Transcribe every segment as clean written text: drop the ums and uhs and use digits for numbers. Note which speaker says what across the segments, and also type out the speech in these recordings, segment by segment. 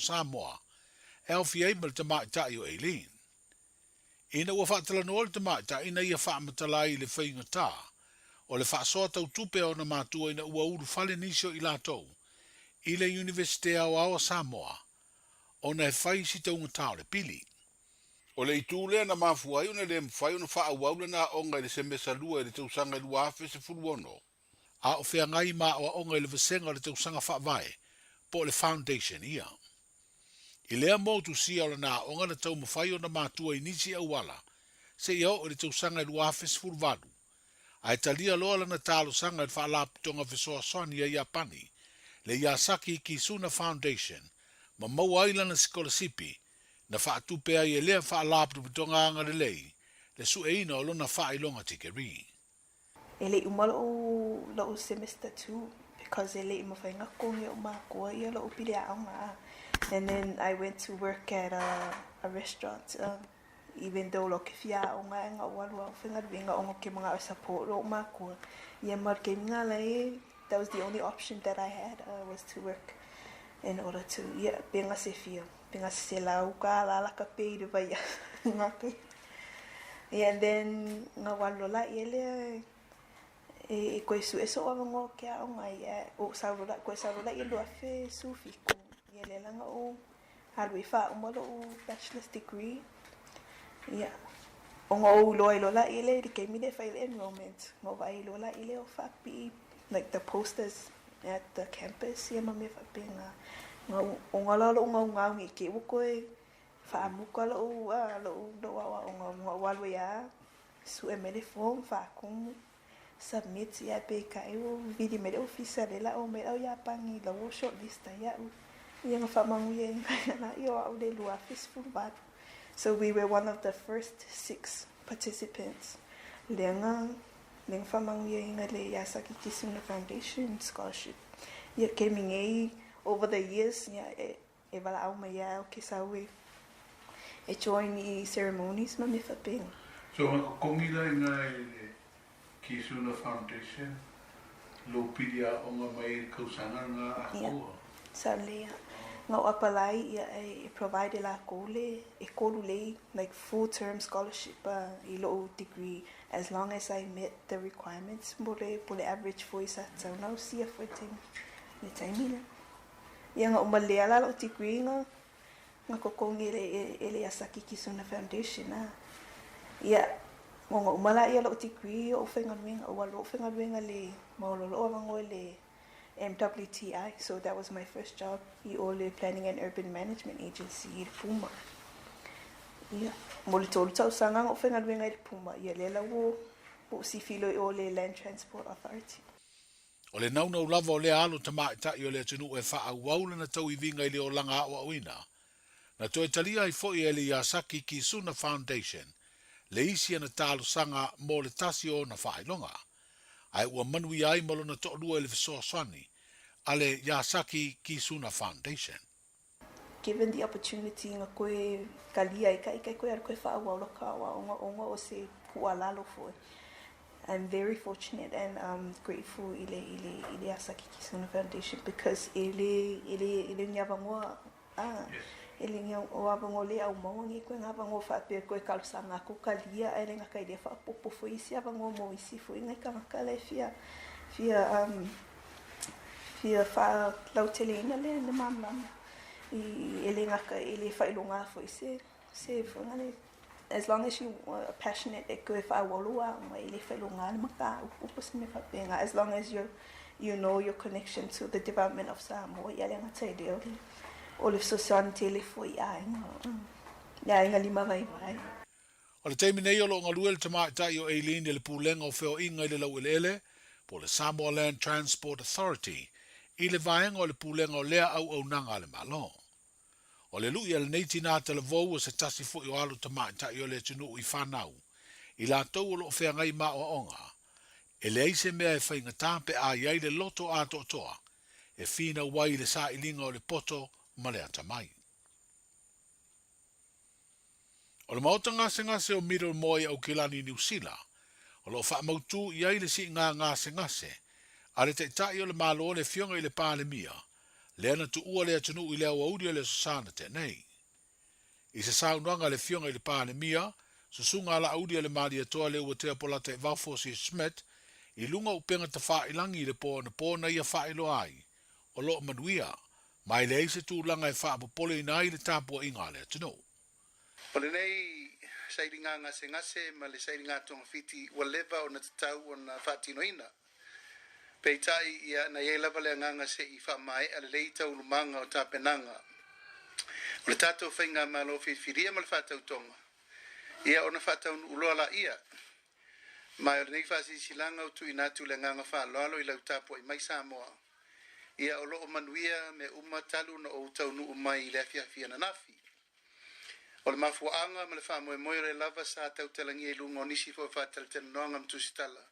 Speaker 1: Samoa e aofia ai ma le tamaitai o Eileen. Ina ua faatalanoa le tamaitai ina ia faamatala ai i le faigata o le faasoa tau tupe a ona matua ina ua ulufale nisi o i latou i le Iunivesite Aoao a Samoa ona e fai si taugata o le pili. O le itu lea na mafua ai ona le mafai ona faaauau lana aoga i le semesa lua i le tausaga e 2016, a o feagai ma aoaoga i le vasega o le tausaga faavae po o le foundation ia. I lea motusia o lana aoga na taumafai ona matua i nisi auala seia oo i le tausaga e 2018, ae talia loa lana talosaga i le Faalapotopotoga Fesoasoani a Iapani, le Yasaki Kisuna Foundation, ma maua ai lana sikolasipi na faatupe ai e lea Faalapotopotoga agalelei le sueina o lona faailoga tikeri.
Speaker 2: E le'i uma lo'u lo'u semester 2 because e le'i mafai na totogi e o'u mākua ia lo'u pili a'oga a and then I went to work at a a restaurant even though loke fia a'oga ae na ou alu a ou faigaluega ona ou ke mana'o e support lo'u mākua ia ma le taimi na lai that was the only option that I had was to work in order to ia pe na se fia pe na se selau kālā laka pē i le vaiaso na ke ia and then na ou alu loa laia lea e koe su'e so'u avanoa o ke a'oga ia ou sau loa koe sau loa laia 2017 ia lea la na ou alu ai faauma lo'u bachelor's degree ia ona ou iloa ai loa laia lea i le taimi lea e fai ai le enrollment na ou vaai loa laia lea o faapipii like the posters at the campus ia ma mea faapena. Ona la o lo'u gaugau nei te i ua toe faamuta lo'u lo'u lo'u aoaoga ona ou alu ai lava sue mai le form faatumu submit ia ae peitai ua vili mai le ofisa lea o le a omai le au Iapani la ua shortlist ai a'u ia na faamanuiaina ai la o a'u i le 2018. So we were one of the first six participants lea na Lea na faamanuiaina le Yasaki Kisuna Foundation Scholarship. Ia kemi nei over the years ia e e valaau mai ai au ke sau e e join i ceremonies ma mea faapena.
Speaker 1: So nga kokongi la ina e le Kisuna Foundation lou pili aoga mai ai le kausaga lena atoa.
Speaker 2: Ia, sa lea. Nga o apalai ia e provide e lakou le e kolu lei like full term scholarship i lou degree As long as I met the requirements mo le po le average foi sa tatau ona ausia foi le le taimi lea. Ia na uma lea la lou degree na na totogi e le e le Asaki Kisuna Foundation a. Ia ona uma laia o lou degree o ou faigaluega ua alu ou faigaluega i le maoalolo o avanoa i le MWTI so that was my first job i o le Planning and Urban Management Agency i le Puma. Ia, mo le tolu tausaga na ou faigaluega i le Puma, ia lea la ua ou sifi loa i o le Land Transport Authority.
Speaker 1: O le naunau lava o lea alo tamaitai o le atunuu e faaauau lana tauiviga i le olaga aoaoina, na toe talia ai foi e le Yasaki Kisuna Foundation le isi ana talosaga mo le tasi o ona faailoga. ae ua manuia ai ma lona toalua i le fesoasoani a le Yasaki Kisuna Foundation.
Speaker 2: Given the opportunity nga koe talia ai kai kai koe alu koe faaauau lo ka aoaoga ona o se kualalo foi. I'm very fortunate and um grateful i le i le i le Yasaki Kisuna Foundation because e le e le e le ni avanoa A, e le ni o avanoa le au maua nei koe nga avanoa faapea koe talosaga atu talia ae le gata i lea faaopoopo foi isi avanoa mo isi foi nai tagata la e fia fia um fia faalauteleina le le malamalama i e le gata e le faailoga foi se se foi le as long as you are passionate e koe faaauau lou aoga e le faailoga le mataupu po o se mea faapena as long as you you know your connection to the development of Samoa ia le gata i lea o le o le fesoasoani tele foi i aiga i aiga limavaivai.
Speaker 1: O le taimi nei o lo o galue le tamaitai o Eileen i le Pulega o Feoaiga i le Laueleele, po o le Samoa Land Transport Authority, i le vaega o le Pulega o lea auaunaga a le Malo. O le lu'i a lenei tinā talavou o se tasi foi o alo tamaitai o le atunuu i fanau, i latou o lo o feagai ma aoaoga, e leai se mea e faigata pe a i ai le loto atoatoa e finau ai i le sailiga o le poto ma le atamai. O le maota gasegase o Middlemore i Aukilani i Niu Sila, o lo o faamautū i ai le siiga gasegase a le Taitai o le Malo le Afioga i le Palemia, lea na tuua le atunuu i le aoauli o le Aso Sa na tea nei. I se saunoaga a le Afioga i le Palemia, Susuga Alaauli a le Malietoa Leuatea Polataivao Fosi Schmidt, i luga o upega tafailangi i le po anapo na ia faailoa ai, o lo o manuia, ma e leai se tulaga e faapopoleina ai le tapuaiga a le atunuu.
Speaker 3: O lenei sailiga gasegase ma le sailiga togafiti ua leva ona tatau ona faatinoina. Peitai, ia, na i ai lava le agaga se i faamaea lelei taualumaga o tapenaga o le tatou faigamalo filifilia ma le faatautoga, ia ona faataunuu loa laia. Ma o lenei faasilasilaga ua tuuina atu le agaga faaaloalo i lau tapuai mai Samoa, ia o lo o manuia mea uma talu ona ou taunuu mai i le afiafi ananafi. O le mafuaaga ma le faamoemoe o lea lava sa tautalagia i luga o nisi foi o faatalatalanoaga ma tusitala,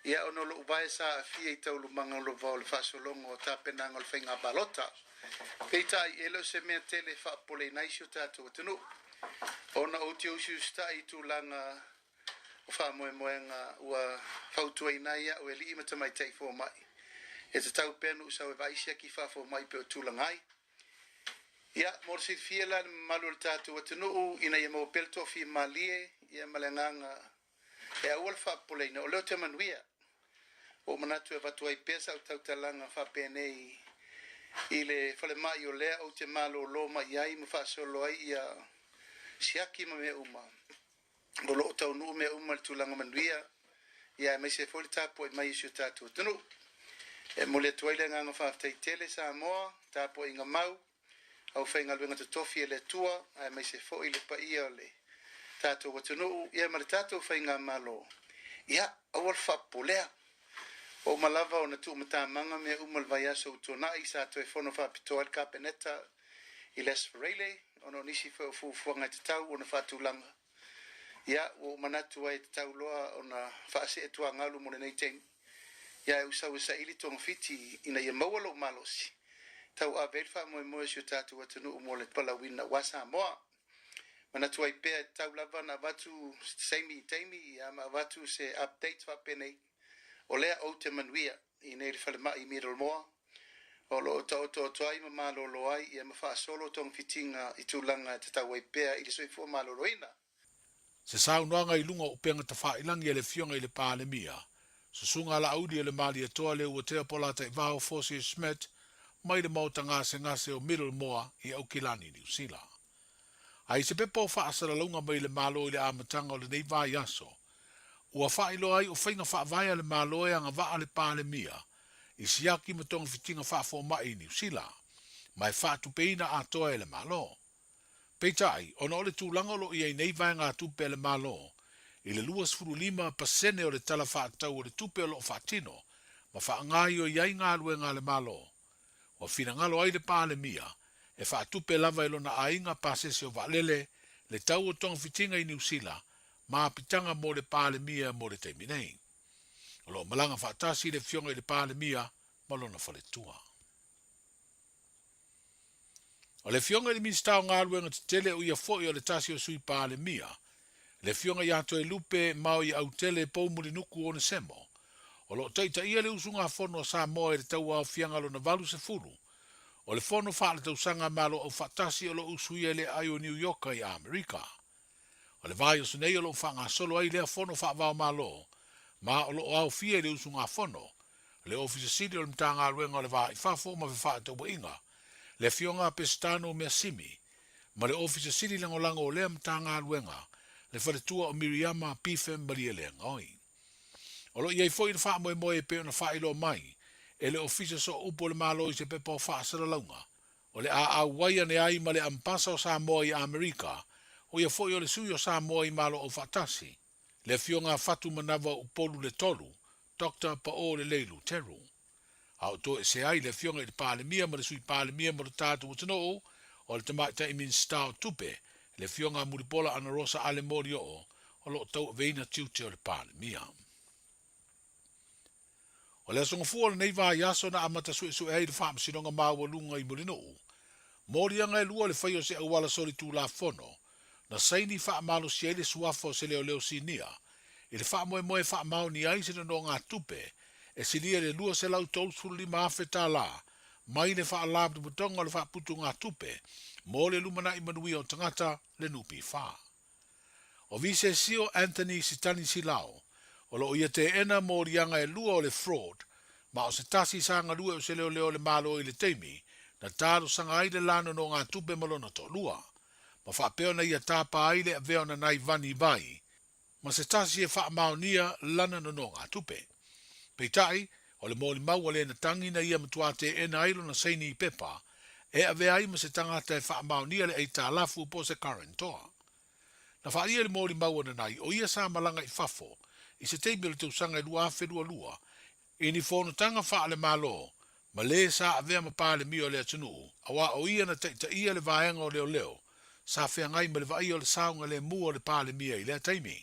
Speaker 3: ia ona o lou vae sa aafia i taualumaga lova o le faasologa o tapenaga o le faiga palota. Peitai, e le o se mea tele e faapopoleina ai si o tatou atunuu, ona ou te usiusitai i tulaga o faamoemoega ua fautuaina ai au e alii ma tamaitai fomai, e tatau pea ona ou sau e vaai siaki faafomai pe o tulaga ai. Ia, mo le silafia la i le mamalu o le tatou atunuu, ina ia maua pea le toafimalie ia ma le agaga e aua le faapopoleina, o lea ou te manuia. Ua ou manatu e avatu ai pea sau tautalaga faapenei i le falemai o lea ou te malolo mai ai ma faasolo ai ia siaki ma mea uma. O lo o taunuu mea uma i le tulaga manuia, ia aemaise foi le tapuai mai o si o tatou atunuu. E momoli atu ai le agaga faafetai tele Samoa, tapuaiga mau, aufaigaluega totofi a le Atua, aemaise foi le paia o le tatou atunuu, ia ma le tatou faigamalo. Ia, aua le faapopolea. Ua uma lava ona tuumatamaga mea uma i le vaiaso ua tuanai, sa toe fono faapitoa ai le Kapeneta i le Aso Faraile, ona o nisi foi o fuafuaga e tatau ona faatulaga. Ia, ua ou manatu ai e tatau loa ona faasee tuagalu mo lenei taimi. Ia, ae ou sau e saili togafiti ina ia maua lou malosi, tauave ai le faamoemoe o si o tatou atunuu mo le palauina aua Samoa. Manatu ai pea e tatau lava ona avatu se taimi i taimi, ia, ma avatu se update faapenei, o lea ou te manuia i nei le falemai i Middlemore, o lo o taotooto ai ma malolo ai, ia ma faasolo togafitiga i tulaga e tatau ai pea i le soifua maloloina.
Speaker 1: Se saunoaga i luga o upega tafailangi a le Afioga i le Palemia, Susuga Laauli a le Malietoa Leuatea Polataivao Fosi Schmidt mai le maota gasegase o Middlemore i Aukilani, Niu Sila. A i se pepa o faasalalauga mai le Malo i le amataga o lenei vaiaso, ua faailoa ai o faiga faavae a le Malo e agavaa le Palemia i siaki ma togafitiga faafomai i Niu Sila, ma e faatupeina atoa e le Malo. Peitai, ona o le tulaga o lo o i ai nei vaegatupe a le Malo i le 25% o le Tala Faatatau o le Tupe o lo o faatino ma faagaoioi ai galuega a le Malo, ua finagalo ai le Palemia e faatupe lava e lona aiga pasese o vaalele le tau o togafitiga i Niu Sila ma apitaga mo le Palemia mo le taimi nei. O lo o malaga faatasi le Afioga i le Palemia ma lona faletua. O le Afioga i le Minisita o Galuega Tetele o ia foi o le tasi o Sui Palemia, le Afioga ia Toelupe Maoiautele Poumulinuku Onesemo, o lo o taitaia le usugafono a Samoa i le tauaofiaga lona 80 o le Fono Faaletausaga a Malo Aufaatasi o lo o usuia i le aai o Niu Ioka i Amerika. O le vaiaso nei o lo o faagasolo ai lea fono faava-o-Malo, ma o lo o aofia i le usugafono, le Ofisa Sili o le Matagaluega o le Va i Fafo ma Fefaatauaiga, le Afioga a Pesitano Measimi, ma le Ofisa Sili Lagolago o lea Matagaluega, le Faletua o Miriama Pife Malielegaoi. O lo o i ai foi le faamoemoe e pei ona faailoa mai e le Ofisa Sooupu o le Malo i se pepa o faasalalauga, O le a auai ane ai ma le Ambasa o Samoa i Amerika, o ia foi o le Sui o Samoa i Malo Aufaatasi, le Afioga a Fatumanava Upolu Le Tolu, Doctor Paʻo Lelei Luteru. A o toesea ai le Afioga i le Palemia ma le Sui Palemia mo le tatou atunuu, o le Tamaitai Minisita o Tupe, le Afioga a Mulipola Anarosa Ale Molioo, o lo o tauaveina tiute o le Palemia. O le Aso Gafua o lenei vaiaso na amata suesue ai le Faamasinoga Maualuga i Mulinuu, moliaga e lua le fai o se auala solitulafono na saini faamalosi ai le suafa o se leoleo sinia i le faamoemoe e faamaonia ai se nonogatupe e silia i le $235,000. mai le Faalapotopotoga o le Faaputugatupe mo le Lumanai Manuia o Tagata, le NPF. O Visesio Anthony Sitani Silao, o lo o ia teena moliaga e lua o le fraud, ma o se tasi sa galue o se leoleo o le Malo i le taimi na talosaga ai le la nonogatupe ma lona toalua, ma faapea ona ia tapa ai le avea o Nanai Vani Vai ma se tasi e faamaonia lana nonogatupe. Peitai, o le molimau a le na tagi na ia matua teena ai lona saini i pepa e avea ai ma se tagata e faamaonia le aitalafu po o se guarantor. Na faaalia le molimau a Nanai o ia sa malaga i fafo i se taimi o le tausaga e 2022 i ni fonotaga faale-Malo ma lē sa avea ma Palemia o le atunuu, auā o ia na taitaia le vaega o leoleo sa feagai ma le vaaia o le saogalemu o le Palemia i lea taimi.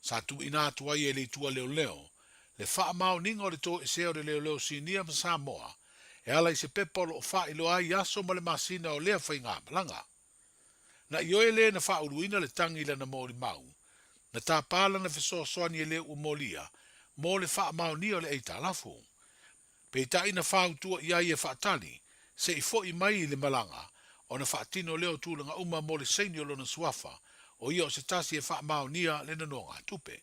Speaker 1: Sa tuuina atu ai e le Itu a Leoleo le faamaoniga o le toesea o le leoleo sinia ma Samoa e ala i se pepa o lo o faailoa ai aso ma le masina o lea faigamalaga. Na ioe lē na faauluina le tagi i lana molimau, na tapa lana fesoasoani e le ua molia mo le faamaonia o le aitalafu. Peitai na fautua i ai e faatali se i fo'i mai i le malaga ona faatino lea o tulaga uma mo le saini o lona suafa, o ia o se tasi e faamaonia le nonogatupe.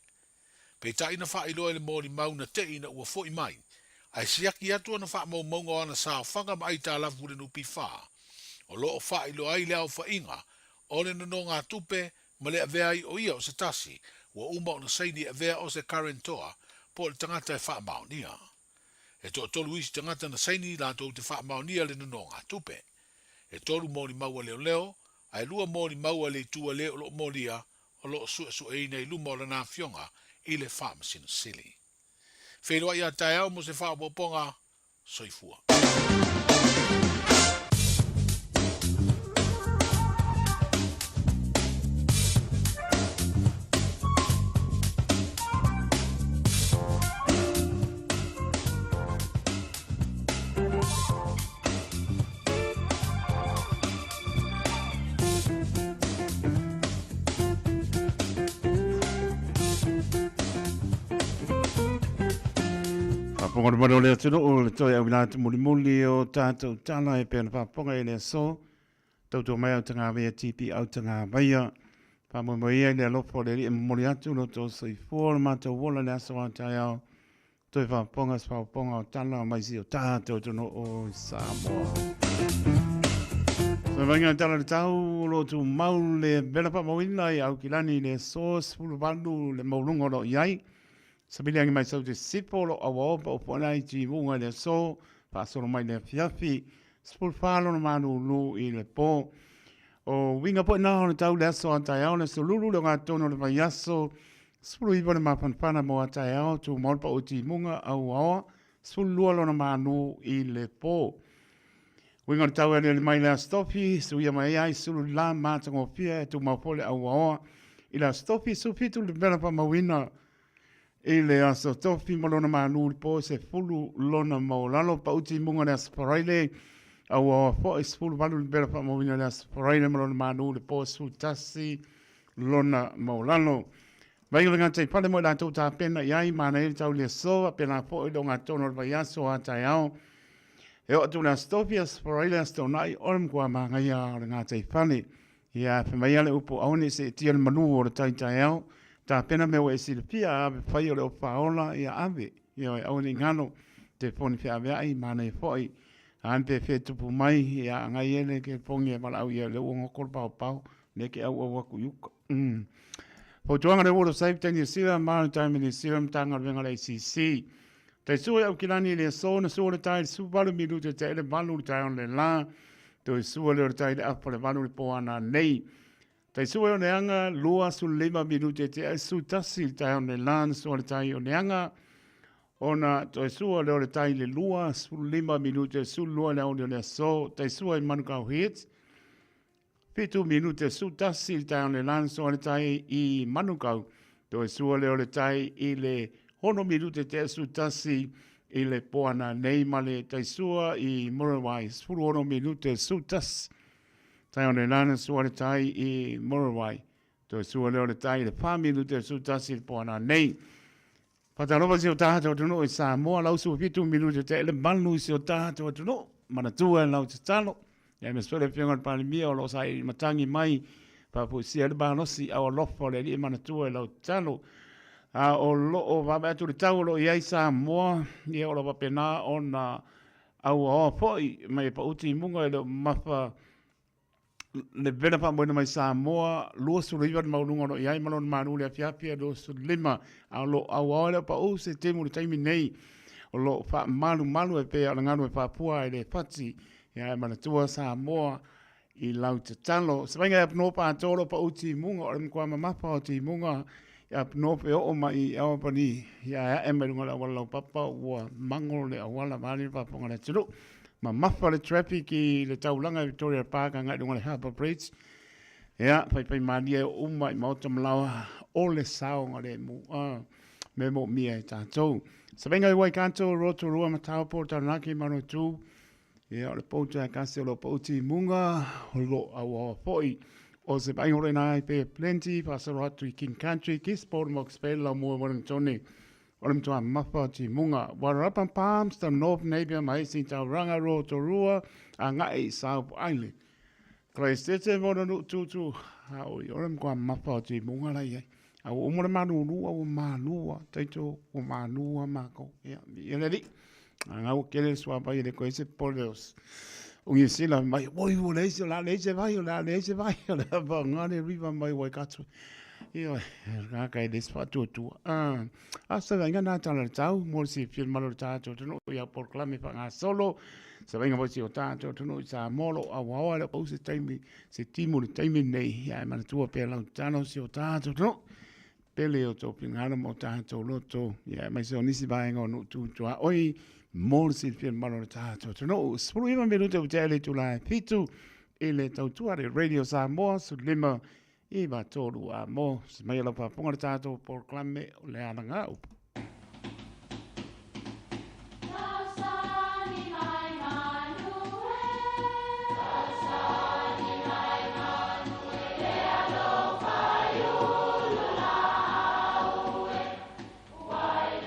Speaker 1: Peitai na faailoa i le molimau na te'i ina ua fo'i mai, ae siaki atu ana faamaumauga o ana saofaga ma aitalafu i le NPF, o lo o faailoa ai le aofaiga o le nonogatupe ma le avea ai o ia o se tasi ua uma ona saini e avea o se guarantor po o le tagata e faamaonia. E toatolu isi tagata na saini latou te faamaonia le nonogatupe. E tolu molimau a leoleo, ae lua molimau a le itu a le o lo o molia o lo o suesueina i luma o lana afioga i le Faamasino Sili. Feiloai a taeao mo se faaopoopoga. Soifua.
Speaker 4: Faafofoga le mamalu o le atunuu le toe auina atu mulimuli o tatou tala e pei ona faafofoga i le aso. Tautua mai Autagavaia TP Autagavaia. Faamoemoe ia i le alofa o le Alii e momoli atu lo outou soifua o le matou ola i le aso a taeao. Toe faafofoga se faafofoga o tala mai si o tatou atunuu o Samoa. Vaivaiga le tala le tau o lo o tumau le vela faamauina i Aukilani i le aso 18 le maualuga o lo o i ai. Savili agi mai sau te sifo o lo o auaoa pa upu ai timuga i le aso faasolo mai le afiafi 14 lona malulu i le po. O uiga foi na o le tau le aso a taeao le aso lulu le ogatotonu o le vaiaso 19 le mafanafana mo a taeao tumau le pau timuga auaoa 12 lona manu i le po. Uiga o le tau e aliali mai le Aso Tofi, suia mai ai sulu la matagofie e tumau foi le auaoa i le Aso Tofi, 17 le mela faamauina i le Aso Tofi ma lona manu i le po, 10 lona maualalo, pau timuga i le Aso Faraile, auaoa foi 18 le mela faamauina i le Aso Faraile ma lona manu i le po, 11 lona maualalo. Vai o le gatai fale mo i latou tapena i ai, manaia le tau i le aso, faapena foi le ogatotonu o le vaiaso a taeao. E oo atu i le Aso Tofi, Aso Faraile, Aso Toonai, o le matua manaia o le gatai fale. Ia, fai mai lava le upu, aua ne i seetia le malu o le tai taeao, tapena mea ua e silafia, a ave fai o le ofa ola, ia ave. Ioe, aua ne i galo, telefoni feaveai, manaia foi. A pe fea tupu mai, ia agai e le telefoni e valaau i ai, o lea ua goto le paopao, lea e te auau atu i uka. Fautuaga le World of Safety New Zealand, Maritime New Zealand, Matagaluega a le ACC. Tai sua i Aukilani i le aso na sua le tai i le 18 minute te ele valu le taeao le la. Toe sua lea o le tai i le afa le valu le po ana nei. Tai sua i Oneaga, 25 minute te ai su tasi le taeao le la na sua le tai i Oneaga. Ona toe sua lea o le tai i le 25 minute su lua le aoauli o le aso. Tai sua i Manukau Heads, 7 minute su tasi i le taeao le la na sua le tai i Manukau. Toe sua lea o le tai i le 6 minute tea su tasi i le poana nei ma le tai sua i Muriwai 16 minute su tasi. Taeao le la na sua le tai i Muriwai. Toe sua lea o le tai i le 4 minute su tasi i le poana nei. Faatalofa i si o tatou atunuu i Samoa, lau 17 minute tea i le 8 i si o tatou atunuu. manatua i lau tatalo. Ia aemaise foi le Afioga i le Palemia o lo o saili matagi mai faafoisia ai le malosi au alofa o le Alii e manatua i lau tatalo. A o lo o vaavaai atu i le tau o lo o i ai Samoa, ia o lo o faapena ona auaoa foi mai e pau timuga e le o mamafa le vela faamoeina mai Samoa, 29 le maualuga o lo o i ai ma lona malu i le afiafi e 25, a o lo o auaoa le pau se timu i le taimi nei, o lo o faamalumalu e pei o le galu e faapua i le fati, ia e manatua Samoa i lau tatalo. Se vaaiga i Up North atoa o lo o pau timuga, o le matua mamafa o timuga i Up North e oo mai i Albany, ia e ae mai luga o le auala laupapa ua mago le auala vaeane le faafofoga a le atunuu. Mamafa le traffic i le taulaga i Victoria Park agai i luga o le Harbour Bridge. Ia, faifaimalie uma i maota ma laoa o le saogalemu. Me moomia e tatou. Savaiga i Waikato, Rotorua, Mataopo, Taranaki, Manawatu. Ia, o le pou tae kasi o lo o pau timuga, o lo o auaoa foi. O se vaaiga o lo o ina ai Bay of Plenty, faasolo atu i King Country, Gisborne, Hawke's Bay, Laumua, Wellingtone, o le matua mamafa o timuga. Wairarapa, Palmerston, North Napier, ma isi taulaga Rotorua, agai i South Island. Christchurch ma ona nuu tūtū, a oi, o le matua mamafa o timuga la i ai. A ua uma le malūlū, a ua malū lava, taito ua malū lava matou. Ia, viia le Alii. A na ua tele le suavai e le toe i ai se popole o Niu Sila mai, oi ua leai se, o le a leai se vai, o le a leai se vai, o le a paga le river mai Waikato. Ioe, o le tagata e le se faatuatua. A se vaaiga na tala le tau, mo le silafia le mamalu o le tatou atunuu i au polokalame faagasolo, se vaaiga foi si o tatou atunuu i Samoa o lo o auaoa e le o pau se taimi, se timu i le taimi lenei, ae manatua pea lau tatalo si o tatou atunuu, pele i o outou finagalo ma o tatou loto, ia aemaise o nisi vaega o nuu tu tuaoi mo le silafia mamalu o le tatou atunuu. 19 minute ua tea i le itula e 7 i le tautua le Radio Samoa 15 9 3 a mo se mai lau faafofoga le tatou polokalame o le alagaupu.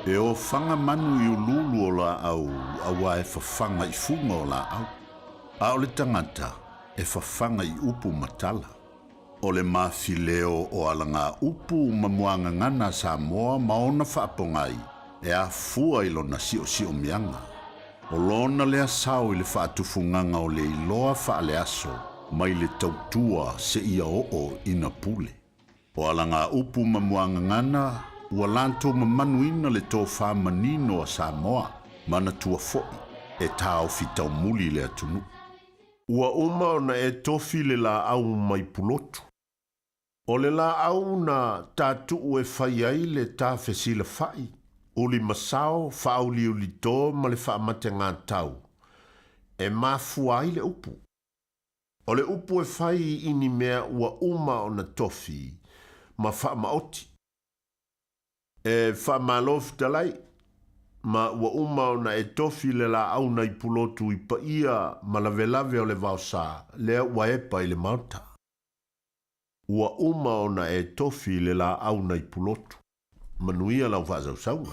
Speaker 5: E ofaga manu i uluulu o laau auā e fafaga i fuga o laau, a o le tagata e fafaga i upu ma tala. O le mafileo o alagaupu ma muagagana a Samoa ma ona faapogai e afua i lona siosiomiaga. O lona lea sao i le faatufugaga o le iloa faaleaso mai le tautua seia oo ina pule. O alagaupu ma muagagana ua latou mamanuina le tofa manino a Samoa, manatua foi e taofi taumuli le atunuu. Ua uma ona e tofi le laau mai Pulotu. O le laau na tatuu e fai ai le ta fesilafa'i, ulimasao, faauliulito ma le faamategatau, e mafua ai le upu. O le upu e fai i ni mea ua uma ona tofi ma faamaoti. E faamalo fetalai, ma ua uma ona e tofi le laau nai Pulotu i paia ma lavelave o le vaosa lea ua epa i le maota. Ua uma ona e tofi le laau nai Pulotu. Manuia lau faasausauga.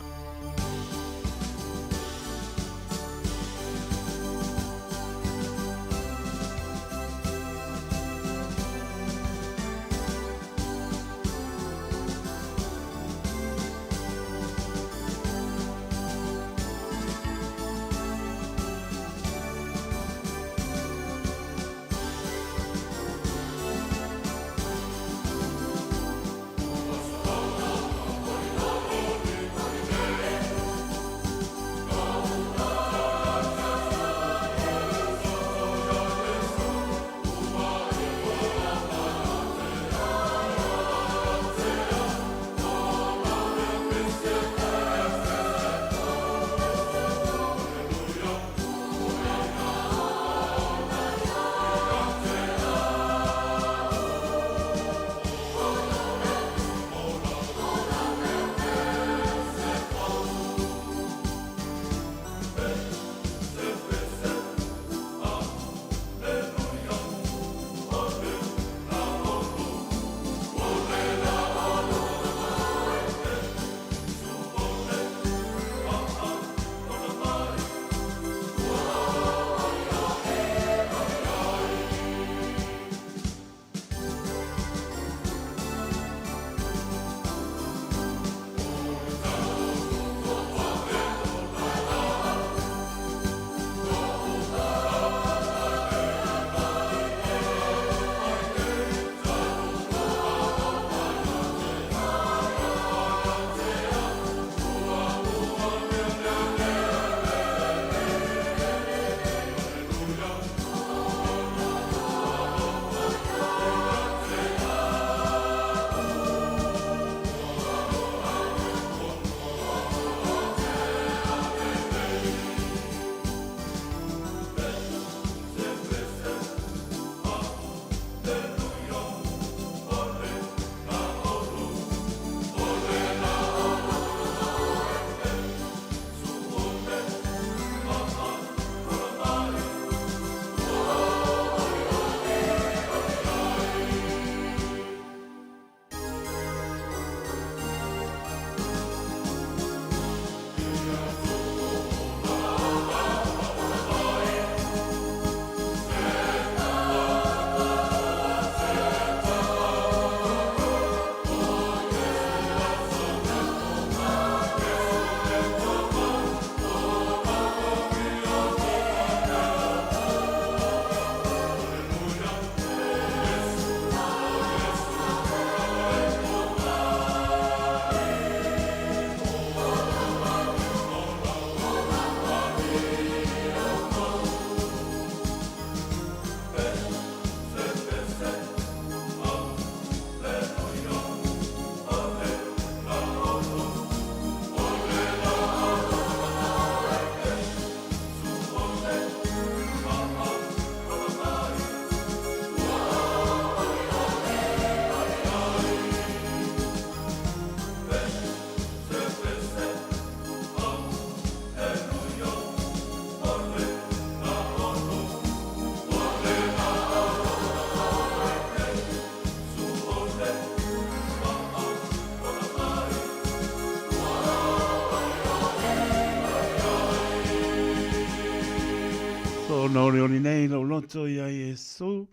Speaker 4: Ona olioli nei lou loto ia Iesu,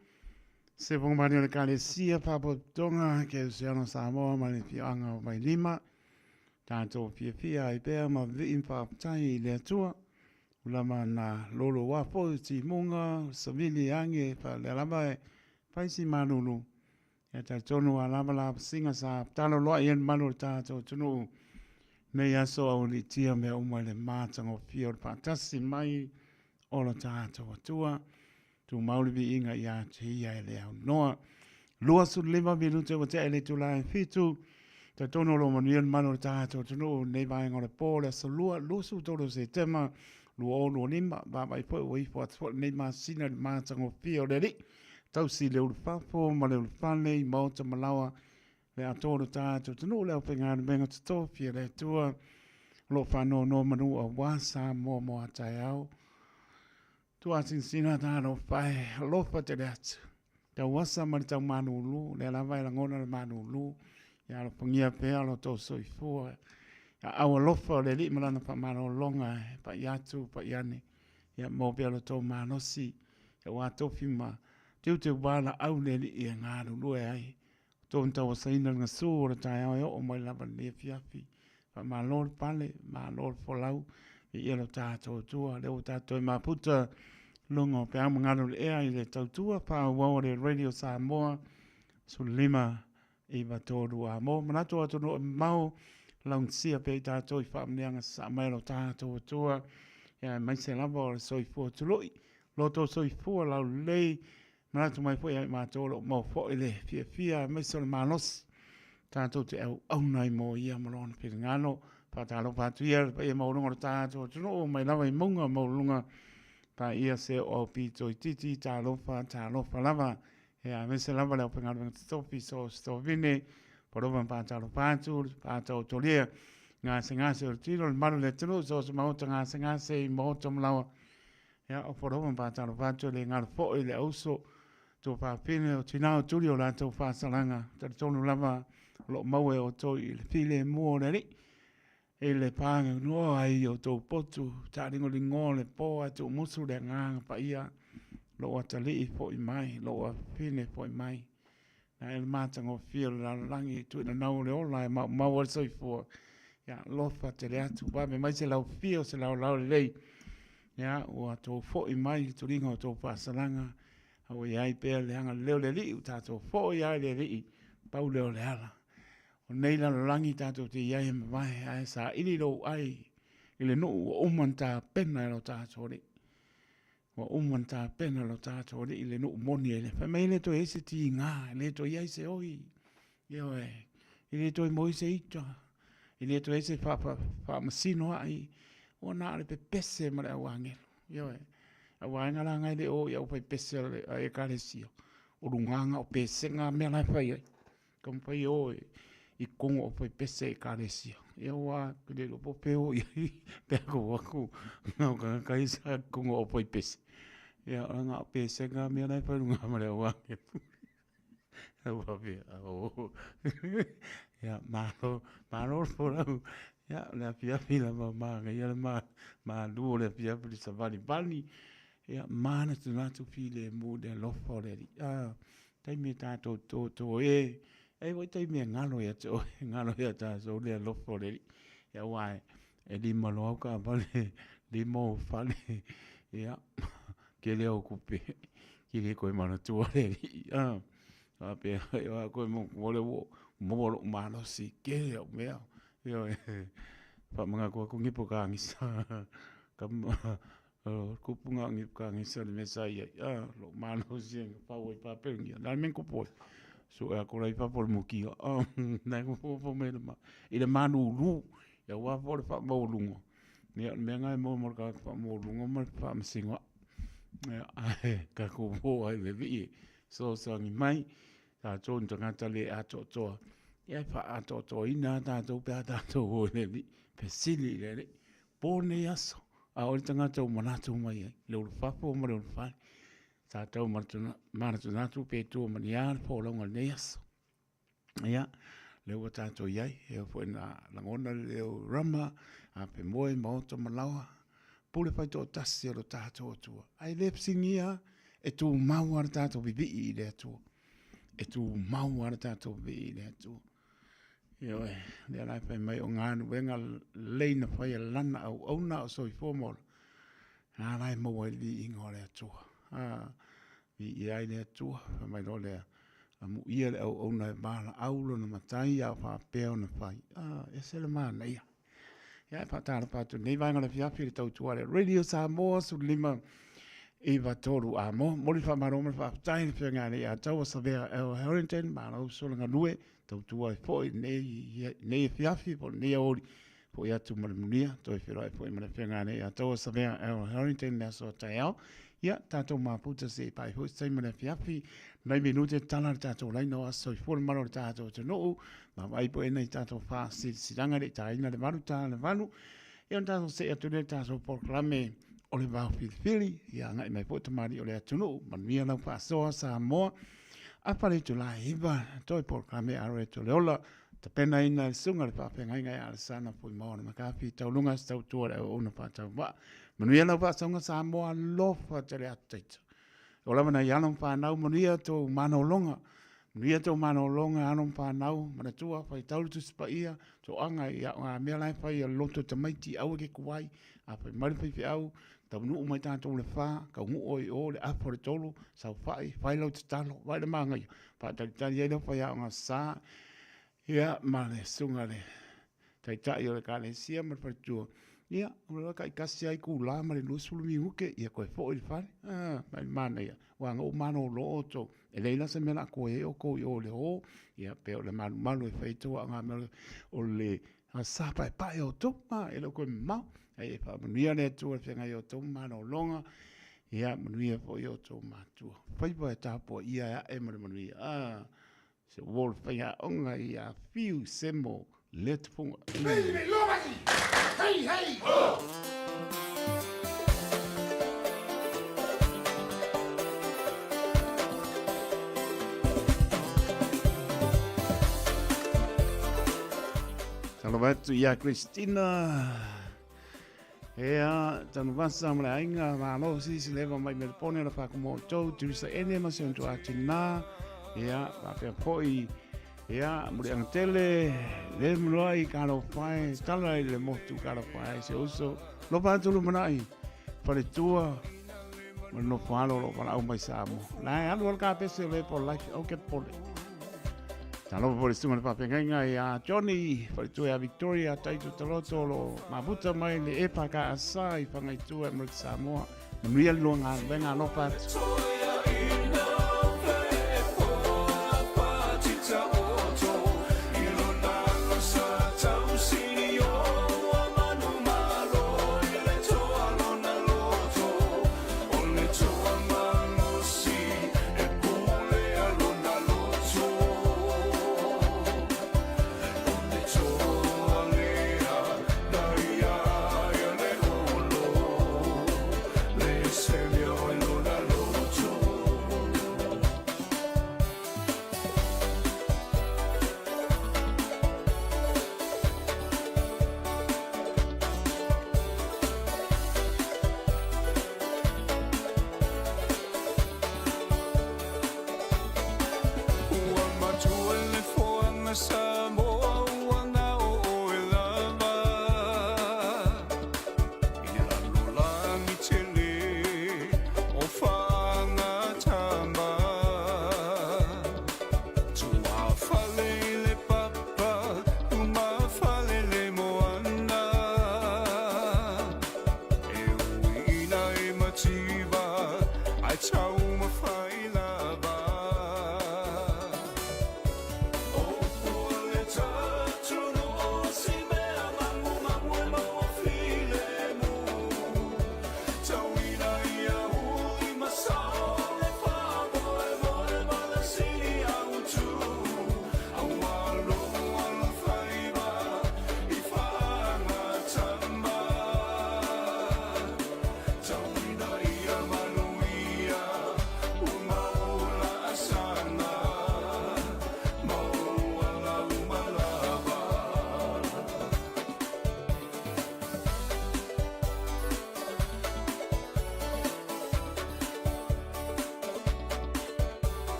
Speaker 4: se pogomani o le Ekalesia Faapotopotoga Kerisiano Samoa ma le Afioaga o Vailima, tatou fiafia ai pea ma vivii ma faafetai i le Atua, ua lava na louloua foi timuga, savili age lea lava e fai si malulu. Ia talitonu ua lava la pasiga sa tatalo loa i ai le mamalu o le tatou atunuu nei aso aualiitia mea uma i le matagofie o le faatasi mai o lo tatou Atua. Tumau le viiga ia te ia e le aunoa. 25 minute ua tea i le itula e 7. Talitonu o lo o manuia le mamalu o le tatou atunuu i lenei vaega o le po, le aso Lua, 23 o Setema 2025. Vaavaai foi ua ifo atu foi lenei masina i le matagofie o le Alii. Tausi le ulufafo ma le ulufale i maota ma laoa le atoa o le tatou atunuu, le aufaigaluega totofi a le Atua o lo o faanonomanu aua Samoa mo a taeao. Tuasinasina talofa e, alofa tele atu. Tauasa ma le taumalulu, lea lava e lagona le malulu, ia alofagia pea lo outou soifua. Ia au alofa o le Alii ma lana faamalologa e pai atu pai ane, ia maua pea lo outou malosi, aua tofi ma teuteu valaau le Alii e galulue ai. Outou na tauasaina le gasu o le taeao e oo mai lava i lenei afiafi. Faamalo le pale, malo le folau, viia lo tatou Atua. Lea ua tatou toe mafuta luga o peau ma galu o le ea i le tautua faaauau a le Radio Samoa 15 9 3 a mo manatu o atunuu e mamao laugasia pea i tatou i faamanuiaga sasaa mai a lo tatou Atua, aemaise lava o le soifua tului, lo outou soifua laulelei. Manatu mai foi ia i matou o lo o maua foi le fiafia aemaise o le malosi tatou te auauna ai mo ia ma lona finagalo. Faatalofa atu ia i le paia maualuga o le tatou atunuu mai lava i mauga maualuluga paia se oo aupito itiiti, talofa, talofa lava. Ia aemaise lava le aufaigaluega totofi so o se tovine, polofa ma faatalofa atu, le faataotolia gasegase o le tino, le mamalu o le atunuu so o se maota gasegase i maota ma laoa. Ia, o Polofa ma faatalofa atu e le galo foi le auso, tuafafine o tina o tuli o latou faasalaga. Talitonu lava o lo o maua e outou i le filemu o le Alii i le paganoa ai i outou potu taaligoligoa le po ae tuumusu le agaga paia, lou atalii foi mai, lou afafine foi mai. Na e le matagofie o le lalolagi i tuuinanau o le ola e maumau ai le soifua. Ia alofa tele atu, vave mai se laufia o se laolao lelei. Ia, ua tou foi mai i le tuliga o tou faasalaga, a ua i ai pea le agalelei o le Alii, ua tatou foi lava i le Alii, pau lea o le ala. O nei lalolagi tatou te i ai e mavae, ae saili lou ai i le nuu ua uma ona tapena e lo tatou Alii. Ua uma ona tapena lo tatou Alii i le nuu moni e le fai mai e le toe i ai se tiga, e le toe i ai se oi, ioe, e le toe maua ai se ita, e le toe i ai se faamasinoai, ua na o le pepese ma le au agelu, ioe. Au vaega la na e le o i au faipese a Ekalesia, o lugaga, o pesega, mea la e fai ai. Taumafai e o i totonu o faipese ekalesia. Ia ua ke le iloa po o fea e o i ai pe a tou o atu na o tagata ia sa i totonu o aufaipese. Ia na o pesega mea la e fai i luga ma le auagelu. Au faapea, oo. Ia malo, malo le folau. Ia o le afiafi lava manaia le malu o le afiafi i le savalivali. Ia manatunatu filemu i le alofa o le Alii. Ah, taimi e tatou toto e, e foi taimi e galo ia te oe, galo ia tatou le alofa o le Alii. Ia aua e lima loa au taavale, lima ou fale, ia, tele au tupe, e le toe manatua le Alii. Ah, faapea, ia toe manatua lea ua maua lou malosi, tele au mea. Ioe, faamanatu atu nipo kagisa, kama, O kupu nga ngi ka ngi sa le mea sa i ai, a, lou malosi e pau ai papeugia. Le a le mea na tupu ai? Sue atu la i fafo o le mukia, a, na e nofo mai i le malulu, ia aua foi le faamaualuga. Ia o le mea lena e maua mo le tagata faamaualuga ma le faamasinoai. Ia, ae tatou o ai i le Alii e fesoasoani mai, tatou ni tagata le atoatoa, ia e faaatoatoaina lava tatou pe a tatou o i le Alii, fesili i le Alii. Po lenei aso, a o le tagata ua manatu mai ai, le ulufafo ma le ulufale. Sa tau manatunatu pe tua ma ni a le folauga i lenei aso. Ia, lea ua tatou i ai, e oo foi ina lagona le leo rama, apemoe, maota ma laoa. Pule faitoatasi a lo tatou Atua. Ae le fesiligia e tumau lava le tatou vivii i le Atua. E tumau lava le tatou vivii i le Atua. Ioe, lea la e fai mai o galuega lelei na fai e lana auauna a o soifua ma ola, na la e maua ai le viiga o le Atua. A, viia ai le Atua, fai mai loa lea, amuia le auauna e valaau lona matai a o faapea ona fai. A, ese le manaia. Ia, e faatalofa atu i lenei vaega o le afiafi i le tautua a le Radio Samoa 15 9 3 a mo. Momoli le faamalo ma le faafetai i le Afioga ia Taua Savea L. Harrington, malo uso le galue, tautua ai foi i lenei afiafi po o lenei aoauli, foi atu ma le manuia, toe feiloai foi ma le Afioga ia Taua Savea L. Harrington i le aso a taeao. Ia, tatou mafuta se i pai foi se taimi o le afiafi, nai minute tala le tatou laina o aso soifua le malo o le tatou atunuu, vaavaai po e nai tatou faasilasilaga le i taina le 8 ta le 8, ia ona tatou see atu lea i le tatou polokalame o le vao filifili, ia agai mai foi tamalii o le atunuu, manuia lau faasoa Samoa, afa le itula e 9, toe polokalame a Loreto Leola, tapenaina e le susuga i le faafeagaiga ia Alesana Fuimaono Makafi, tauluga se tautua i le auauna faatauvaa. Manuia lau faasoaga Samoa, alofa tele atu taita. O lava nai alo ma fanau, manuia tou manologa, manuia tou manologa alo ma fanau, manatua, faitau le Tusi Paia, toaga i aoga mea la e fai a le loto tamaiti, aua ke kuai, a fai mai le faifeau, taunuu mai tatou le fa, taunuu ai o le afa o le tolu, saofai, fai lau tatalo, vaai le manaia, faatalitali ai lau faiaoga sa, ia ma le susuga i le Taitai o le Ekalesia ma le faletua, ia, o le taitasi lava itula ma le 20 minute, ia toe foi i le fale. Ah, mai le manaia, aua na ou malolo outou, e leai la se mea o le a toe i ai outou i o i le o, ia pei o le malumalu e fai ai tou aoga o le sa paepae o outou, ah, e le o toe mamao. Ae faamanuia le Atua i le feagai ai o outou malologa, ia manuia foi outou matua. Faiva e tapuaia e ae ma le manuia. Ah, Se uo le faiaoga ia Fiu Semo Letafuga. Hei, hei, ho! Talofa atu ia Christina. Ea, Tanuvasa ma le aiga, malo sisi leva mai Melbourne la whakumo o tau, Teresa Ene ma se onto ātinā, ea, whapea foi, ea, muri anga tele, le mloai ka lo whae, tala i le motu ka lo whae, se uso, lopa atu lumanai, whare tua, ma le nofo alo o lo walaau mai Samoa. La e alu al ka pese o le po life, au ke pole. Talofa foi le susuga i le faafeagaiga ia Johnny, faletua ia Victoria, Taito Taloto o lo o mafuta mai le EFKS i Fagaitua e Amerika Samoa. Manuia le lua galuega, alofa atu.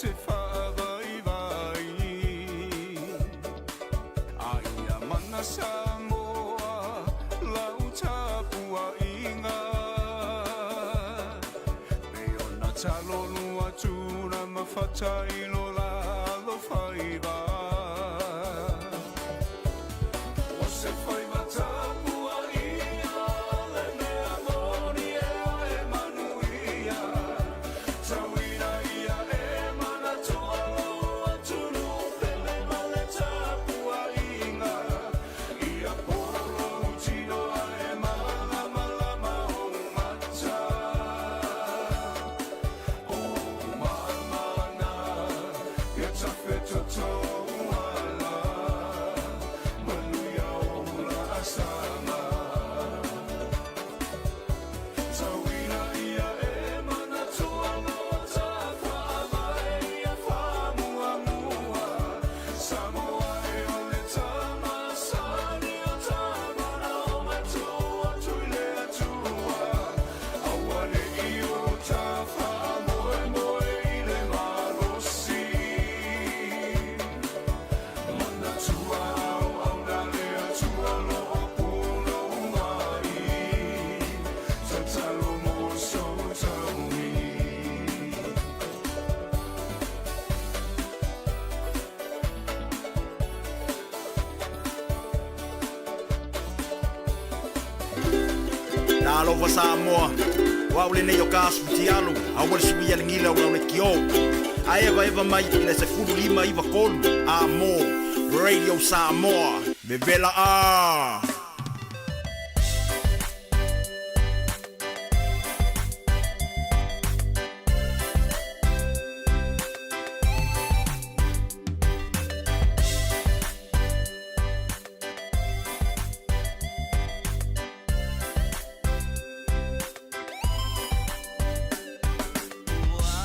Speaker 6: te faavaivai A ia mana Samoa lau tapuaiga Pei ona talolu atu na mafata i lo la alofaiva O se faiva tapuaia le mea moni ea e manuia Tauina ia e manatua lou atunuu pele ma le tapuaiga Ia polo ou tino ae malamalama ou mata O ou mamana ia tafetoto ou ala Manuia ou laasaga Tauina ia e manatua loa tafaavae ia faamuamua Samoa e o le tama sani o tama o matua atu i le Atua Aua ne i o ta faamoemoe i le malosi Manatua auauna le Atua lo o punou ai Tatalo mo sou taui.
Speaker 7: Talofa Samoa, o au lenei o Gas Futialu, aua le suia le gila o lau lekiō. A evaeva mai i le 15 9 3 a mo Radio Samoa, vevela a!
Speaker 8: Ua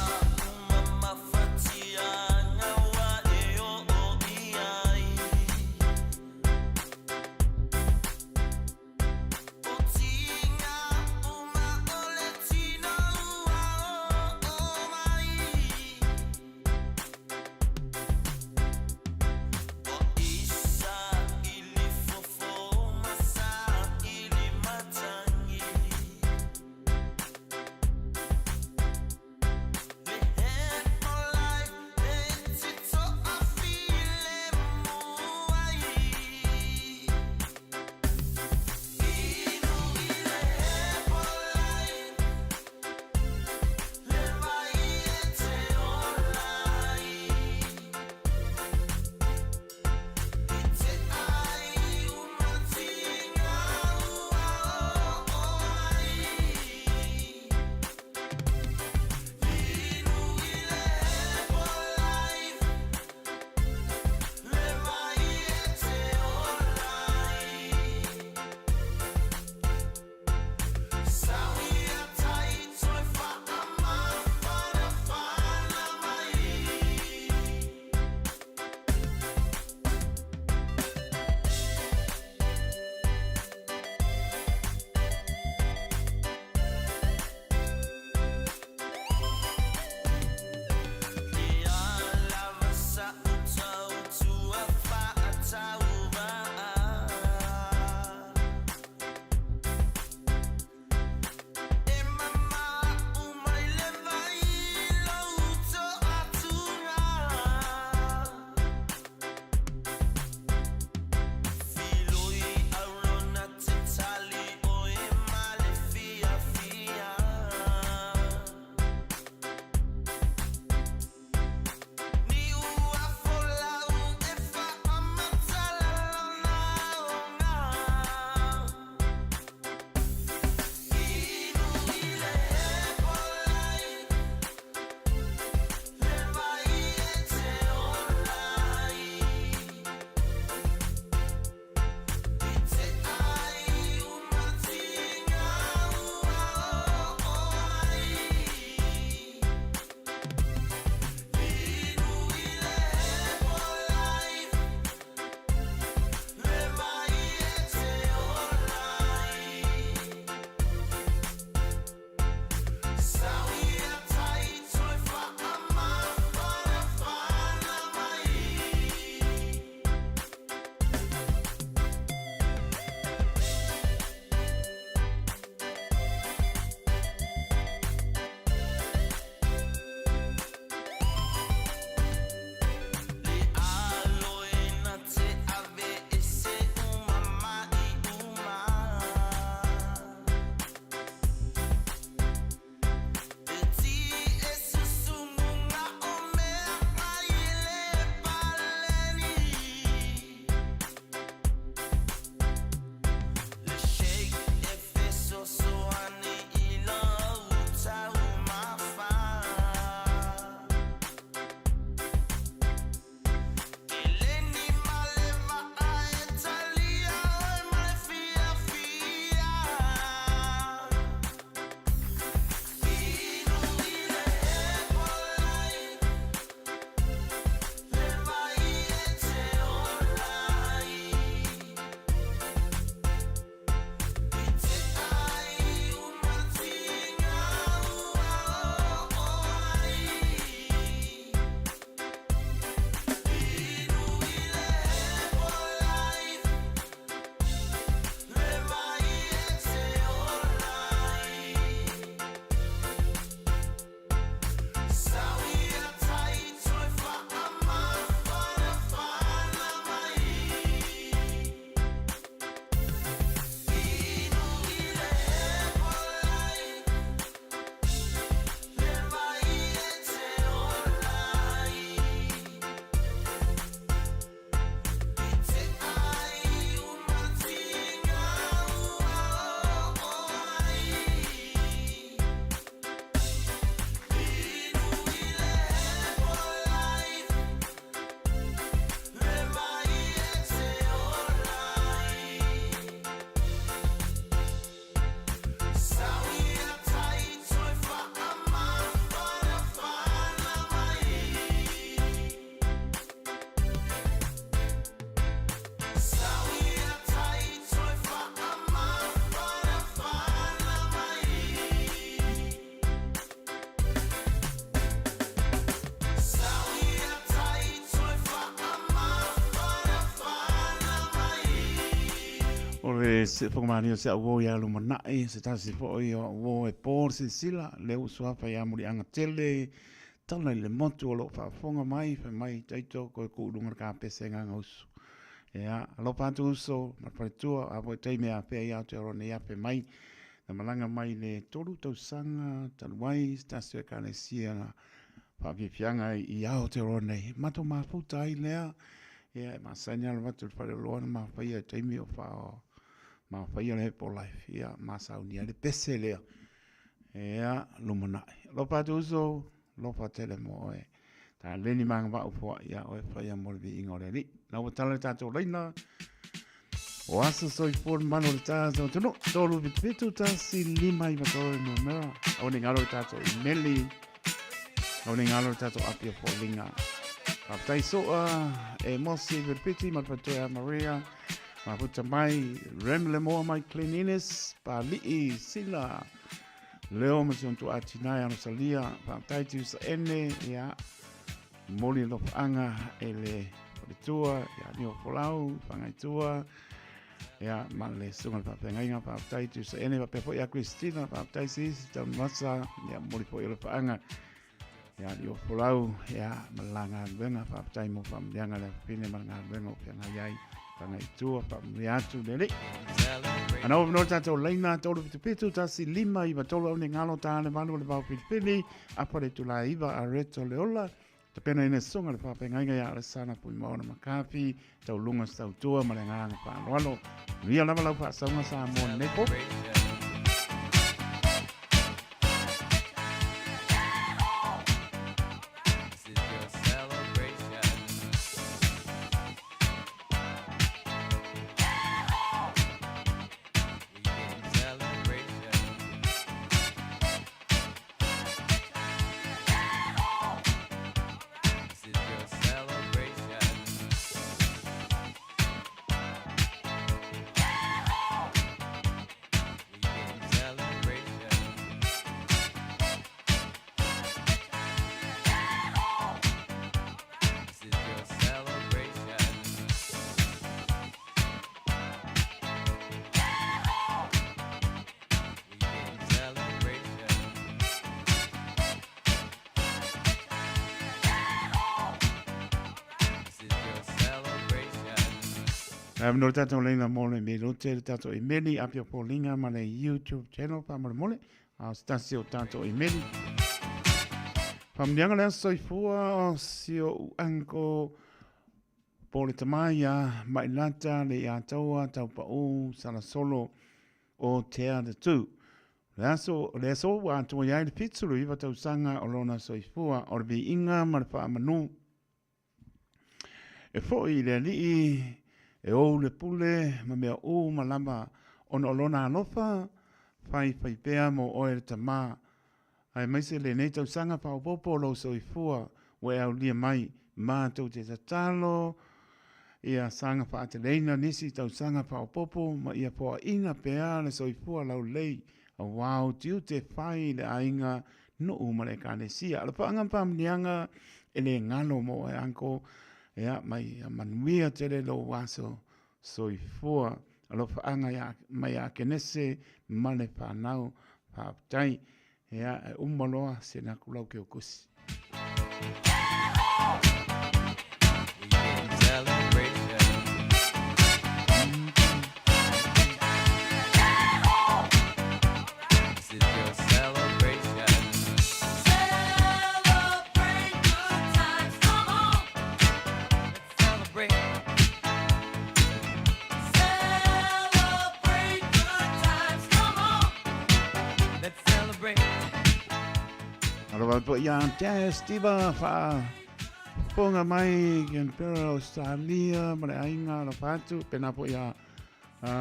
Speaker 8: mamafatia gaua e oo i ai.
Speaker 4: Le siufogomalie o si au uo ia lumanai, se tasi foi o au uo e po le silasila, lea ua suafa ia Muliaga tele, tala i le motu o lo o faafofoga mai, fai mai Taito koe kuu i luga o le kapese e Gagausu. Ia, alofa atu uso ma le faletua, a foi taimi e afea i Aotearoa nei afe mai, na malaga mai le 3 tausaga talu ai, se tasi o ekalesia na faafiafiaga i Aotearoa nei. Matou mafuta ai lea, ia e masani lava avatu i le faleoloa na mafaia i taimi o faa mafaia le Herbalife, ia ma saunia ai le pese lea. Ia, lumanai. Alofa atu uso, alofa tele mo oe. Taleni ma agavaa foai ia oe faia mo le viiga o le Alii. Na ua tala le tatou laina. O aso soifua le mamalu o le tatou atunuu. 377 1 5 3 le numera. Aua ne i galo le tatou imeli. Aua ne i galo le tatou api o foliga. Faafetai soa e Mosi Vilipiti ma le faletua ia Maria. Mafuta mai Rem Lemoa mai Glen Innes, Pali'i, Sila, Leo ma si ona tuaatinai Alosalia. Faafetai Tiusa Ene, ia momoli alofaanga e le faletua ia Nio Folau, Fagaitua, ia ma le susuga i le faafeagaiga. Faafetai Tiusa Ene, faapea foi ia Christina, faafetai Sisi Taunivasa, ia momoli foi alofaanga ia Nio Folau, ia ma le la galuega. Faafetai mo faamanuiaga le afafine ma le galuega o feagai ai Fagaitua, faamanuia atu le Alii. Ana ua avanoa le tatou laina 377 1 5 9 3 au ne galo ta le valu o le vao filifili apa le itula e 9 areto le ola tapena ina soga le faafeagaiga ia Alesana Fuimaono Makafi tauluga se tautua ma le agaga faaaloalo. Manuia lava lau faasauga Samoa lenei po.
Speaker 8: This is your celebration. We can celebration. This is your celebration. We can celebration. This is your celebration. We can celebration. This is your celebration.
Speaker 4: Avanoa le tatou laina mo le melote le tatou imeli apia foliga ma le YouTube channel faamolemole a o se tasi o tatou imeli. Faamanuiaga le aso soifua o si ou uncle po o le tama ia Mailata le ia Taua Taupau Salasolo o Tea the Two. Le aso, le aso ua atoa i ai le 79 tausaga o lona soifua o le viiga ma le faamanu. E foi i le Alii e ou le pule ma mea uma lava ona o lona alofa faifai pea mo oe le Tama, aemaise lenei tausaga faaopoopo o lou soifua ua e aulia mai matou te tatalo ia saga faateleina nisi tausaga faaopoopo ma ia foaina pea le soifua laulelei aua ou tiute fai i le aiga nuu ma le ekalesia. Alofaaga ma faamanuiaga e le galo mo oe uncle. Ia, mai ia manuia tele lou aso soifua. Alofaaga ia, mai ia Kenese ma le fanau. Faafetai. Ia, e uma loa se naku lau ke o kusi.
Speaker 8: Weekend celebration. This is your celebration.
Speaker 9: Celebrate good times, come on.
Speaker 8: Let's celebrate.
Speaker 9: Celebrate good times, come on.
Speaker 8: Let's celebrate.
Speaker 4: Alofa atu ia te Steve faafofoga mai Canberra Australia ma le aiga alofa atu pena foi ia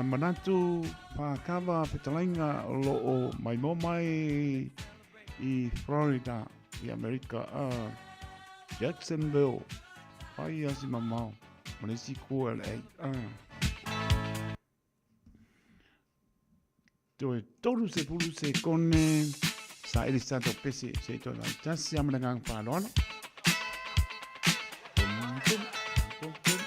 Speaker 4: Manatu Whakava Fetalaiga o lo o maimoa mai i Florida i Amerika a Jacksonville whai a si mamao ma le isi ko LA a Toe 30 sekone saili se tatou pese se i toe lautasi a ma le agaga faaaloalo. Pum, pum, pum, pum.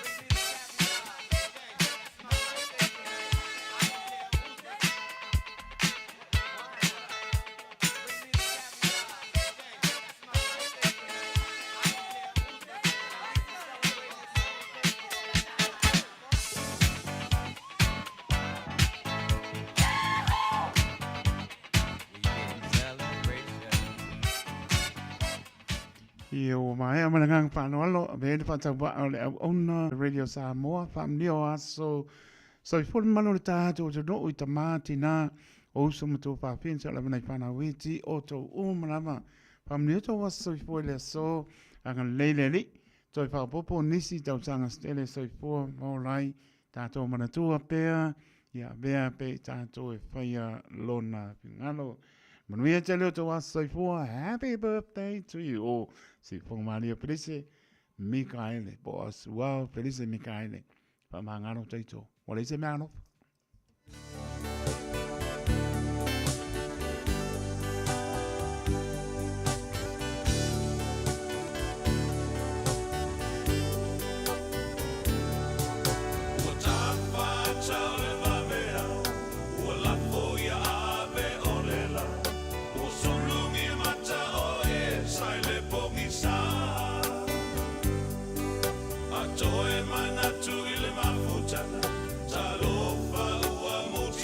Speaker 4: Ia ua maea ma le agaga faaaloalo, avea ai le faatauvaa o le auauna Radio Samoa, faamanuia o aso soifua le mamalu o le tatou atunuu i tama, tina, o uso ma tuafafine, sa lava nai fanau iti, o outou uma lava. Faamanuia outou aso soifua i le aso, agalelei le Alii, toe faaopoopo nisi tausaga se tele soifua ma ola ai tatou manatua pea, ia avea pea i tatou e faia lona finagalo. Manuia tele o tou aso soifua. Happy birthday to you. O Siufofoga Malia Felise Mikaele po o Asuao Felise Mikaele. Faamagalo taito. Ua leai se mea alofa.
Speaker 6: Ua tafacha o le vaveao, ua lafo ia ave o le la, ua sulugi mata o e sa i le pogisa. A toe manatu i le mafutaga, talofa ua mutisa.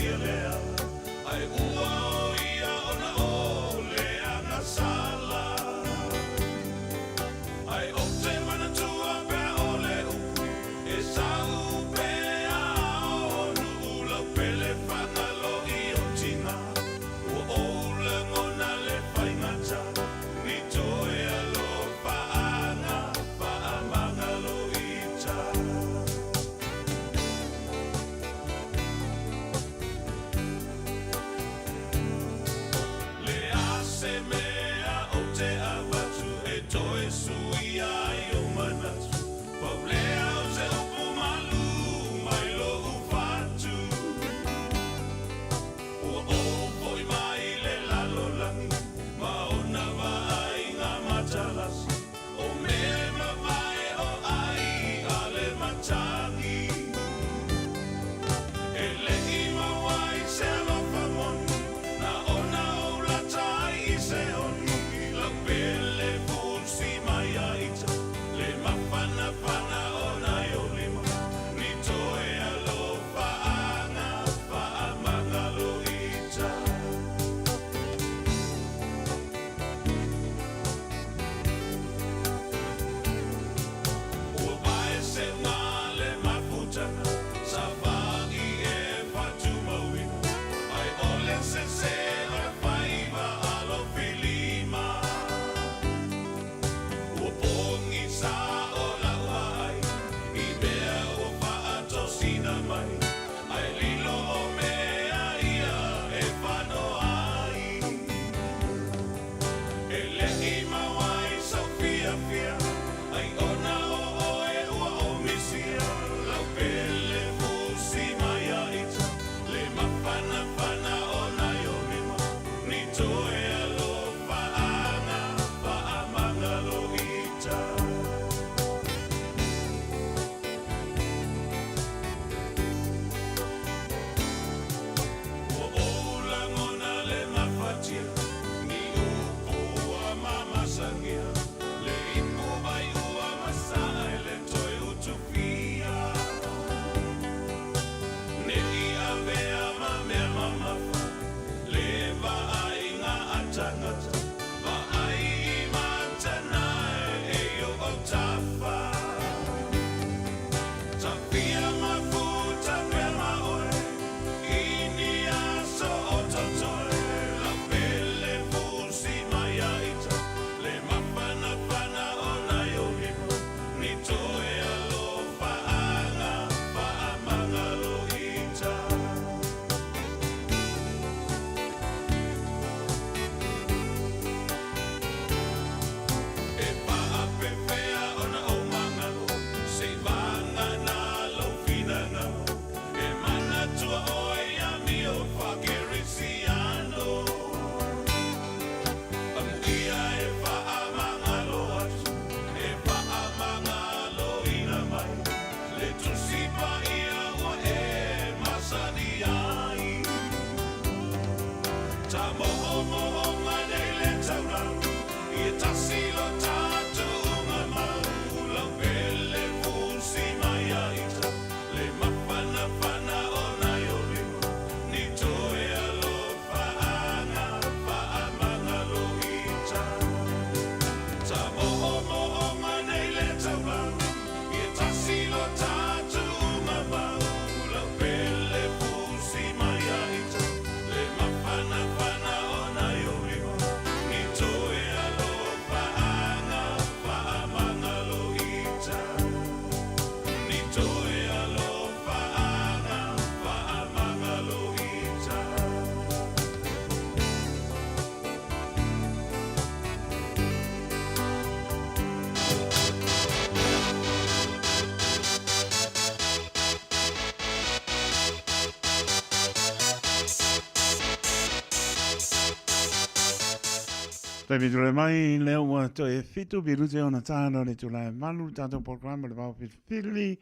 Speaker 4: Taimi tulai mai, lea ua toe fitu minute ona tāna o le itula e valu le tatou polokalame o le Vao Filifili.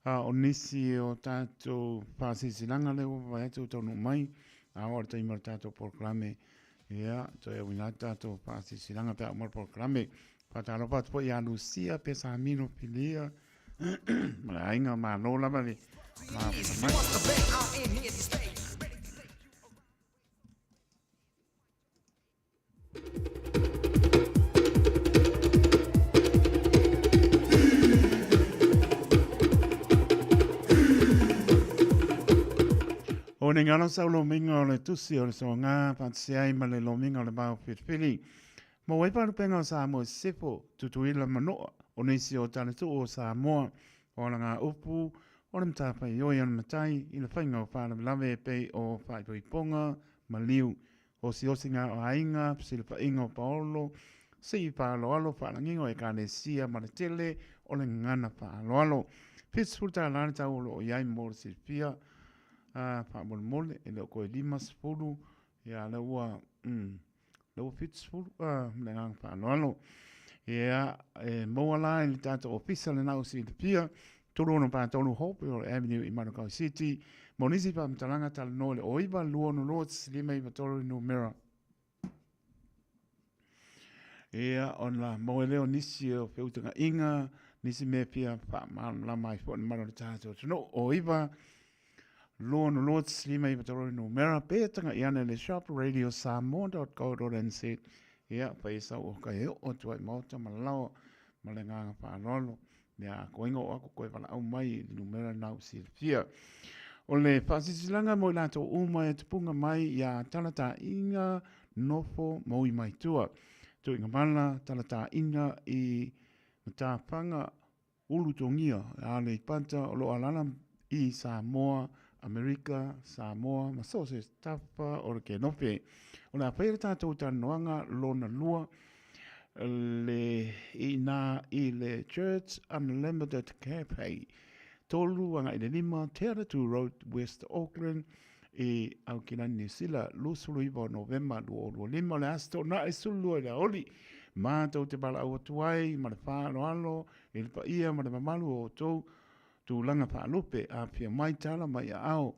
Speaker 4: A o nisi o tatou faasilasilaga lea ua vaai atu ua taunuu mai, a oo i le taimi o le tatou polokalame, ia, toe auina atu tatou faasilasilaga pe a uma le polokalame. Faatalofa atu foi ia Lucia Pesamino Pilia ma le aiga, malo lava le mafuta mai. O ne ngalo sau lomiga o le tusi o le soaga faatasi ai ma le lomiga o le vao filifili. Maua ai faalupega o Samoa i sisifo, Tutuila ma Noa, o nisi o talatuu o Samoa, o alaga upu, o le matafaioi a le matai i le faiga o faalavelave e pei o faaipoipoga, maliu, osiosiga o aiga, fesilafaiga o paolo, sii faaaloalo, faalagiga o Ekalesia ma le tele o le gagana faaaloalo. $70 le tau o lo o i ai mo le silafia. Faamolemole, e le o toe 50, ia lea ua, lea ua 70, ma le agaga faaaloalo. Ia, e maua la i le tatou ofisa lena ua silafia, 363 Hopewell Avenue i Manukau City. Mo nisi faamatalaga talanoa i le 09 262 593 le numera. Ia, ona maua lea o nisi o feutagaiga, nisi mea e fia faamalamalama ai foi le mamalu o le tatou atunuu. O 9 262 593 le numera, pe tagai ane i le shopradiosamoa.co.nz. Ia, fai e sau o kai e oo atu ai i maota ma laoa ma le agaga faaaloalo. Mea koe oo aku koe valaau mai i le numera lena ua silafia. O le faasilasilaga mo i latou uma e tupuga mai ia talataiga nofo ma ui mai tua. Tuiga mala talataiga i matafaga ulutogia a Aleipata o lo o alala i Samoa, Amerika, Samoa ma so o se tafa o le Kenope. O le a faia le tatou talanoaga lona lua le i ina i le Church Unlimited Cafe, 3-5 Te Atatū Road, West Auckland, i Aukilani, Niu Sila, 29 o Novema 2025, o le Aso Toonai 12 i le aoauli. Matou te valaau atu ai ma le faaaloalo i le paia ma le mamalu o outou tulaga faalupe, afifio mai, tala mai aao.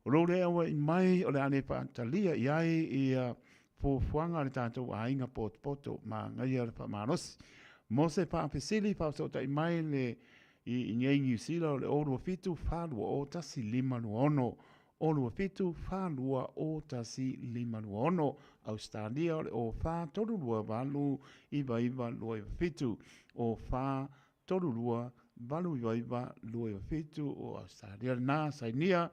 Speaker 4: O lou le auai mai o le a le faatalia i ai ia fuafuaga a le tatou aiga potopoto ma agaia le faamalosi. Mo se faafesili, faafesootai mai le i inei Niu Sila o le 027 420 1526, 027 420 1526, Ausetalia o le 04 32 8 99 297, 04 3 2 8 9 9 2 7 o Ausetalia lena, Sainia,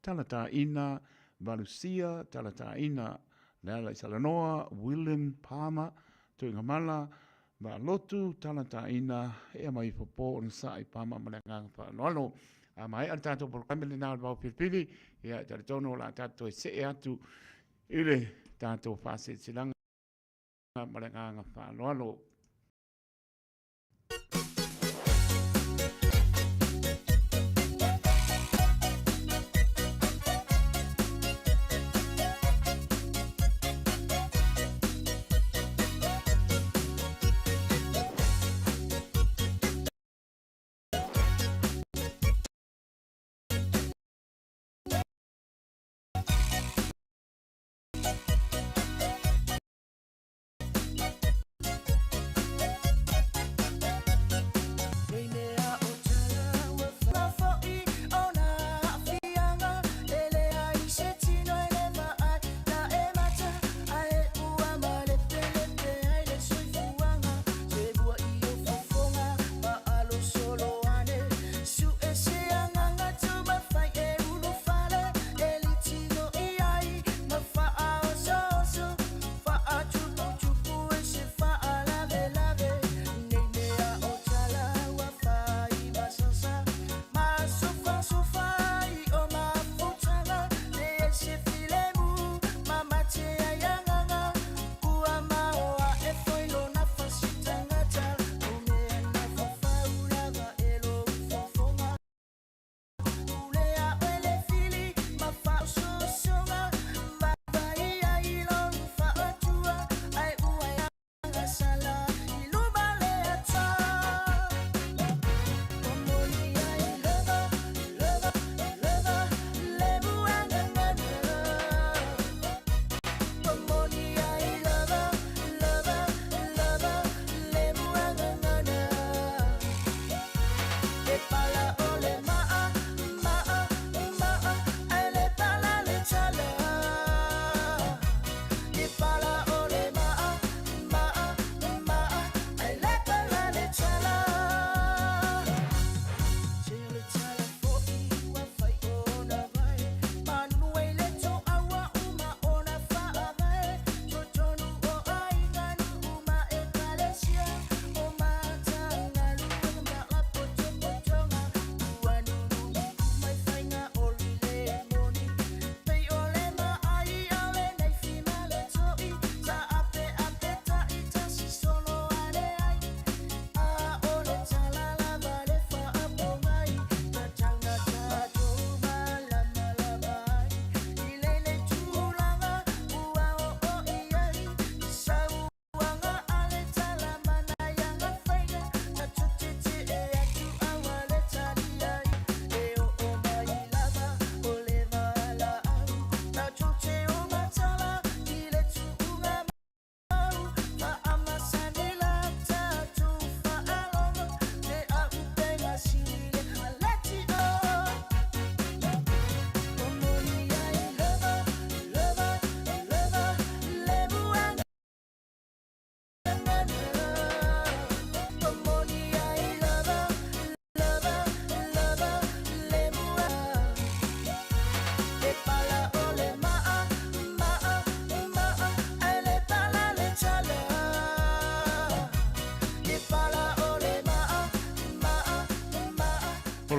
Speaker 4: Talataina, Valusia, Talataina, Leala i Salanoa, William Palmer, Tuigamala, Vaalotu, Talataina, ea mai ifo po ona sa'i Palmer ma le agaga faaaloalo. A maea le tatou polokalame lena o le Vao Filifili, ia e talitonu o le a tatou toe see atu i le tatou faasilasilaga ma le agaga faaaloalo.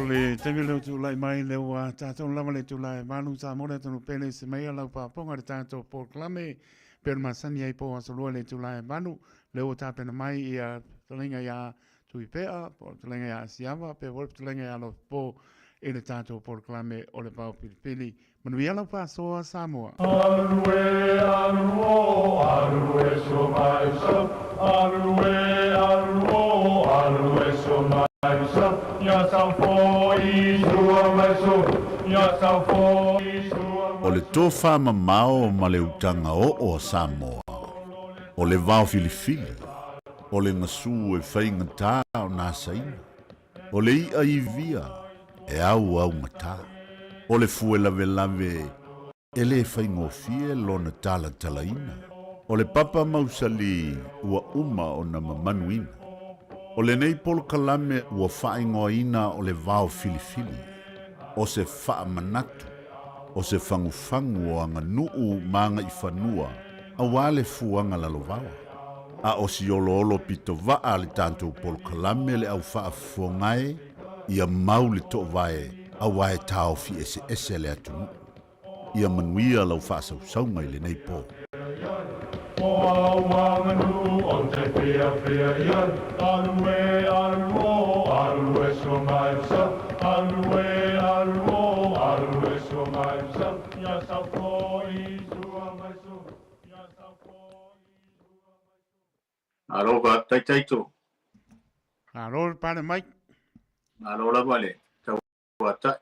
Speaker 4: O le taimi lea o tulai mai lea ua tatou lava le itula e 8 Samoa le atunuu pele se mai a lau faafofoga i le tatou polokalame pei ona masani ai po aso lua i le itula e 8 lea ua tapena mai ia fetalaiga ia Tuipea po o le fetalaiga ia Asiava pea foi le fetalaiga ia Alofipo i le tatou polokalame o le Vao Filifili. Manuia lau faasoa Samoa.
Speaker 6: Alu e alu o alu e so mai so alu e alu o alu e so mai so ia sau foi sua mai so ia sau foi sua
Speaker 5: O le tofa mamao ma le utaga oo a Samoa, o le vao filifili, o le gasu e faigata ona asaina, o le iʻa ivia e auaugata, o le fue lavelave e le faigofie lona talatalaina, o le papa mausali ua uma ona mamanuina. O lenei polokalame ua faaigoaina o le vao filifili, o se faamanatu, o se fagufagu o aganuu ma agaifanua auā le fuaga lalovaoa. A o si oloolo pito vaa a le tatou polokalame le au faafofoga e, ia mau le toovae auā e taofi eseese le atunuu. Ia manuia lau faasausauga i lenei po.
Speaker 6: O au aganuu ou te fiafia i ai Alu e alu o alu e so mai so Alu e alu o alu e so mai so Ia sau foi sua mai so Ia sau foi sua mai so.
Speaker 10: Malo faafetai Taito.
Speaker 4: Malo le pale mai.
Speaker 10: Malo lava le tauatai.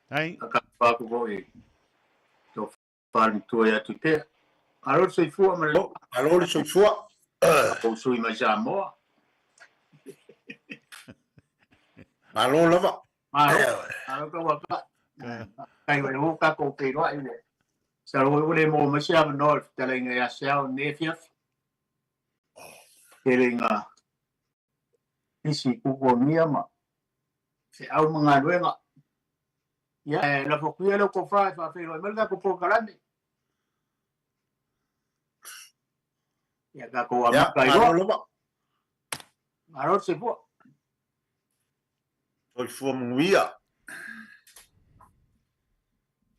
Speaker 4: Ai.
Speaker 10: Faatalofa atu foi i tofa le matua ia Tuipea. Malo le soifua ma le.
Speaker 11: Malo le soifua.
Speaker 10: Tatou sui mai Samoa.
Speaker 11: Malo lava.
Speaker 10: Malo. Malo tauatai. Faafetai o lea ua tatou feiloai ua. Masalo foi ua le maua mai se avanoa o le fetalaiga ia Seao i lenei afiafi. Tele ina pisi i tutuagia ma feau ma galuega. Ia, e lafo atu ia lau tofa e faafeiloai mai le tatou polokalame. Ia, tatou amata ai loa. Malo le soifua.
Speaker 11: Soifua manuia.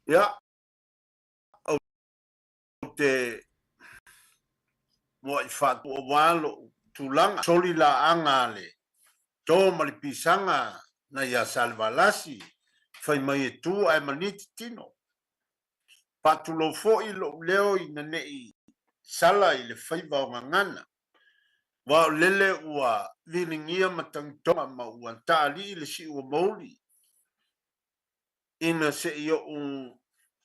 Speaker 11: Ia, ou te muaʻi faatuawa loʻu tulaga soli laaga a le to ma le pisaga na iā Salevalasi fai mai e tu ae maniti tino. Faatulou foi loʻu leo ina neʻi sala i le faiva o gagana. Ua o lele ua viligia matagitoga ma ua taalii le siʻu o mouli ina seʻi oʻu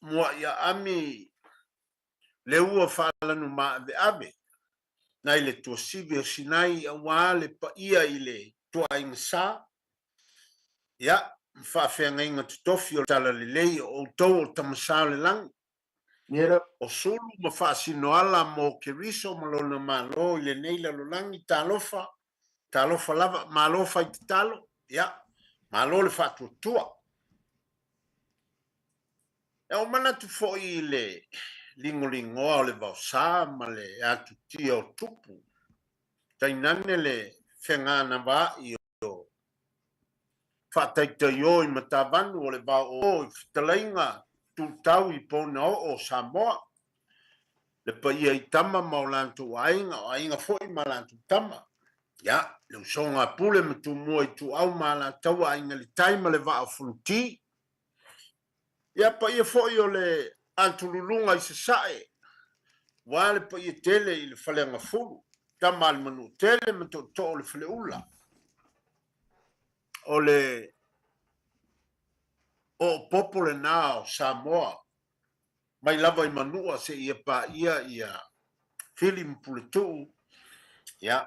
Speaker 11: muaʻi aami le ua faalanu maaveave nai le tuasivi o Sinai auā le paia i le tuaaiga sa, ia, ma faafeagaiga totofi o le talalelei o outou o Tamasa o le Lagi, o sulu ma faasinoala mo Keriso ma Lona Malo i lenei lalolagi, talofa, talofa lava, malo fai tatalo, ia, malo le faatuatua. E ou manatu foi i le ligoligoa o le vaosa ma le atutia o tupu, tainane le feganavaai o faataitaiō i matavanu o le vao o i fetalaiga tutau i ponaoo o Samoa, le paia i tama ma o latou aiga, o aiga foi ma latou tama. Ia, le usoga a Pule ma Tumua Ituau ma Alataua, Aiga i le Tai ma le Vaa o Fonoti. Ia, paia foi o le Atululuga i Sasae, aua le paia tele i le Faleagafulu, tama a le Manuatele ma Tootoo o le Faleula. O le oopopo lena o Samoa, mai lava i Manua seia paia ia Fili ma Puletuu, ia,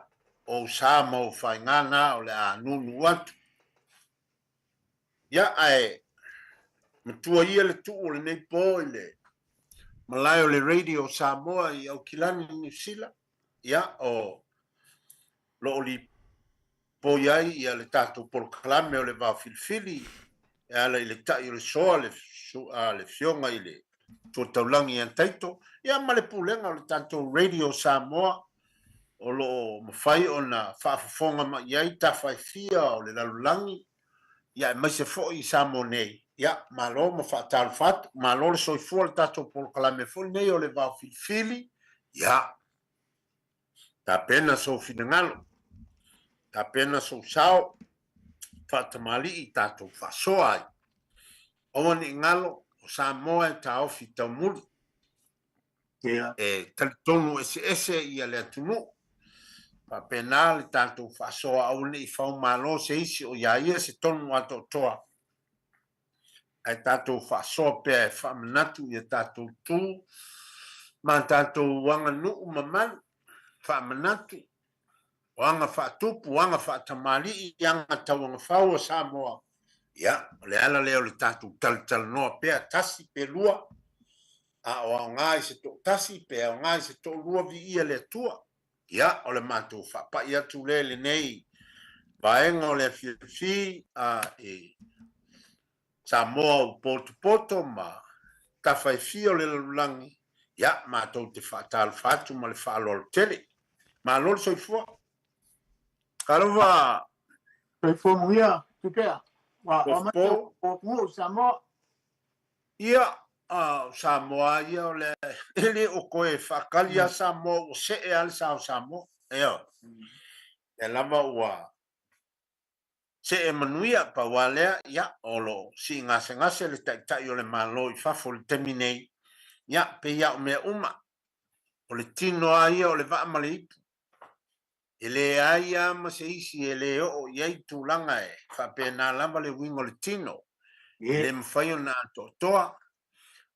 Speaker 11: o ou sa ma ou faiga na o le a nūnū atu. Ia, ae matua ia le tuu o lenei po i le malae o le Radio o Samoa i Aukilani, Niu Sila, ia, o lo o lipoi ai ia le tatou polokalame o le Vao Filifili e ala i le ta'i o le soa le, a le Afioga i le Tuataulagi ia Taito, ia ma le pulega o le tatou Radio Samoa o lo o mafai ona faafofoga mai ai tafa e fia o le lalolagi. Ia, aemaise foi i Samoa nei. Ia, malo ma faatalofa atu. Malo le soifua le tatou polokalame foi lenei o le Vao Filifili. Ia, tapena sou finagalo, tapena sou sao, faatamalii tatou faasoa ai. Aua ne i galo, o Samoa e taofi taumuli.
Speaker 10: Ia.
Speaker 11: E talitonu eseese ia le atunuu. Faapena le tatou faasoa aua ne i faumalo se isi o ia ia se tonu atoatoa. Ae tatou faasoa pea e faamanatu ia tatou tu ma tatou aganuu mamalu, faamanatu o aga faatupu, aga faatamalii, aga tauagafau a Samoa. Ia, o le ala lea o le tatou talatalanoa pea, tasi pe lua, a o aoga i se toatasi pe aoga i se toalua, viia le Atua. Ia, o le matou faapai atu lea i lenei vaega o le afiafi a i Samoa ua potopoto ma tafa e fia o le lalolagi, ia, matou te faatalofa atu ma le faaaloalo tele. Malo le soifua. Talofa.
Speaker 10: Soifua manuia, Tupea. Ua
Speaker 11: Fofo.
Speaker 10: o atunuu i Samoa.
Speaker 11: Ia, o Samoa ia o le e le o toe faatali lava Samoa ua see lava le sa o Samoa. Ioe. Lea lava ua see manuia, pau lava lea, ia, o lo o sii gasegase le Taitai o le Malo i fafo i le taimi nei, ia, pei lava o mea uma, o le tino lava ia o le vaa ma le ipu. E leai lava ma se isi e le oo i ai tulaga e faapena lava le uiga o le tino, e le mafai ona atoatoa.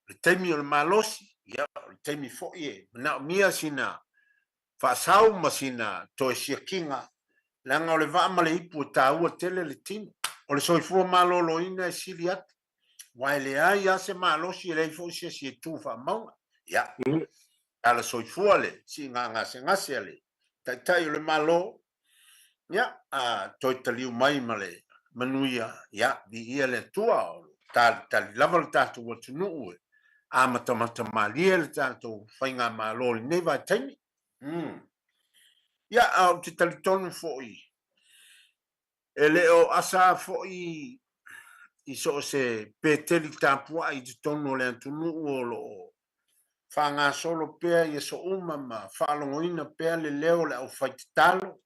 Speaker 11: O le taimi o le malosi, ia, o le taimi foi e manaomia sina faasau ma sina toe siakiga, leaga o le vaa ma le ipu e taua tele le tino. O le soifua maloloina e sili atu, aua e leai lava se malosi, e leai foi se isi e tu faamauga. Ia, tala soifua le siiga gasegase a le Taitai o le Malo, ia, a toe taliu mai ma le manuia, ia, viia le Atua, o lo o talitali lava le tatou atunuu e amatamata malie le tatou faigamalo i lenei vaitaimi. Umm. Ia, a ou te talitonu foi, e le o asa foi i so o se Peteli tapuai i totonu o le atunuu o lo o faagasolo pea i aso uma ma faalogoina pea le leo o le aufaitatalo,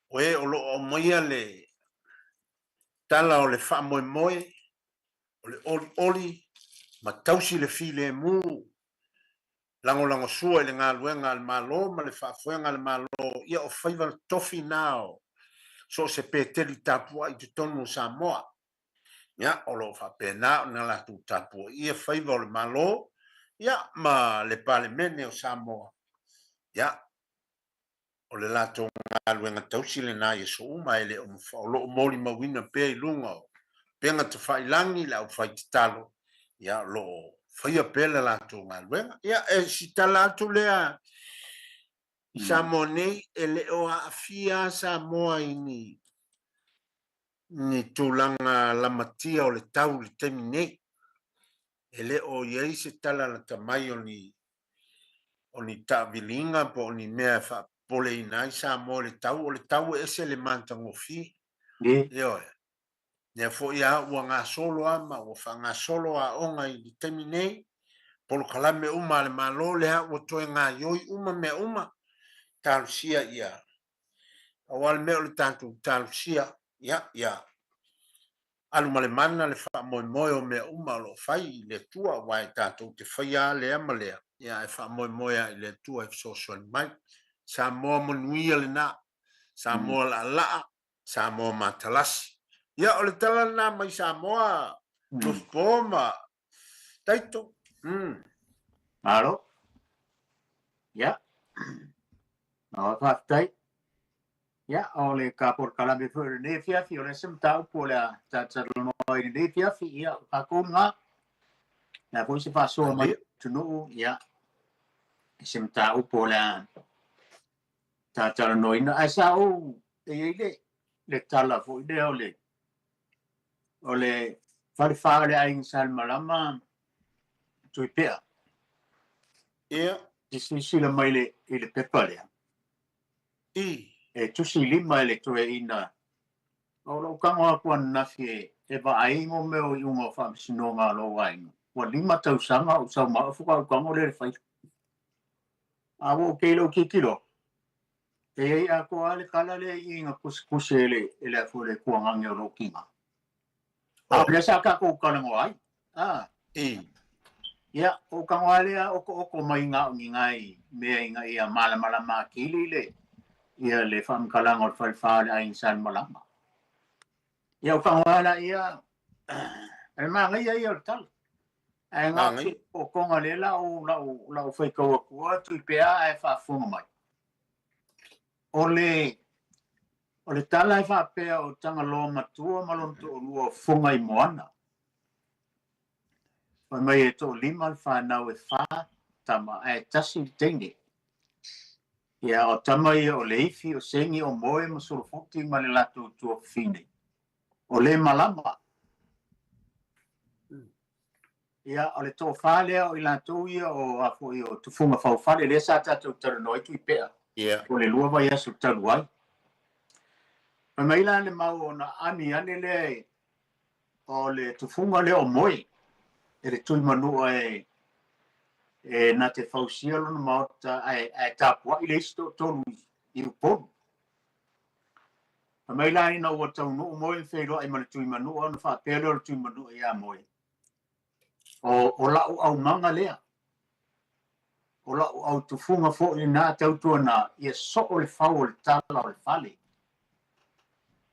Speaker 11: o e o lo o aumaia le tala o le faamoemoe, o le olioli ma tausi le filemu, lagolagosua i le galuega a le Malo ma le faafoega a le Malo, ia o faiva tofi na o so o se Peteli tapuai i totonu o Samoa. Ia, o lo o faapena ona latou tapuaia faiva o le Malo, ia, ma le Palemene o Samoa. Ia, o le latou galuega tausi lena i aso uma, e le o o lo o molimauina pea i luga o upega tafailagi le aufaitatalo, ia, o lo o faia pea le latou galuega. Ia, e si tala atu lea i Samoa nei, e le o aafia Samoa i ni ni tulaga lamatia o le tau i le taimi nei. E le o i ai se tala lata mai o ni o ni taaviliga po o ni mea e faapopoleina ai Samoa i le tau. O le tau e ese le matagofie. Ioe. Lea foi lava ua gasolo lava ma ua faagasolo aoga i le taimi nei, polokalame uma a le Malo, lea ua toe gaioi uma mea uma, talosia ia Aua le mea o le tatou talosia, ia, ia alu ma le mana le faamoemoe o mea uma o lo o fai i le Atua, aua e tatou te faia lava lea ma lea, ia ae faamoemoe lava i le Atua e fesoasoani mai. Samoa manuia lena, Samoa laalaa, Samoa matalasi. Ia, o le tala lena mai Samoa, Lofipo ma Taito.
Speaker 10: Malo. Ia. Malo faafetai. Ia, o le ka polokalame foi o lenei afiafi, o le se mataupu o le a talatalanoa i lenei afiafi, ia, o tatou lena. Le a foi se faasoa mai atunuu, ia, se mataupu o le a talatalanoaina. Ae sa ou, e i ai le, le tala foi lea o le, o le falefa o le aiga Salemalama Tuipea.
Speaker 11: Ia.
Speaker 10: E silasila mai le, i le pepa lea.
Speaker 11: I.
Speaker 10: E tusi lima e le toeaina O lou tago atu ananafi e vaai i mo mea o iuga o faamasinoga a lou aiga, ua 5 tausaga o ou sau mai faatoa ou tago lea i le faila. A ua ou kei i lou tilotilo, e i ai atoa lava le tala lea i i na tusitusi e le e le a foi le tuagage o lou tina. A o lea sa tatou talanoa ai. A. Ia, ou tago lava lea oto'oto mai na o ni nai mea ina ia malamalama atili le ia le faamatalaga o le falefa o le aiga Salemalama. Ia, ou tago lava laia, o le manaia ia o le tala. Ae na o se ootoga lea la ou la ou faitau atua Tuipea ae faafofoga mai. O le o le tala e faapea o Tagaloa Matua ma lona toalua o Fuga i Moana. Fai mai e toalima le fanau e fa tama ae tasi le teine. Ia o tama ia o Leifi, o Segi, o Moe ma Solofuti ma le latou tuafafine. O le Malama. Ia, o le tofa lea o i latou ia o a foi o Tufuga Faufale, lea sa tatou talanoa ai Tuipea, o le 2 vaiaso talu ai. Fai mai la le mau ona ami ane lea e, o le tufuga lea o Moe, e le Tuimanua e, e na te fausia lona maota ae, ae tapuai le isi toatolu i Upolu. Fai mai la ina ua taunuu Moe ma feiloai ma le Tuimanua ona faapea lea o le Tuimanua ia Moe, o, o la'u aumaga lea, o la'u autufuga foi lena tautuana ia so'o le fau o le tala o le fale,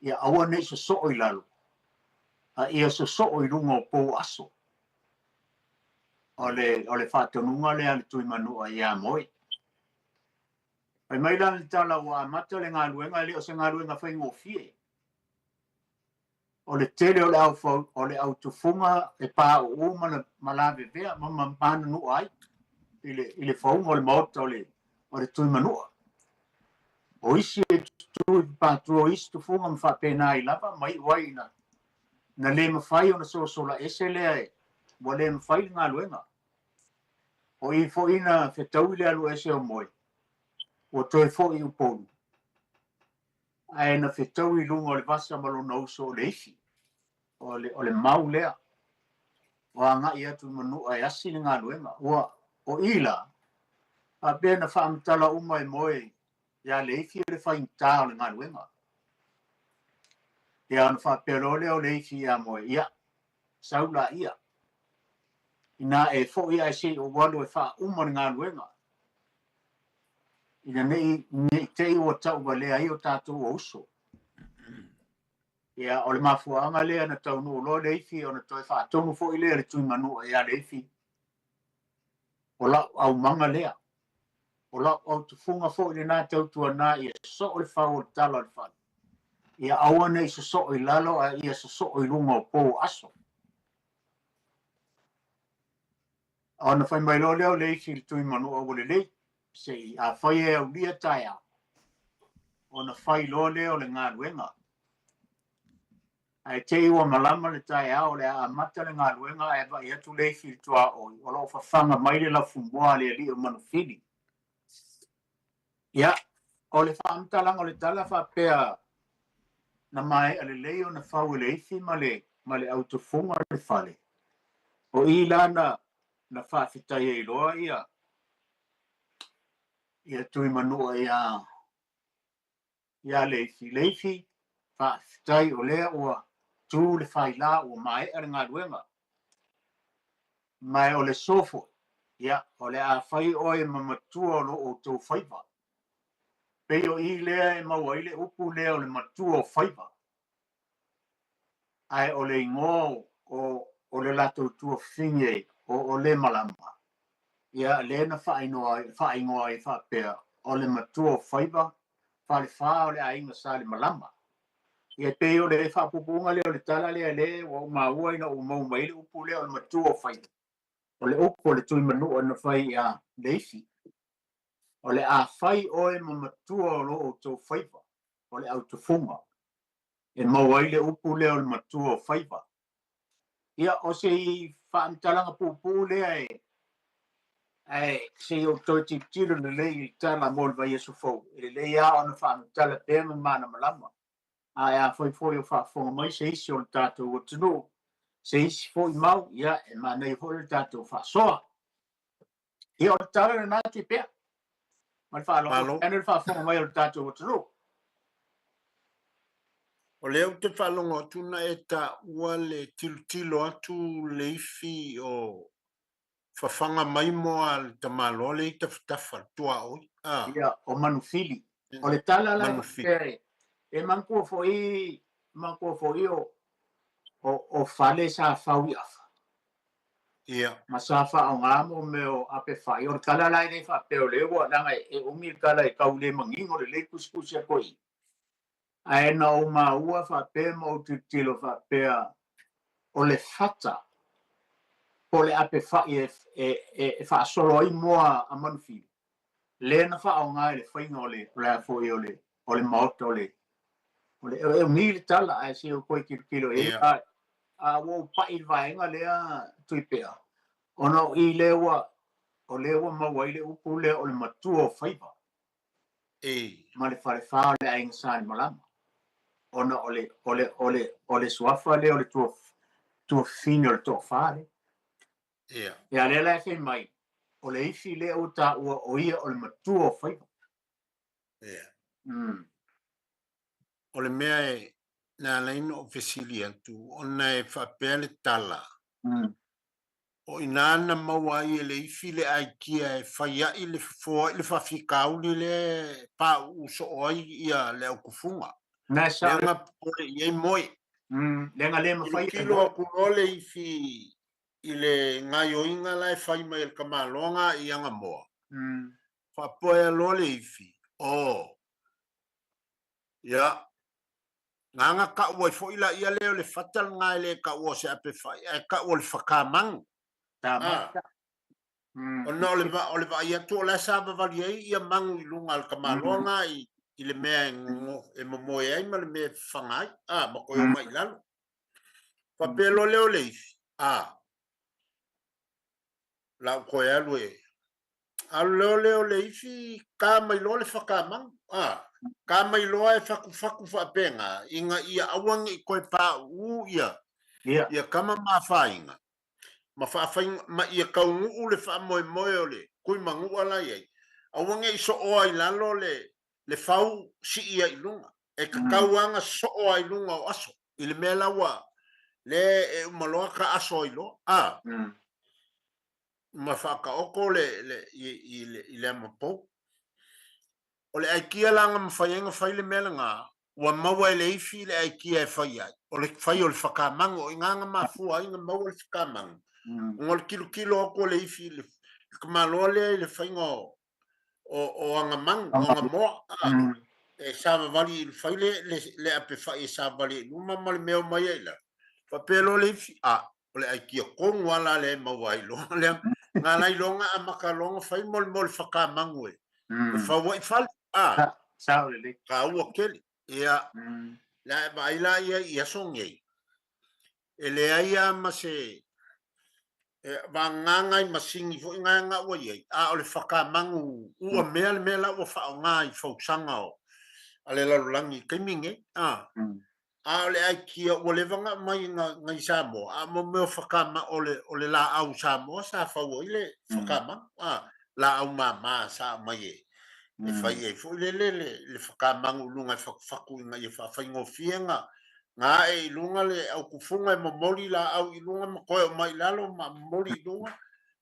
Speaker 10: ia aua ne i soso'o i lalo, a ia soso'o i luga o pou aso. O le, o le faatonuga lea a le Tuimanua ia Moe. Fai mai la le tala ua amata le galuega, e le o se galuega faigofie. O le tele o le au, o le au tufuga e pauu ma, ma lavevea ma manunua ai i le, i le fauga o le maota o le, o le Tuimanua. O isi e tutu i papatua o isi tufuga ma faapena ai lava ma iu ai ina na le mafai ona sosola ese lea e, ua le mafai le galuega. O i foi na fetaui le alu ese o Moe, ua toe foi i Upolu, ae na fetaui i luga o le vasa ma lona uso o Leifi. O le, o le mau lea, o agai atu i Manua e asi le galuega. Ua, o i la, faapea na faamatala uma e Moe ia Leifi le faigata o le galuega. Ia ona faapea loa lea o Leifi ia Moe, ia, sau laia. Ina e foi ae se i ou alu e faauma le galuega. Ina nei, nei te i ua tauvalea ai o tatou o uso. Ia, o le mafuaaga lea na taunuu loa Leifi ona toe faatonu foi lea le Tuimanua ia Leifi. O lau aumaga lea. O lau autufuga foi lena tautuana ia sosoo le fau o le tala o le fale. Ia aua ne i sosoo i lalo ae ia sosoo i luga o pou aso. Ona fai mai loa lea o Leifi i le Tuimanua ua lelei, se i afai e aulia taeao, ona fai loa lea o le galuega. Ae te i ua malama le taeao o le a amata le galuega ae vaai atu Leifi i le tuaoi o lo o fafaga mai le lafumoā a le alii o Manufili. Ia, o le faamatalaga o le tala faapea na maea lelei ona fau e Leifi ma le, ma le autufuga le fale. O i la na, na faafetai ai loa ia, ia Tuimanua ia, ia Leifi. Leifi, faafetai o lea ua tu le faila ua maea le galuega. Ma o le aso foi, ia, o le a fai oe ma matua o lo outou faiva. Pei o i lea e maua ai le upu lea o le matua o faiva. Ae o le igoa o, o le latou tuafafine o, o Lemalama, ia, lea na faaigoa ai, faaigoa ai faapea, o le matua o faiva, falefa o le aiga Salemalama. Ia e pei o le faapupuga lea o le tala lea lea ua ou maua ina ua maua mai ai le upu lea o le matua o faiva. O le upu o le Tuimanua na fai ia Leifi. O le a fai oe ma matua o lo outou faiva, o le autufuga, e maua ai le upu lea o le matua o faiva. Ia, o se faamatalaga puupuu lea e, ae se i ou toe tilotilo lelei i le tala mo le vaiaso fou, e lelei lava ona faamatala pea ma malamalama. Ae afai foi o faafofoga mai se isi o le tatou atunuu, se isi foi mau, ia, e manaia foi le tatou faasoa. Ia, o le tala lena Tuipea. Ma le faaaloalo, tainane le faafofoga mai o le tatou atunuu.
Speaker 11: O lea ou te faalogo atu na e taua le tilotilo atu le ifi o fafaga mai moa a le tamaloa lea i tafatafa, le tuaoi.
Speaker 10: Ah. Ia, o Manufili. O le tala la e, e manatua foi, manatua foi o, o, o fale sa fau i afa.
Speaker 11: Ia.
Speaker 10: Ma sa faaaoga mo mea o ape fai. O le tala la e le faapea o lea ua, leaga e umi le tala e tau le manino lelei tusitusi a toeaiina. Ae na ou maua faapea ma ou tilotilo faapea o le fata po o le ape fai e, e, e, e faasolo ai moa a Manufili, lea na faaaoga i le faiga o le, o le a foi o le, o le maota o le, o le, e umi le tala ae se i ou toe tilotilo i ai. A, a ua ou pai i le vaega lea Tuipea, ona o i lea ua, o lea ua maua ai le upu lea o le matua o faiva.
Speaker 11: E.
Speaker 10: Ma le falefa o le aiga Salemalama, ona o le, o le, o le, o le suafa lea o le tua, tuafafine o le toafa lea.
Speaker 11: Ia.
Speaker 10: Ia, lea la e fai mai, o le ifi lea ua taua o ia o le matua o faiva.
Speaker 11: Ia. O le mea e, na ala ai ona ou fesili atu, ona e faapea le tala, O i ina na maua ai e le ifi le aikia e fai ai le fofo ai le faafitauli lea e pauu soo ai ia le aukufuga. Lea na popole i ai moe.
Speaker 10: Lea na le mafai e
Speaker 11: Tilotilo atu loa le ifi i le gaioiga la e fai mai e le tamaloa na i Agamoa. Faapoea loa le ifi, oh, ia, Nganga ka'u ai fo'i la'ia lea o le fata lena e le ta'ua o se ape fa'i ae ta'u o le fakamanu.
Speaker 10: Ah.
Speaker 11: Ona o le o le vaai atu o la e savavali ai ia manu i luga o le tamaloa na i i le mea e e momoe ai ma le mea e fafaga ai, ah, ma toe omai i lalo. Faapea loa lea o le ifi, ah, la ou toe alu e Alu lea lea o le ifi, ka mai loa le whakamanu. A, ka mai loa e whakuwhaku whaapenga, inga ia aua nge i koe pāuu ia, ia kama mā whāinga. Ma whaawhainga, ma ia kaunuu le whaamoemoe o le kui manua la iai. Aua nge i sooa i lalo le, le whau sii ia i lunga. E kakau anga sooa i lunga o aso. I le mea la ua, le e uma loa ka aso ai loa. A, ma faataoto le, le, i, i, le, i le amapou. O le aikia la na mafai ai na fai le mea lena, ua maua e le ifi le aikia e fai ai. O le fai o le whakamanu, o inā na mafua ai na maua le whakamanu. Ona o le kilokilo atu o le ifi i le, le tamaloa lea i le faiga o, o, o aga manu, o aga moa, a, e savavali i le fai le, le, le ape fai e savavali i luma ma le mea o mai ai la. Faapea loa le ifi, a, o le aikia tonu a la lea e maua ai loa lea. Nga la iloa na amata loa na fai mo le mea o le whakamangu e. E fau ai fale, a.
Speaker 10: Sao lelei.
Speaker 11: Ka ua kele. Ia, la e vaai la ia i aso nei. E leai a ma se, e vagana i masini foi nga nga ua iai, a o le whakamanu ua mea le mea la ua whaonga i fausaga o a le lalolagi i taimi nei, a. A o le aikia ua leva na aumai nga nga i Samoa, a mo mea o whakama o le o le laau Samoa sa fau ai le whakamanu, a, laau māmā sa aumai e e fai ai foi le le le whakamanu i luga e fakufaku ina ia whaawhaingofie nga nga ae i luga le aukufuga e momoli laau i luga ma toe aumai i lalo ma momoli i luga,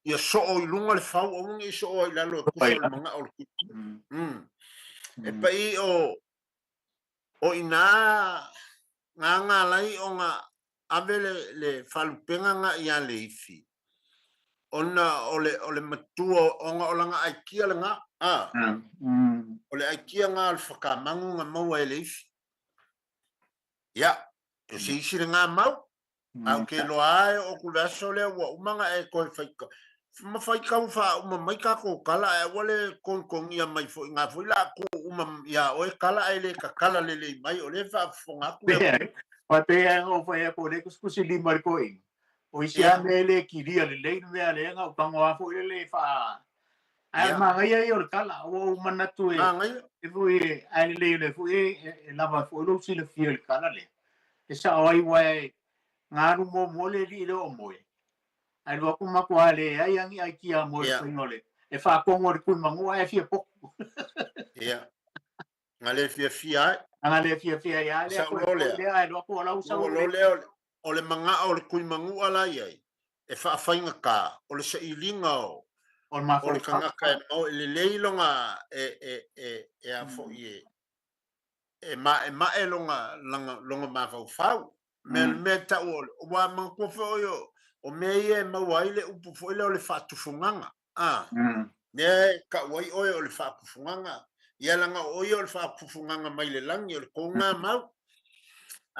Speaker 11: ia soo i luga le fau aua ne i soo ai i lalo e tusa o le manao o le tino. E paʻi o o inā ngā ngā lai o ngā ave le le faalupega nga iā le ifi ona o le o le matua ona o lana aikia lena a o le aikia nga o le whakamangu nga maua e le ifi. Ia, e se isi lena mau, a o ke loa ae o ku le aso lea ua uma nga e koe whaika. Ma whaikau wha uma mai kako kala e aua le konkongia mai foi ngā foi la ku uma ia oe kala e le ka kala le lei mai o le whaafofonga atu le
Speaker 10: Pea, pa pea o whai a ko le kusikusi lima le koe. O isi a me le kiria le lei mea le nga o pango a foi le le wha. Ai mangaia i o le kala, o o manatu e.
Speaker 11: Mangaia.
Speaker 10: E foi ae lelei o lea foi e lava ai foi lou silafia i le tala lea. E sao ai aua e na alu muamua le alii lea o moe, ae alu atu matua leai lava ni aikia mo le faiga o le e faatonu e le Tuimanua ae fia potu.
Speaker 11: Ia. Na le fiafia ai.
Speaker 10: Na le fiafia ai lava lea
Speaker 11: Sau loa lea.
Speaker 10: lea ae alu atu o la ua sau.
Speaker 11: Ua loa lea o le manao o le Tuimanua la i ai, e faafaigata, o le sailiga o
Speaker 10: o
Speaker 11: le tagata e maua e lelei lona e e e e a foi e e maemae lona lona lona mafaufau. Mea le mea e tau o le aua manatua foi o o mea ia e maua ai le upu foi lea o le faatufugaga. A, mea e tau ai oe o le faatufugaga, ia leaga o oe ia o le faatufugaga mai le lagi, o le tou lena mau.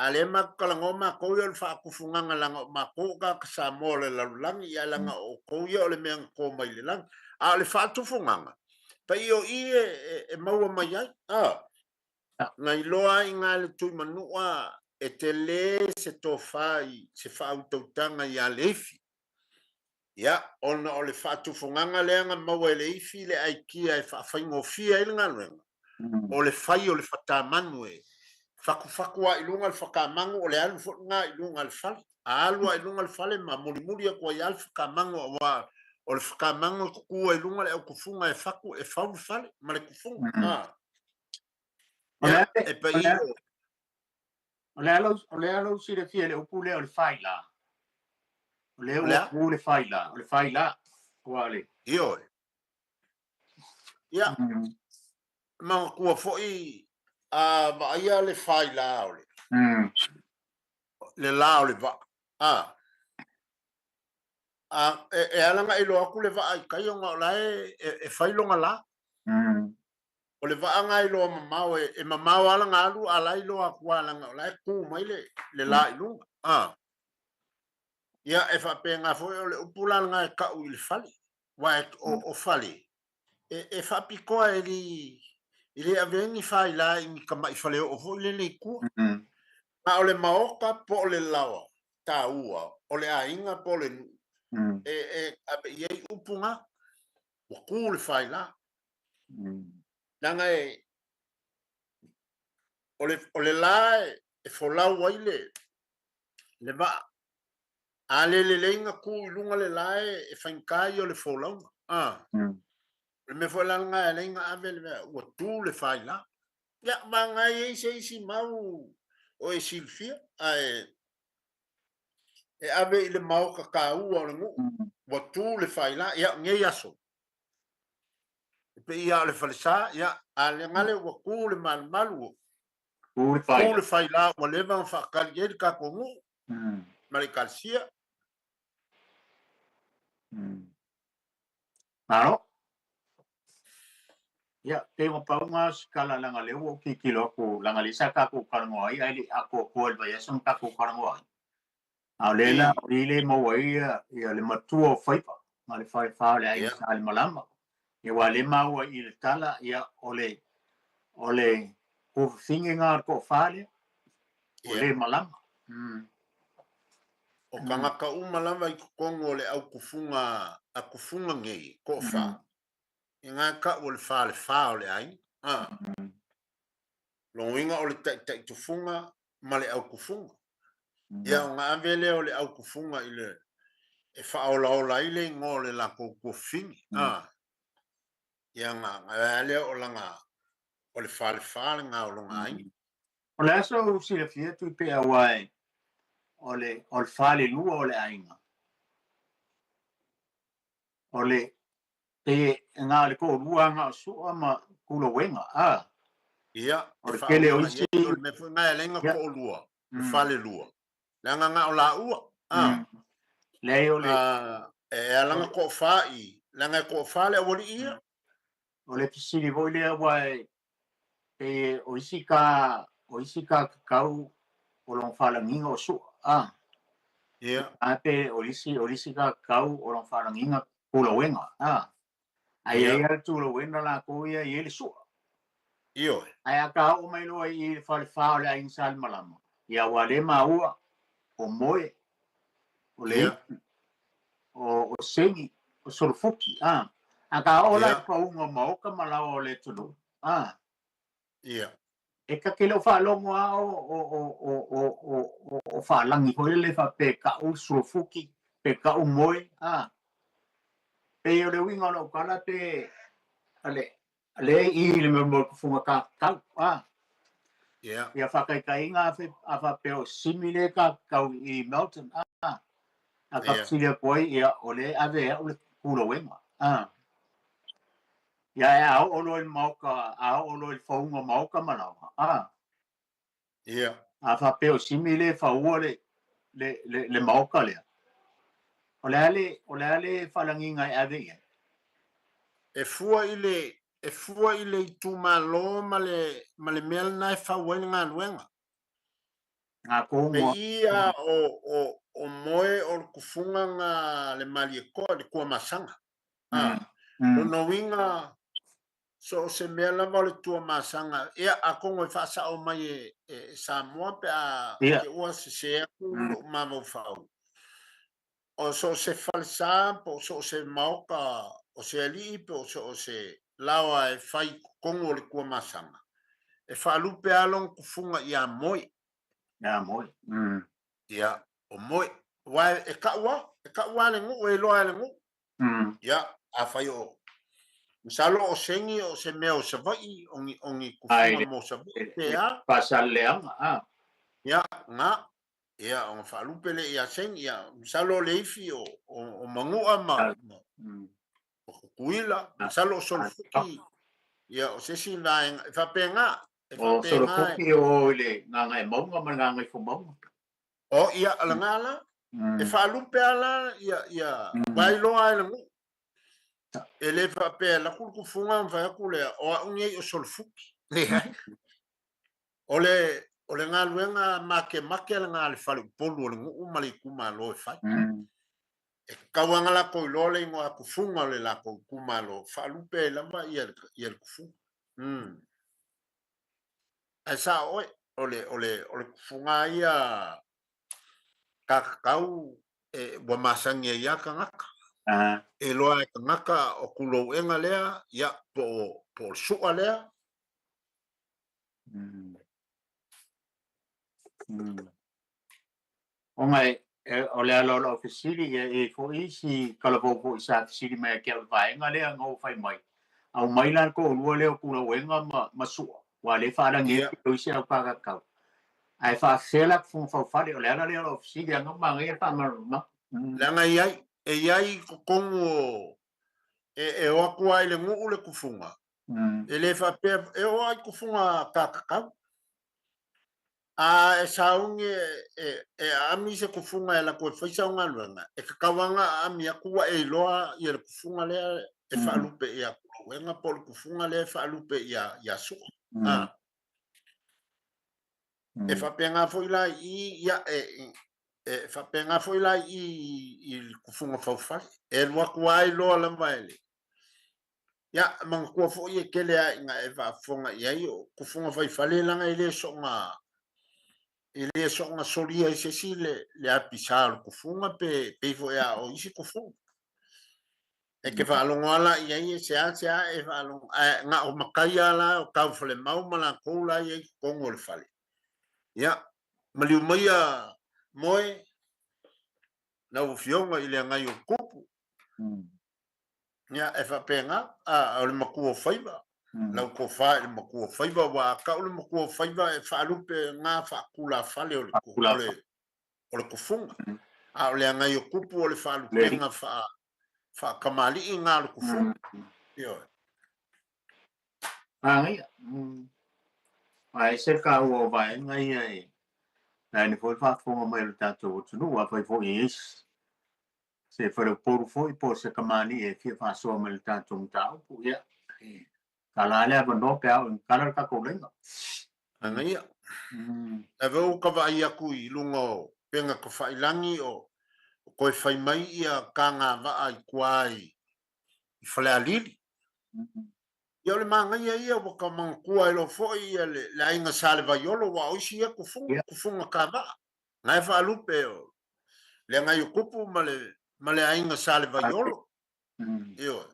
Speaker 11: A lea matou talanoa matou ia o le faatufugaga leaga o matou o tagata Samoa o le lalolagi, ia leaga o outou ia o le mea na to mai le lagi. A o le faatufugaga, pei o i e maua mai ai. A, na iloa ai i ina le Tuimanua e tele se tofa i se faautautaga ia Leifi. Ia, ona o le faatufugaga lea na maua e Leifi le aikia e faafaigofie ai le galuega, o le fai o le fatamanu e fatufatu lava i luga le fatamanu, o le alu foi lena i luga o le fale. A alu lava i luga le fale ma mulimuli atu ai lava le fatamanu aua o le fatamanu e tutu ai i luga le autufuga e fatu e fau le fale ma le tufuga. A. Ia, e pei o
Speaker 10: O le a lou, o le a lou silafia i le upu lea o le faila? O lea ua tu le faila, o le faila, ua le.
Speaker 11: Ioe. Ia, manatua foi a vaaia le faila o le, le la o le vaa. A, a e, e ala ona e iloa atu le vaa i tai ona o la e, e, e fai lona la. O le vaa na iloa mamao e, e mamao lava lana alu a la iloa atu lava leaga o la e tu mai le, le la i luga. A. Ia, e faapena foi o le upu la lena e tau i le fale. Aua e, o, o fale, e, e faapitoa e le, e le avea ni faila i ni tamai faleoo foi lele i tua. A o le maota po o le laoa taua o le aiga po o le nuu, e, e ave i ai upu na, ua tu le faila. Leaga e, o le, o le la e folau ai le, le vaa. A le lelei na tu i luga le la e, e faigata ia o le folauga. A. O le mea foi la lena e ala ai na ave le mea, ua tu le faila. Ia, vagana e i ai se isi mau o e silafia, ae e ave i le maota taua o le nuu, ua tu le faila. Ia, o nei aso, E pei lava o le falesa, ia, a le gale ua tu le malumalu, ua tu le faila ua leva ona faatali i ai le tatou nuu ma le ekalesia.
Speaker 10: Malo. Ia, pei ua pau na o se tala leaga o lea ua ou tilotilo atu, leaga o lea sa tatou talanoa ai ae le i atoatoa i le vaiaso na tatou talanoa ai. A o lea la, o i lea e maua ai ia le matua o Faiva ma le falefa o le aiga Sa Alimalama. Ia aua o lea e maua i le tala, ia o le o le tuafafine lena o le toafa lea, o le malama.
Speaker 11: O tagata uma lava i totonu o le au tufuga a tufuga nei, toafa, e na tau o le falefa o le aiga. A. Lona uiga o le taitai tufuga ma le autufuga. Ia ona ave lea o le autufuga i le e faaolaola ai le igoa o le latou tuafafine. A. Ia ona ave lea o lana o le falefa lena o lona aiga.
Speaker 10: O le a sou silafia Tuipe aua e o le o le falelua o le aiga. O le Pe na o le toalua na o Sua ma Tulauega, a.
Speaker 11: Ia,
Speaker 10: O le tele o isi.
Speaker 11: O le mea foi lena e ala ai ona toalua, le falelua, leaga na o laua, a.
Speaker 10: Leai o le.
Speaker 11: E ala ona toafa i, leaga e toafa le aualii ia.
Speaker 10: O le fesili foi lea aua e pei o isi ka o isi ka kakau o lona faalagiga o Sua, a.
Speaker 11: Ia.
Speaker 10: A pe o isi o isi ka kakau o lona faalagiga Tulauega, a. Ae i ai lava le Tulauega latou ia e i ai le Sua.
Speaker 11: Ioe.
Speaker 10: Ae a ka oo mai loa i le falefa o le aiga Sa Alimalama, ia aua o lea e maua, o Moe, o Leipi, o Segi, o Solofuki, a. A ka oo la i le pauga o maota ma laoa o le atunuu, a.
Speaker 11: Ia.
Speaker 10: E ta te le o faalogo a o o o o o o o o faalagi foi lele faapea e tau suafuki pe tau moe a. Pei o le uiga o lau tala pe ale lea i i le mea mo le tufuga kakau a.
Speaker 11: Ia.
Speaker 10: Ia faataitaiga a fe a faapea o Simi lea kakau i Melton a. A ka
Speaker 11: Ia.
Speaker 10: fesili atu ai ia o lea e ave e au le tulauega a. Ia e a oo loa i le maoka, a oo loa i le fauga maoka ma laoa, a.
Speaker 11: Ia.
Speaker 10: A faapea o Simi lea e faua le, le, le, le maoka lea, o le a le, o le a le faalagiga e ave i ai?
Speaker 11: E fua i le, e fua i le itumalo ma le, ma le mea lena e fau ai le galuega.
Speaker 10: Ngā
Speaker 11: E
Speaker 10: kōngoa.
Speaker 11: i a o, o, o moe o le kufuga nga le Maliekoa, le Tuamasaga. A, lona uiga, so o se mea lava o le Tuamasaga, ia, atonu e faasao mai e, e Samoa pe a te ua sese atu lou mafaufau. O so o se falesa po o so o se maota o se alii po o so o se laoa e fai i totonu o le Tuamasaga, e faalupe lava lona tufuga ia Moe.
Speaker 10: Ia Moe. Mm.
Speaker 11: Ia, o Moe. Aua e kau lava, e kau lava le nuu, e iloa e le nuu.
Speaker 10: Mm.
Speaker 11: Ia, afai o... Masalo o Segi o se mea o Savaii, o ni, o ni
Speaker 10: Ai,
Speaker 11: tufuga mo Savaii, pe a.
Speaker 10: Faasaleleaga, a.
Speaker 11: Ia, na. Ia, ona faalupe lea ia Segi, ia, masalo o le ifi o, o, o Manua ma, ma,
Speaker 10: Mm.
Speaker 11: o Tutuila, masalo o Solofuki, ia, o se isi vaega, e faapena, e
Speaker 10: O
Speaker 11: faapena e.
Speaker 10: Solofuki o i le Gagaemauga ma le Gagaifomauga.
Speaker 11: O, ia, o lena la, e faalupe lava la, ia, ia, vailoa ai le nuu. E le faapea e alu atu le tufuga ma fai atu lea, o au nei o Solofuki. Leai. O le, o le galuega makemake lena a le faleupolu o le nuu ma le itumalo e fai. E tatau lava ona latou iloa le igoa tufuga o le latou itumalo, faalupe ai lava ia, ia le tufuga. Ae sao oe, o le, o le, o le tufuga lava ia kakakau e, ua masani ai lava tagata. E iloa e tagata o tulouega lea, ia, po o, po o le su'a lea.
Speaker 10: Ona e, e, o le ala o lau fesili, e i ai foi isi talavou foi sa fesili mai ia te au i le vaega lea na ou fai mai, aumai la le toalua lea o Tulauega ma, ma Sua, aua o lea e faalagi ai pei o isi au kakakau. Ae faafefea la kufuga faufale, o le ala lea o lau fesili, leaga ua manaia le faamalamalamaga.
Speaker 11: Leaga e i ai, e i ai i totonu o, e, e o atu lava i le nuu le kufuga, e le faapea, e oo lava i kufuga kakakau. A e sauni e, e aami se kufuga e alu atu e fai sau galuega, e tatau lava ona aami atu ua e iloa ia le kufuga lea e faalupe ia Tulauega po o le kufuga lea e faalupe ia, ia Sua. A. E faapena foi la i i, ia, e, e faapena foi la i i i le kufuga faufale. E alu atu lava iloa lava e le, Ia, manatua foi e tele lava ina e faafofoga i ai, o kufuga faifale leaga e le soona e le soona solia ai se isi le, le apisa o le kufuga pe pei foi a o isi kufuga. E te faalogo lava la i ai e seasea e faalogo, ae na o matai lava la o Taufalemau ma latou la e i ai i totonu o le fale. Ia, maliu maia Moe, lau Afioga i le agai o Kupu. Ia, e faapena, a, o le matua o faiva, lau tofa i le matua o faiva, aua a tau le matua o faiva e faalupe na faatulafale o le, o le, o le tufuga. A o le agai o Kupu o le faalupega faa, faatamalii na o le tufuga. Ioe.
Speaker 10: Manaia. Ae ese le taua o vaega ia e vaeane foi le faafofoga mai o le tatou atunuu, afai foi e i ai se faleupolu foi po o se kamali'i e fia faasoa mai i le tatou mataupu, ia, e tala lava le avanoa pe a oo ina tala le tatou laina.
Speaker 11: Manaia. Ae foi ua ka vaai atu i luga o upega tafailagi o toe fai mai ia tagavaa i tua i Falealili. Ia o le manaia ia ua ka manatua ai loa foi ia le aiga Salevaiolo aua o isi ia tufuga, tufuga tavaa. Na e faalupe o le agai o Kupu ma le, ma le aiga Salevaiolo. Ioe.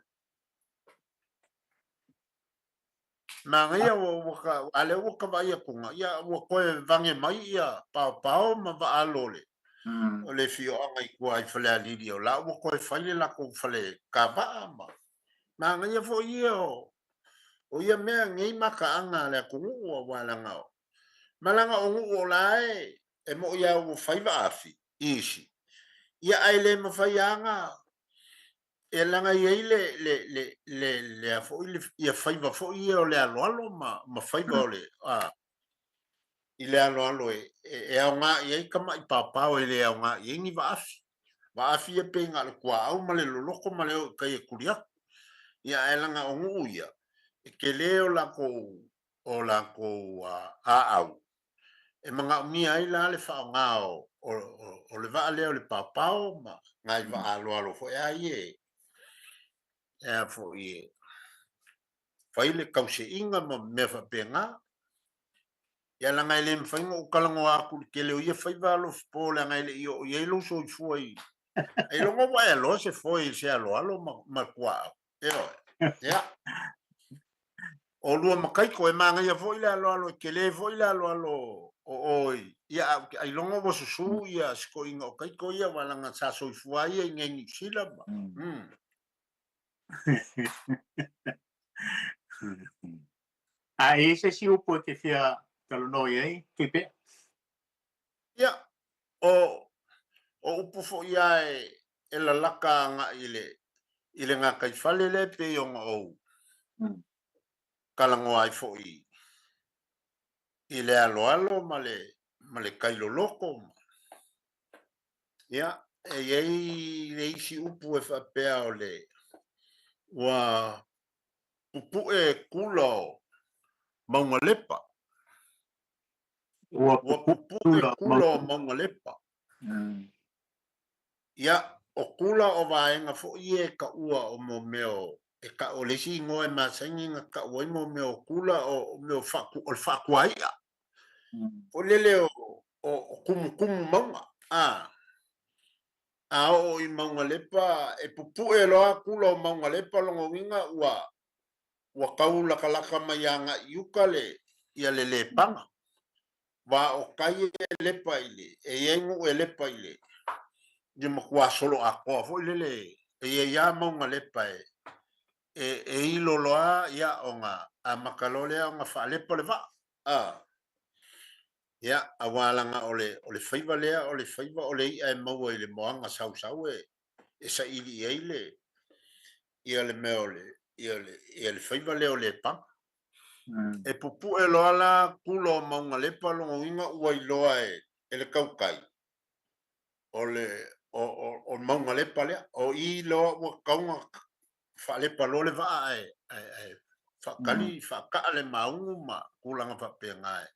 Speaker 11: Manaia ua ua ka, a lea ua ka vaai atuga, ia ua toe vage mai ia paopao ma vaalo o le o le afioaga i tua i Falealili o la ua toe fai le latou fale kavaa ma manaia foi ia o o ia mea nei mataaga a le atunuu aua leaga o ma leaga o nuu o la e e mo'i lava ua fai vaafi i isi ia ae le mafai lava ona e leaga e i ai le le le le le a foi le ia faiva foi ia o le aloalo ma ma faiva o le a i le aloalo e e aoga i ai tama'i paopao e le aoga i ai ni vaafi. Vaafi ia pei na o le tuaau ma le loloto ma le o i tai e tuli atu. Ia ae leaga o nuu ia, e tele o latou o latou aau e manaomia ai la le faaaoga o o o le vaa lea o le paopao ma nai vaa aloalo foi a ia e e a foi e fai le tause'iga ma mea faapena. Ia leaga e le mafai ona ou talanoa atu i le tele o ia faiva alofipo leaga e le i oo i ai lou soifua i ailoga ua e aloa se foe i se aloalo ma, ma tuaau. Ioe. Ia. O lua ma Kaiko, e manaia foi le aloalo, e tele foi le aloalo o oe. Ia, ailoga ua susū ia si toeaina o Kaiko ia, aua leaga sa soifua ia i inei Niu Sila ma. Mm.
Speaker 10: A e i ai se isi upu e te fia talanoa i ai, Tuipea?
Speaker 11: Ia, o, o upu foi a e, e lalaka agai i le, i le gataifale lea e pei ona ou talanoa ai foi i le aloalo ma le, ma le tai loloto. Ia, e i ai le isi upu e faapea o le, ua pupu'e kula o Maugalepa.
Speaker 10: Ua
Speaker 11: pupu'e kula o Maugalepa. Ia, o kula o vaega foi ia e taua o mo mea o, e tau, o le isi igoa e masani ona tau ai mo mea o kula o mea o faaku, o le faakuai'a. Foi lele o, o, o kumukumu mauga, a. A oo i Maugalepa, e pupu'e loa kula o Maugalepa, lona uiga ua, ua tau latalata mai agai i uka le, ia le Lepaga. Wa o tai e lepa i le, e i ai nuu e lepa i le, ia matua solo atoa foi lele, e i ai lava Maugalepa e, e, e ilo loa, ia, ona amata loa lea ona faalepa le vaa. A. Ia, aua leaga o le, o le faiva lea, o le faiva o le i'a e maua i le moana sausau e, e saili i ai le, ia le mea o le, ia le, ia le faiva lea o Lepaga. E pupu'e loa la kula o Maugalepa lona uiga ua iloa e, e le tautai, o le, o, o, o Maugalepa lea. O i loa ua tatau ona faalepa loa le vaa ae, ae, ae faatali, faata'a le maugu ma tulaga faapena e,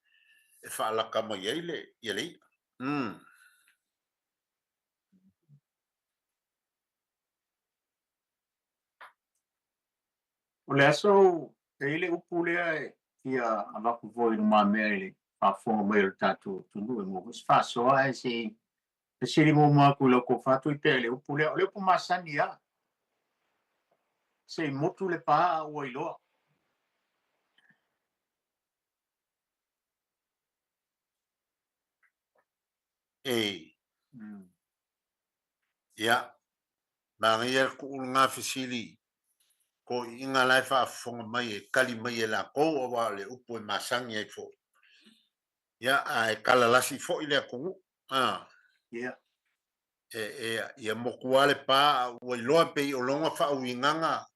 Speaker 11: e faalata mai ai le, ia le i'a. Mm.
Speaker 10: O le aso e i ai le upu lea e fia avatu foi i lumamea i le faafofoga mai o le tatou atunuu e maua foi se faasoa ae se i fesili muamua atu i lau tofa Tuipea i le upu lea. O le upu masani lava, se i motu le pa a ua iloa.
Speaker 11: Ei. Ia, manaia le tuu lena fesili toeaiina la e faafofoga mai e tali mai e latou aua o le upu e masani ai foi. Ia, ae talalasi foi le atunuu. A.
Speaker 10: Ia.
Speaker 11: E, e, ia motu lava le pa a ua iloa pei o lona faauigaga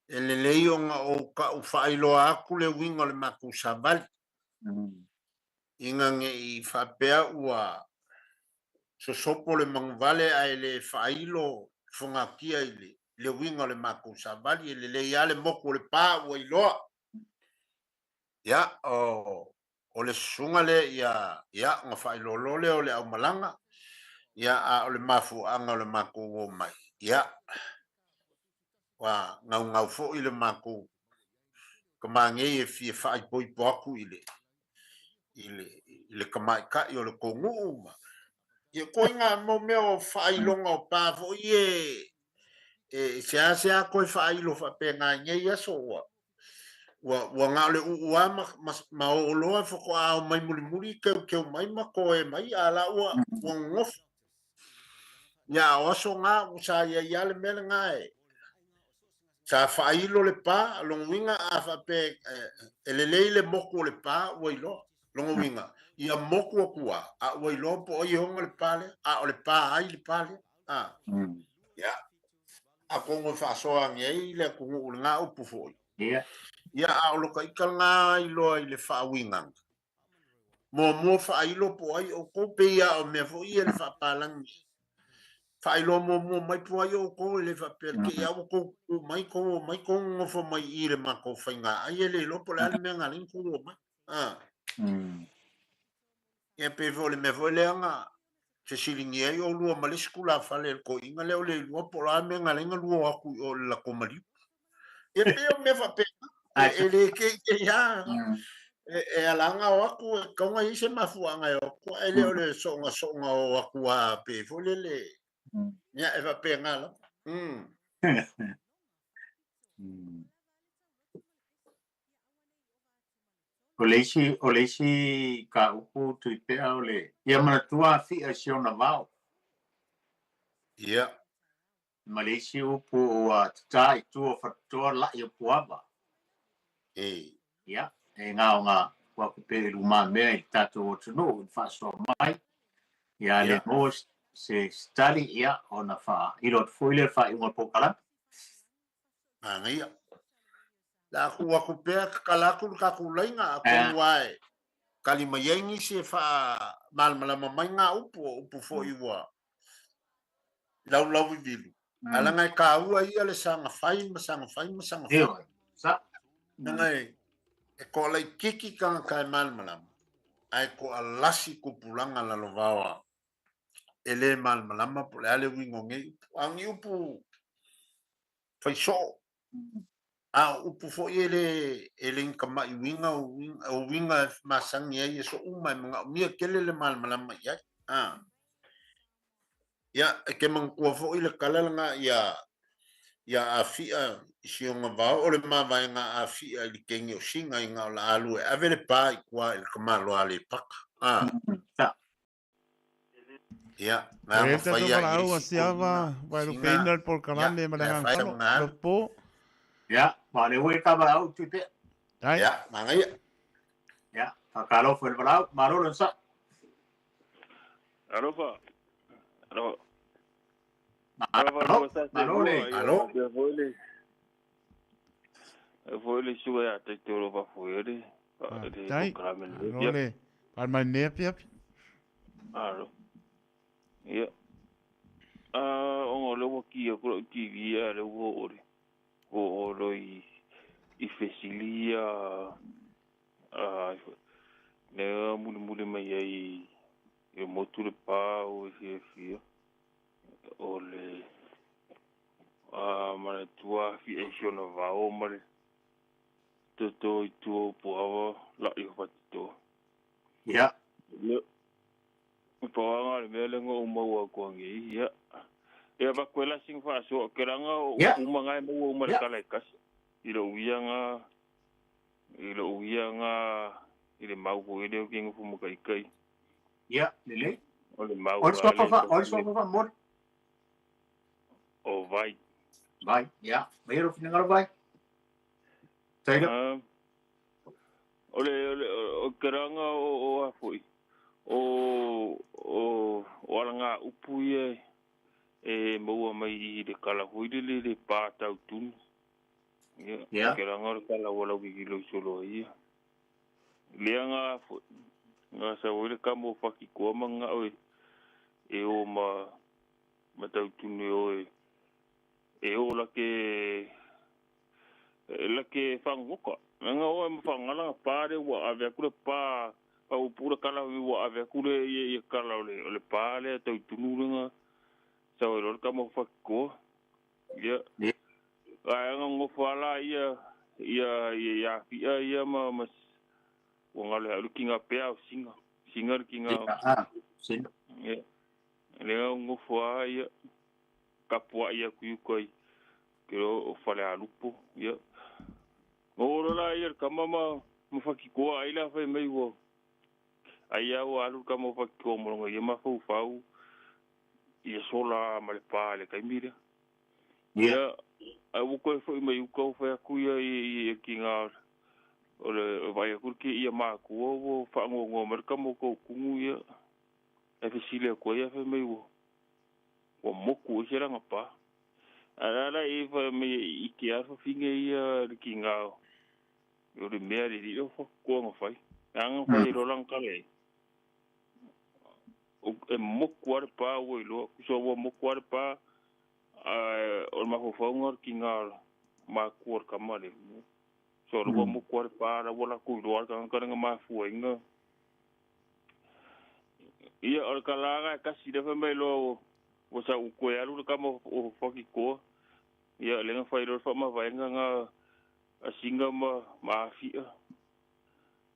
Speaker 11: e lelei ona ou tau faailoa atu le uiga o le matou savali. Ina ne i faapea ua sosopo le manuvale ae le faailo le fogatia i le, le uiga o le matou savali, e lelei lava le motu o le pa ua iloa. Ia, o, o le susuga lea ia, ia, ona faailoa loa lea o le aumalaga, ia, a o le mafuaaga o le matou omai, ia, ua gaugau foi le matou tama nei e fia faaipoipo atu i le, i le, i le tamaitai o le tou nuu ma, ia, koiga mo mea o faailoga o pa foi e, e seasea toe faailo faapena i nei aso ua. Ua ua na o le uua ma, ma, ma o loa faatoa ao mai mulimuli keukeu mai ma koe mai a la ua ua gogofo. Ia a o aso na ua sa iai lava le mea lena e sa faailo le pa, lona uiga a faapea e lelei le moku o le pa ua iloa. Lona uiga ia moku atu lava a ua iloa po o ai e ona le pa lea, a o le pa ai le pa lea. A. Ia, atonu e faasoa ane ai le atunuu i lena upu foi.
Speaker 10: Ia.
Speaker 11: Ia, a o lo ta ita lena iloa i le faauigaga, muamua faailo po o ai outou, pei lava o mea foi ia i le faapalagi, faailoa muamua mai po o ai outou, e le faapea te i lava ua tou tu mai, tou omai tou nonofo mai i i le matou faiga ai, e le iloa po o le a le mea na ala ai ona tou omai. A. Ia pei foi o le mea foi lea na fesiligia ai oulua ma le isi tulafale i le toeaina lea o le iloa po o le a le mea na ala ai ona lua o atu i o i le latou maliu. Ia pei o mea faapena, e le keikei lava, e ala ona o atu, e tatau ona i ai se mafuaaga e o atu, ae le o le soona o atu lava pei foi lele, ia e faapena lava.
Speaker 10: O le isi, o le isi mataupu Tuipea o le, ia manatua Afi'a i si ona vao.
Speaker 11: Ia.
Speaker 10: Ma le isi upu ua tatā i tua o Fatatoa la'i o Puava.
Speaker 11: E.
Speaker 10: Ia, e gaoga ua atu pea i lumamea i le tatou atunuu i le faasoa mai. Ia, a le maua se tali, ia, ona faailo atu foi lea i le faaiuga o le polokalame.
Speaker 11: Manaia. Le a tuu atu pea, tatala atu le tatou laina, atonu lava e tali mai ai nisi e faamalamalama mai ngā upu, o upu foi ua laulauvivilu. Ae leaga e taua ia le saga fai ma saga fai ma saga fai. Leaga e toalaitiiti tagata e malamalama, ae toalasi tupulaga lalovaoa e le malamalama po o le a le uiga o nei upu. A o ni upu fai soo, a o upu foi e le e le ni tama'i uiga, o uiga e masani ai i aso uma e manaomia tele le malamalama i ai. A. Ia, e te manatua foi le tala lena ia ia Afi'a i si ona vao, o le mavaega a Afi'a i le teine o Siga ina o le a alu e ave le pa i tua i le tamaloa Aleipata. A. Ia, na
Speaker 4: Oe
Speaker 11: ona
Speaker 4: tatou
Speaker 11: fai a i
Speaker 4: valaau a
Speaker 11: isi
Speaker 4: siava
Speaker 11: toeaiina,
Speaker 4: wa e
Speaker 11: sina,
Speaker 4: lupeina le
Speaker 11: ia,
Speaker 4: polokalame ma le
Speaker 11: le
Speaker 4: agaga
Speaker 11: fai
Speaker 4: fano.
Speaker 11: ona alu.
Speaker 4: Lopo.
Speaker 10: Ia, ma o lea ua i ka valaau Tuipea.
Speaker 4: Dai.
Speaker 11: Ia, manaia.
Speaker 10: Ia, faatalofa i le valaau, malo le onosai.
Speaker 12: Alofa. Alofa. Alofa
Speaker 10: Malo,
Speaker 12: lua sa se
Speaker 10: malo le.
Speaker 12: lua ia
Speaker 11: Alo.
Speaker 12: faapea foi le foi le suka ia taito o lo faafoe le le
Speaker 4: Dai.
Speaker 12: polokalame lenei
Speaker 4: Malo
Speaker 12: afiafi.
Speaker 4: le pale mai lenei afiafi.
Speaker 12: Alo. Ia. Ah, ona o lea ua ki atu lau TV a lea ua oo le ua oo loa i i fesili ia a lea mulimuli mai ai i motu le pa o e fiafia o le a manatua afi'a i si ona vao ma le toto i tua o Puava la'i o Fatitoa.
Speaker 10: Ia.
Speaker 12: Ia, paoaga le mea lea na ou maua atu anei, ia. Ia avatu ai la sina faasoa, ke laga o
Speaker 10: Ia.
Speaker 12: upu uma na e maua uma i le
Speaker 10: Ia.
Speaker 12: tala e tasi. I lou ia na, i lou ia na, i le mau foi lea ou te nofo ma taitai.
Speaker 10: Ia, lelei.
Speaker 12: O le mau
Speaker 10: O le
Speaker 12: a
Speaker 10: suafa
Speaker 12: le
Speaker 10: fa, o le
Speaker 12: tasi
Speaker 10: suafa faamoli.
Speaker 12: o Vai.
Speaker 10: Vai, ia. Maia lou finagalo Vai. Taylor.
Speaker 12: Ah, o le, o le, o ke laga o a foi, o alaga upu ia e maua mai i le kala foi lele le pa tautunu. Ia,
Speaker 10: Ia.
Speaker 12: ke laga o le kala ua laukikilau solo ai ia. Lea nga foi, nga sau ai le kama o Fakikoa ma ga'o e e o ma ma tautunu e o e e o lake lake fagogoka. Nga o e ma fagala nga pa le ua ave atu le pa pa upu le kala ua ave atu le ia ia kala o le pa lea tautunu lega sau ai loa le kama o Fakikoa. Ia.
Speaker 10: Ia.
Speaker 12: Ae gagofo ala ia ia ia ia Afi'a ia ma ma ua galo ia le kiga pea o Siga. Siga le kiga.
Speaker 10: Ia, ah, Sina.
Speaker 12: Ia. Lea gagofo a ia kapua'i atu i uka i ke o Falealupo. Ia. O lo la ia le kama ma ma fakikoa ai la fai mai ua ai a ua alu le kama o fakikoa ma lona ia mafaufau ia sola ma le pa i le taimi lea. Ia ae ua toe foi mai uka ua fai atu ia i kiga o le vaai atu le kieia matua ua faanoanoa mai le kama o Toutunu ia ae fesili atu ai fai mai ua ua motu ai se lana pa. Ae la la i fai mai e ike a le fafine ia le kiga o le mea le alii o fakoa na fai. Leaga na fai ai loa lana tala i ai. E motu lava le pa ua iloa. Tusa ua motu lava le pa ae o le mafaufauga o le kiga o le matua o le tama lea. So o lea ua motu lava le pa la ua latou iloa le tagata lea na mafua ai na. Ia o le tala lena e tasi lea fai mai loa ua sau ua toe alu le tama o Fakitoa. Ia lea na fai loa le faamavaega na a Singa ma Afia.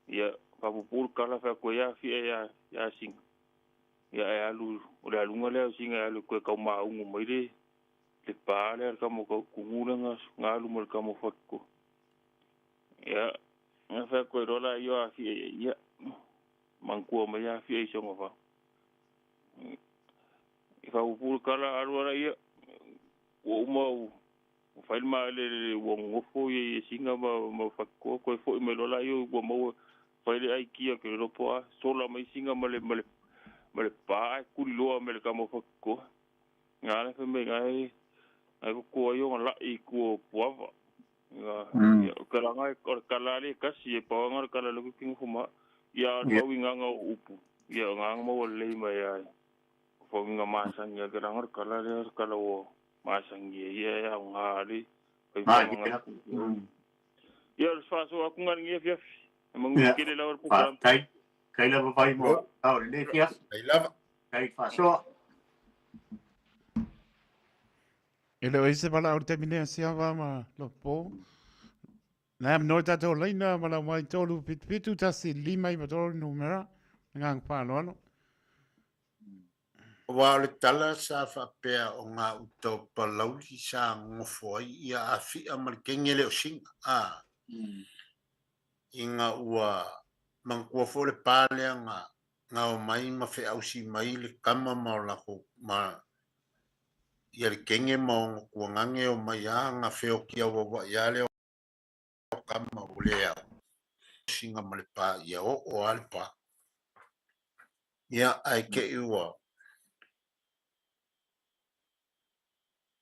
Speaker 12: Ia faapuupuu le tala fai atu ai Afia ia Singa. Ia ae alu o le aluga lea o Singa e alu e toe taumaugu mai le le pa lea le tama o Tautunu lea na alu ma le tama o Fakitoa. Ia na fai atu ai loa laia o Afia i ai, ia manatua mai Afia i si ona vao. I faapuupuu le tala alu ala ia ua uma ua fai le maeleele ua nonofo ia Singa ma Fakitoa toe foi mai loa laia ua maua fai le aikia ke le po a sola mai Singa ma le ma le ma le pa ae tuliloa mai le tama o Fakitoa. Nga le fai mai ngai ngai kokoa ai ona la'i i tua o Puava. Ia o ke langa o le tala le tasi e pau anga o le tala le ku ki nofo ma ia o le faauigaga o upu ia o nganga maua lelei mai ai. O faauiga masani a ke langa o le tala lea o le tala ua masani ai ia e aoga le fai faamaga. Ia o le faasoa atu nga lenei afiafi. E manuia tele lava le polokalame.
Speaker 10: Faafetai. Faafetai lava vai mo ao lenei afiafi.
Speaker 11: Faafetai lava.
Speaker 10: Faafetai faasoa.
Speaker 4: E le o i se valaau i le taimi nei a Siava ma Lopo. Nai amanoa i tatou laina ma lau mai 3 7 7 1 5 9 3 numera. Le agaga faaaloalo.
Speaker 11: Aua o le tala sa faapea o gauta o Palauli sa gofo ai ia Afia ma le kenge lea o Singa, a, ina ua manatua foi le pa lea na na omai ma feausi mai le tama ma o latou ma ia le kenge ma ona tuagage omai a na feoti auauai a lea o tama ua le au Singa ma le pa ia oo a le pa. Ia, ae te i ua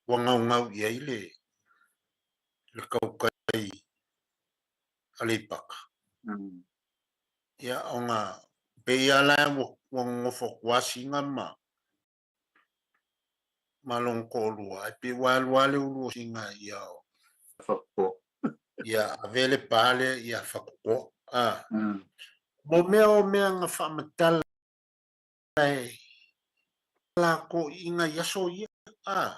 Speaker 11: ua gaugau i ai le le tautai Aleipata. Ia, ona pei lava la ua ua nonofo atu lava Singa ma ma lona toalua, ae pei ua alu lava le ulu o Singa ia ia ave le pa lea ia Fatutoa. A, mo mea o mea na faamatala e latou iiga i aso ia, a,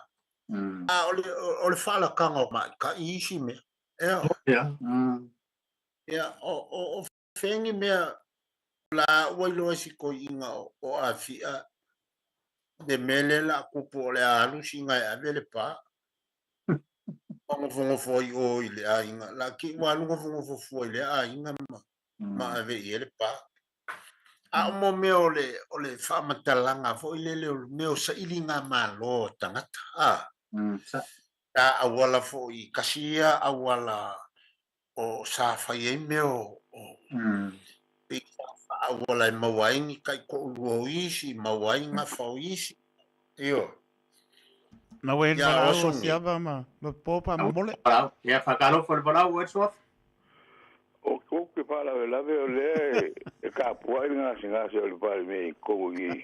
Speaker 11: a o le o le faalakaga o maʻitaʻi isi mea, ea. Ia, o o o fea ni mea la ua iloa e si toeaina o Afia le mea lea o le a tupu o le a alu sina e ave le pa. Ma nofonofo ai o i le aiga. La ki ua alu nofonofo fua i lea aiga ma, ma ave i ai le pa. A o mo mea o le, o le faamatalaga foi lele o le mea o sailiga malo a tagata. A, sa auala foi, tasi ia auala o sa fai ai mea o pei sa faaauala e maua ai ni taitoalua o isi, maua ai gafa o isi. Ioe.
Speaker 4: Na ua e le
Speaker 11: Ia, o
Speaker 4: valaau
Speaker 11: aso
Speaker 4: o
Speaker 11: nei.
Speaker 4: Siava ma Lopo pa momole.
Speaker 10: Ia, faatalofa i le valaau ua e Suafa.
Speaker 13: O kou ke faalavelave o lea e kapuaʻi le gasegase o le Palemia i totonu i i.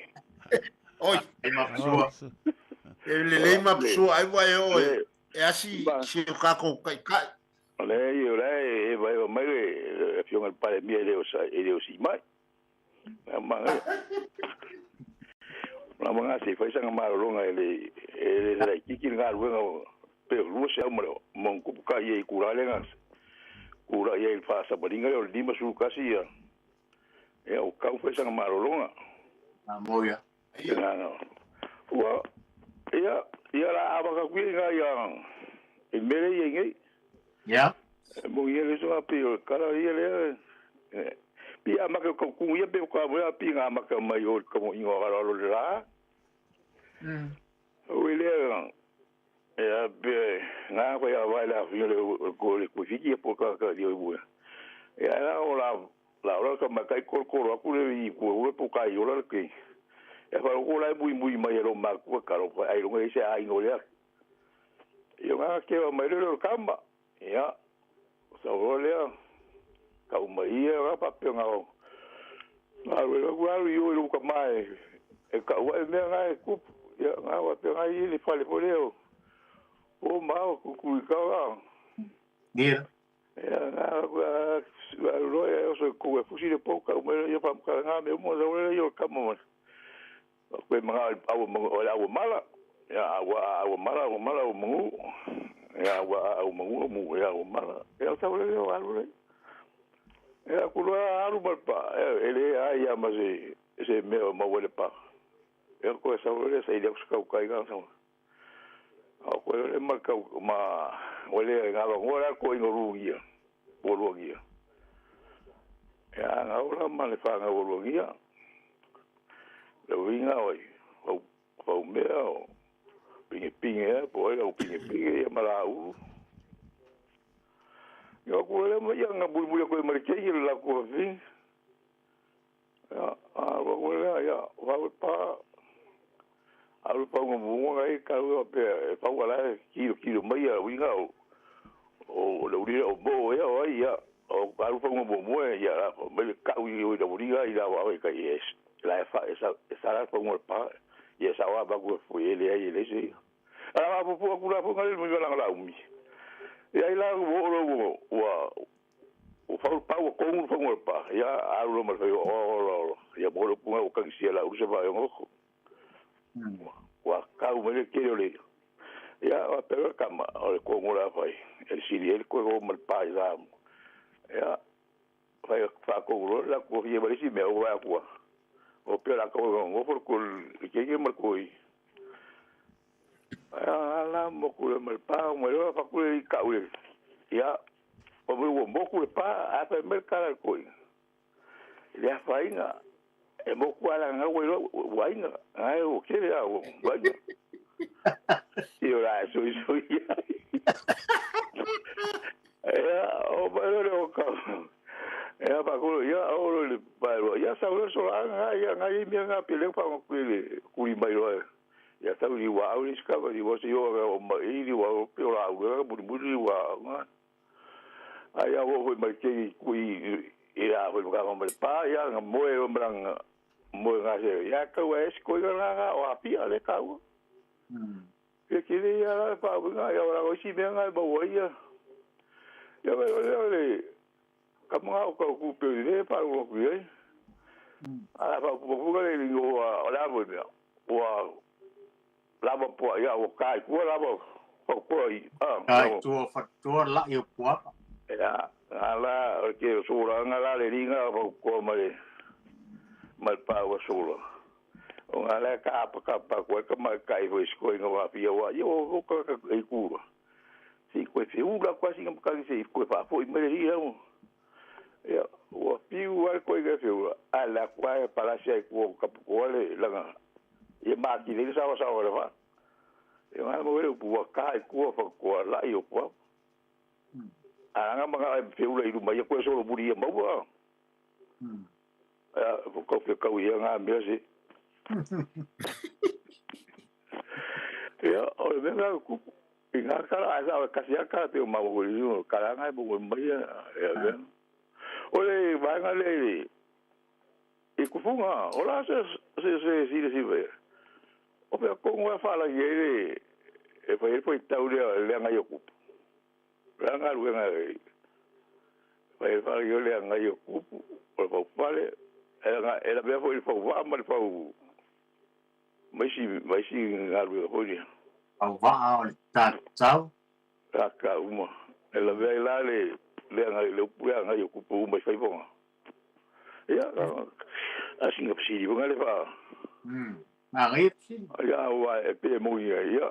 Speaker 11: Oi!
Speaker 10: Lelei mapusua.
Speaker 11: E lelei mapusua ai ua e oo e asi si o tatou taitai.
Speaker 13: O lea o la e evaeva mai le Afioga i le Palemia e le o sii mai. Na se i fai sana malologa e le laitiiti le galuega pe o 200 ma le ona tupu tai e itulā lea na tulai ai i le faasavaliga lea o le 51 ia ia ua tatau ona fai sana malologa.
Speaker 10: Mo ia.
Speaker 13: Ua ia ia la amata atu ia i ina ia i le mea lea e i ai nei.
Speaker 10: Ia.
Speaker 13: E mo ia le so pi o kala ia le pi a maka ko ku ia pe ko mo pi nga maka mai o ko mo ingo ala lo la. O ile e a pe nga ko ia vai la fi le ko le ku fiki po ka ka dio bu. E ala o la la ora ka makai ko ko ro ku le i ku o po kai o la ke. E fa ko la bui bui mai ro ma ku ka ro ai ro ngai se ai ngo le. Io nga ke o mai le kamba. Ia sa o le ka uma ia ra pa pe nga o. Nga ro ro ku aru io ro ka mai. E ka wa me nga e ku ia nga wa pe nga i le fa le po le o. O ma o ku ku ka wa.
Speaker 10: Ia.
Speaker 13: Ia nga wa ro e o so ku e fusi le po ka uma ia pa ka nga me mo sa le io ka mo. Koe mga au au mala ya au au mala au mala au mangu ya au au mangu mu ya au mala ya sa le o alu le ya ku lo alu mal pa ele ai ya ma se se me o ma wele pa ya ko sa le sa ile ku ka ka sa o ko le ma ka ma wele nga lo ngora ko ingo ru ia bo lu ia ya nga ora ma le fa nga lu ia le winga oi o o mea o pinge pinge po o pinge pinge ia mala u yo ku le mo ia nga bui bui ko ma ke ia la ko fi ya a wa le ya wa pa a lu pa mo ngai ka u pe pa wa la kilo kilo mai ia winga o o le uri o bo ia o ia o ka lu pa mo mo ia la me ka u i o uri i la wa ka yes la fa esa esa pa mo pa e esa wa ba ku fu ele ai ele se ala ba pu ku la pu ngal mo la la umi e ai la wo ro wa o fa pa o ko mo fa pa ya a lo mo fa o o ya mo lo pu o ka si la u se va yo wa ka u me ke le ya wa pero kama o ko mo la fa el si el ko mo pa ya ya fa fa ko ro la ko ye ba si me o wa ku o pe la ko ngo por ko ke ke mar ko i ala mo ku le pa mo lo fa ku le ka u ya o mo mo ku le pa a pe mer kala ko i le fa inga e mo ku ala nga wo wa inga ai o ke le o wa inga i ora so so ya ya o ba le o ka ya pa ko ya o le pa ya sa lo so nga ya nga i me nga pele pa ko le ku i mai lo ya sa li wa o li ska ba li wo se yo o ma i li wa o pe la u ga bu bu li wa nga ai ya wo mai ke ku i la wo ga mo pa ya nga mo e mrang mo nga se ya ka wa es ko ga nga o a pi ale ka u ke ke le ya la pa nga ya ora o si me nga ba wo ya ya ba le ka mga o ka ku pe le pa o ku ye ala pa ku ku le ni o la mo me o la mo po ya o kai ku la mo ko i
Speaker 10: a kai tu fa tu la i po
Speaker 13: ya ala ke so la nga la le ringa ko ma le mal pa o so la o ala ka pa ka pa ko ka ma kai ho sko i nga pia wa yo o ka i ku si ko fi u la quasi ka se ko fa fo i me ri ya o piu al ko ga fiu ala kwa para se ko ka ko le la e ma ki le sa sa o le fa e ma mo le bu ka ko fa ko la yo ko a nga ma fiu le ilu mai ko so lo buri ma wa ya ko fe ka u ya nga me se ya o le nga ku nga kala sa ka sia ka te ma mo le kala nga bo mai ya ya ole vai nga le e kufunga ola se se se se se se o pe ko ngwa fala ye e foi foi tau le le nga yo ku la nga lu nga foi fala yo le nga yo ku o pa fale era era be foi fa wa ma fa mai si mai si nga lu ho ni
Speaker 10: au va o le ta tau
Speaker 13: ka ka uma ela ve la le le nga le pu nga yo ku pu mai fai bonga ya assim que psi bonga le fa
Speaker 10: ma ri psi
Speaker 13: ya wa e pe mo ya ya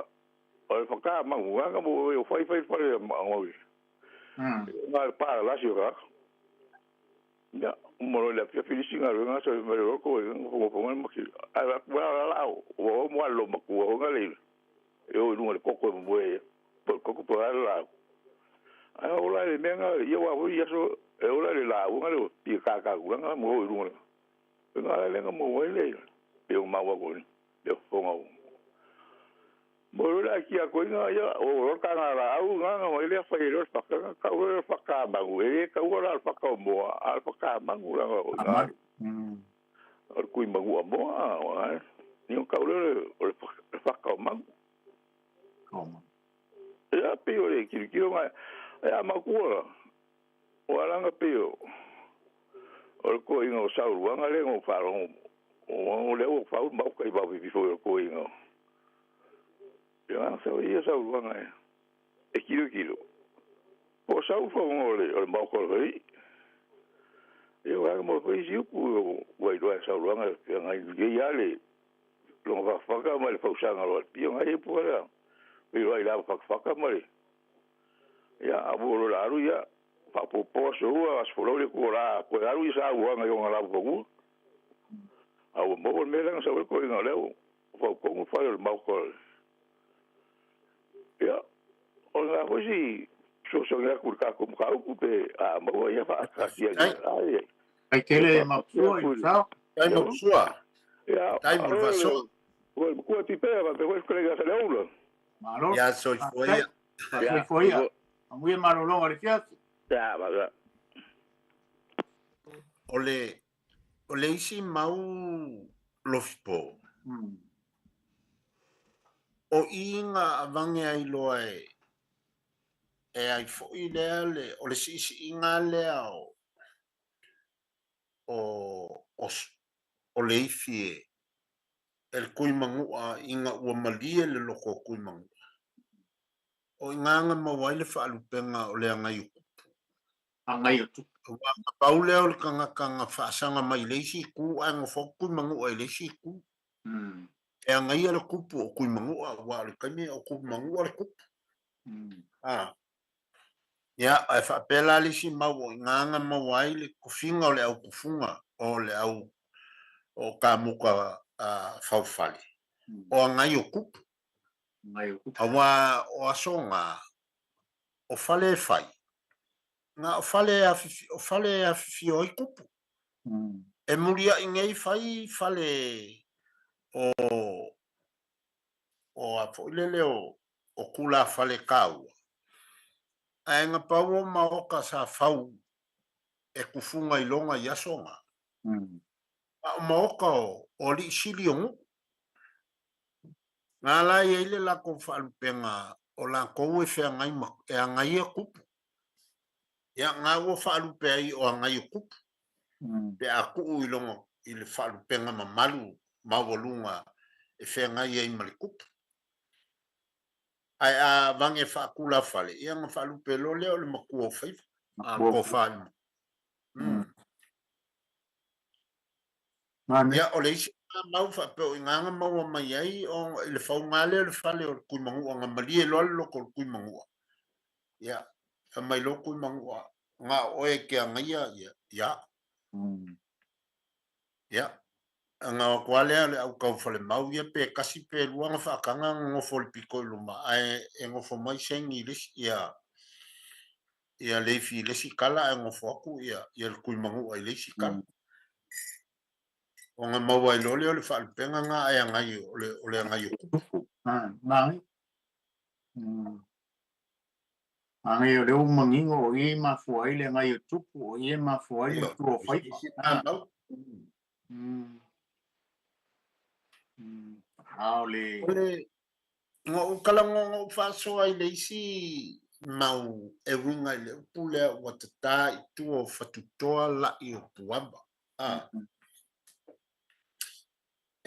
Speaker 13: o fa ka ma nga mo yo fai fai fai ma ngo Nga le pa la si o ka. Ya, mo lo le afia filisi nga lo nga sa me lo ko ngo ngo ma ki. A la wa la la o o mo lo ma ku o nga le. E o lunga le koko mo e. Po koko po la la. A o la le me nga ia wa ia so e o la le la o nga le pi ka ka ku nga mo o lunga. Nga le nga mo le. E o ma wa ko ni. E o nga mo la ki a ko nga ia o ro ka nga la au nga nga mo le fa le fa ka ka o le fa ka ma u e ka o la fa ka mo a fa ka ma u la nga o kui ma u mo a o a ni o ka o le o le fa ka ma e a pe o le ki ki nga e a ma ku o ala nga pe o o le ko inga o sa u nga le ngo fa ro o le o fa u ma ka i ba vi fo ko inga. Ia sa ia sa uanga e. E kilo kilo. Po sa u fa ngo le o le mau ko le. E o ga mo ko isi ku wa i sa uanga e ngai ye ya le. Lo va fa ka ma le fa usanga lo pi ngai pu la. E wa ila fa fa ka ma le. Ia abu lo la ru ia fa po po so ua as fo le ku la ko aru isa uanga yo ngala po ku. Au mo me la sa ko inga le. Fa ko ngo fa le mau ko. Ia, o ngā hosi, so so ngā kura kā kumu kā uku pe, a maua ia wha akasia ia. Ai,
Speaker 10: Ai tele mapsua i sao.
Speaker 11: Tai mapsua.
Speaker 13: Ia,
Speaker 11: Tai mo fasoa.
Speaker 13: Oi, kua ti pea, pa pe hoi kore gasa le oula.
Speaker 10: Malo.
Speaker 11: Ia soifua ia.
Speaker 10: Soifua ia. Amuia malologa le fiafi.
Speaker 13: Ia, ma ia.
Speaker 11: O le o le isi mau lofipo. O iga avange ai loa e e ai fo'i lea le o le si'isi'iga lea o o o o le ifi e e le kui magu'a iga ua malie le loko o kui magu'a. O igaga maua ai le fa'alupega o le agai o kupu.
Speaker 10: Agai o tupu.
Speaker 11: Auā na pau lea o le tagata fa'asaga mai le isi itu ae gofo atu kui magu'a i le isi itu. E agaia le kupu o kui magu'a auā o le taimi o kui magu'a le kupu. A. Ia, ae fa'apea la le isi mau o igaga maua ai le tofiga o le aukufuga o le au o kamuka a faufale. O agai o kupu. Auā o asoga o fale e fai. Na o fale e afifi, o fale e afifio ai kupu. E mulia'i nei fai fale o o a fo'i lele o o kula fale kāua. Ae na pau o maoka sa fau e kufuga i loga i asoga. A o maoka o o ali'i sili o nu'u. Ngā la i ai le lakou fa'alupega o lakou e feagai ma e agaia kupu. Ia ngā ua fa'alupe ai o agai o kupu. Pe a ku'u i loga i le fa'alupega mamalu maualuga e feagai ai ma le kupu. Ae a vage fa'akula fale, ia na fa'alupe loa lea o le makua o faiva. A tofa i le Ia, o le isi mau fa'apea o igaga maua mai ai o i le fauga lea o le fale o le kui magu'a na malie loa le loko o le kui magu'a. Ia, fai mai loa kui magu'a na o oe e ke agaia ia, ia. Ia, aga o atu lava lea o le autau falemau ia pe tasi pe lua na fa'ataga na nofo i le pito i luma ae e nofo mai segi i le isi ia ia leifi i le isi kala ae nofo atu ia ia le kui magu'a i le isi kala. Ona maua ai loa lea o le fa'alupega na ae agai o le o le agai o kupu.
Speaker 10: Magi. Agai o le ua manino o ia e mafua ai le agai o tupu, o ia e mafua ai le matua o faiva. A o le
Speaker 11: O le na ou kala ou fa'asoa i le isi mau e uiga i le upu lea ua tatā i tua o fatutoa la'i o puava. A.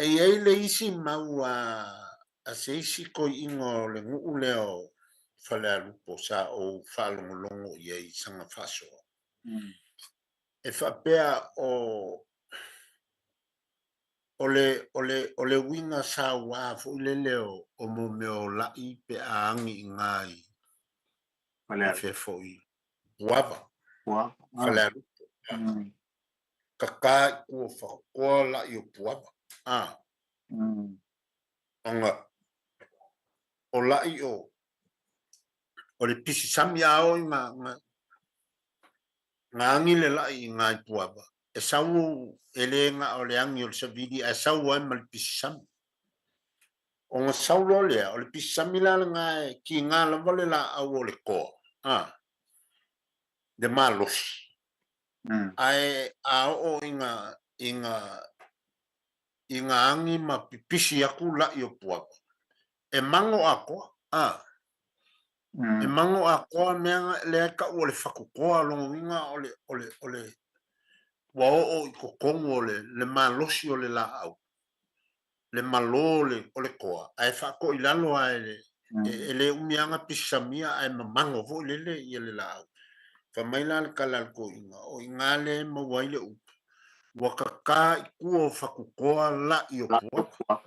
Speaker 11: E iai le isi mau a a se isi koi'iga o le nu'u lea o Falealupo sa ou fa'alogologo i ai i saga fa'asoa. E fa'apea o o le o le o le uiga sauā fo'i lele o o mo mea o la'i pe a agi igā i i fea fo'i. Puava.
Speaker 10: Puava.
Speaker 11: Falealupo. Kakā i kua o Whakakoa laʻi o Puava. A. Ona o laʻi o o le pisi sami a o i nga nga nga agi le laʻi i nga i Puava. E sau e le nga o le agi o le savili ae sau ai ma le pisi sami. Ona sau loa lea, o le pisi sami la lena e kiga lava le laau o le koa, a, le malosi. Ae a oo i nga, i nga, i nga agi ma pipisi aku laʻi o Puava, e mago atoa, a. E mago atoa mea lea e tau o le fatukoa, lona uiga o le, o le, o le, ua oo i totonu o le, le malosi o le laau. le malo o le koa, ae faatoilalo lava e le, e le umi lava ona pisisamia ae mamago foi lele ia le laau. Fai mai la le tala a le toeaina, o i ina lea e maua ai le upu, ua kaka i tua o fatutoa laʻi o Puava.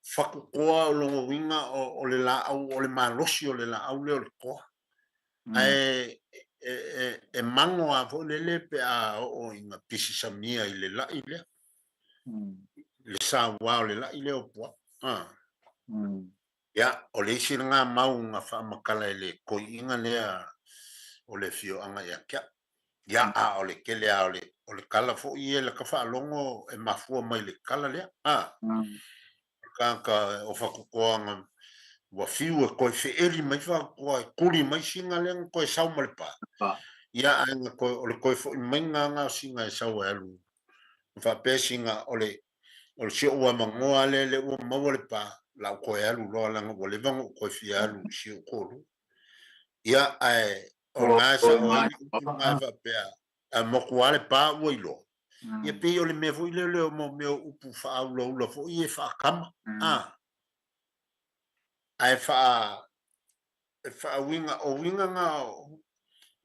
Speaker 11: Fatutoa o lona uiga o le laau, o le malosi o le laau lea o le koa. Ae e mago lava foi lele pe a oo ina pisisamia i le laʻi lea. Le sauā o le laʻi lea o Puava. Ia, o le isi lena mau na faamatala e le toeaina lea o le afioaga ia te a'u. Ia, a o le tele lava o le, o le tala foi ia la ta faalogo e mafua mai le tala lea. Tagata o Fatutoa na ua fiu e toe feeli mai Fatutoa e tuli mai sina lea na toe sau ma le pa. Ia ae na toe o le toe foi maiga na o sina e sau e alu. Na faapea sina o le o le si ou avanoa lea lea ua maua le pa la ou toe alu loa leaga ua leva ona ou toe fia alu i si ou toalua. Ia ae o lena e sao ai le upu lena e faapea a motu lava le pa ua iloa. Ia pei o le mea foi lea lea o mo mea o upu faaulaula foi e faakama. A. Ae faa e faauiga o uiga na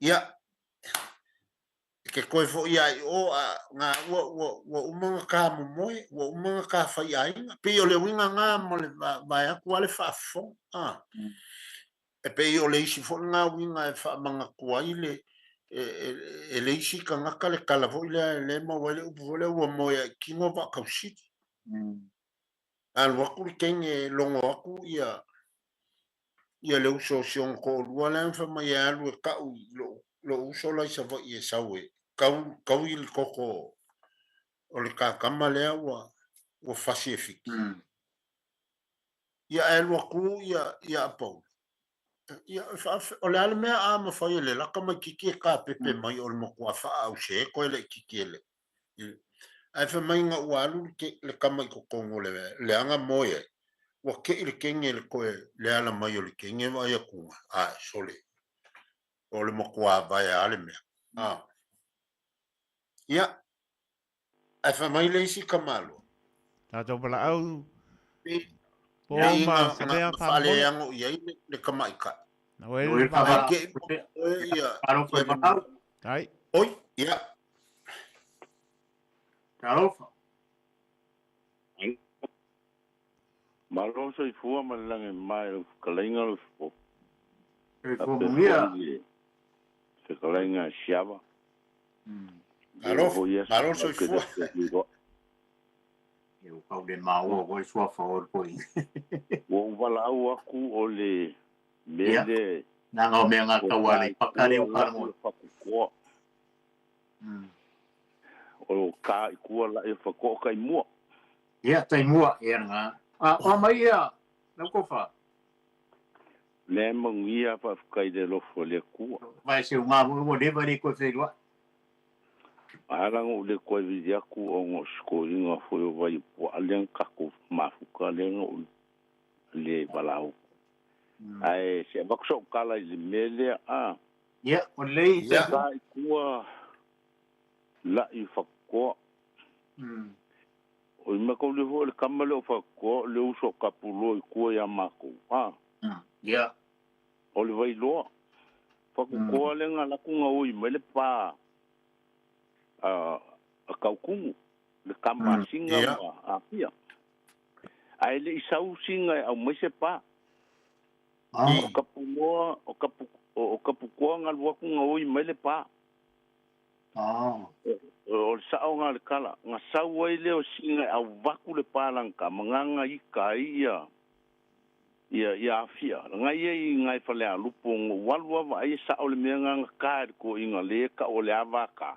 Speaker 11: ia e ke toe foi lava i o a na ua ua ua uma ona ta momoe, ua uma ona ta faiaiga. Pei o le uiga na ma le vaeatu lava le faafofoga. A. E pei o le isi foi lena uiga e faamanatu ai le e le isi tagata le tala foi lea lea e maua ai le upu foi lea ua moe ai tino vaa tausili. Alu atu le teine e logo atu ia ia le uso o si ona toalua lea na fai mai e alu e tau i lou lou uso la i Savaii e sau e kau kaui le toto o le kakama lea ua ua fasi e Fiti. Ia ae alu atu ia ia Apaula. Ia o le a le mea a mafai e le la tamaititi e kapepe mai o le matua faaause koe laititi e le ae fai mai ina ua alu le tama i totonu o le leaga moe ai ua kei le kenge le koe le ala mai o le kenge vaai atu ae sole o le matua vae a le mea a ia Ae fai mai le isi tamaloa.
Speaker 4: Tatou valaau.
Speaker 11: Po ma Savea pa faaleago i ai le tamaitai.
Speaker 4: Na oe le valaau.
Speaker 11: Ia.
Speaker 4: Tai.
Speaker 11: Oi, ia.
Speaker 10: Talofa.
Speaker 12: Malo soifua ma le lagi mama i lau fetalaiga lau Sopo.
Speaker 10: Soifua manuia.
Speaker 12: Fetalaiga Siava.
Speaker 11: Malo, malo soifua.
Speaker 10: E o kau le maua koe suafa o le koi.
Speaker 12: Ua ou valaau atu o le mea lea.
Speaker 10: Nanga o mea ngā tau ale i pakare o karamoe.
Speaker 12: Whakukoa. O ka i kua la e whakoa kai mua.
Speaker 10: Ia, tai mua, ia ngā. A, o mai ia, lau kofa.
Speaker 12: Lea manuia faafetai i le alofa o le Atua.
Speaker 10: Vai se o ngā ua leva le koe whenua.
Speaker 12: Ala na ou le toe vili atu ona o se toeaina foi o Vaiapuaa lea na tatou mafuta lea na ou le valaau atu. Ae se avatu sau tala i le mea lea a.
Speaker 10: Ia, o lelei.
Speaker 12: Ia. Sa i tua laʻi Fakutoa. O i matou le foi o le tama lea o Fakutoa o le uso a Tapuloa i tua ia matou a.
Speaker 10: Ia.
Speaker 12: O le Vailoa. Fakutoa lea na alu atu na oi mai le pa a Tautumu, le tama a Singa ma Apia. Ae le i sau Singa e aumai se pa. O Tapuloa, o Tapu, o Kapukoa ga alu atu gaoi mai le pa. O le sa'oga a le kala, ga sau ai lea o siga e auvaku le pa lana tama, gaga ika ai ia ia ia afia. Lagai ai i gai Falealupo ona ou alu lava vaai e sa'o le mea gaga ka e le toeaina lea e ta'u o le ava a ka.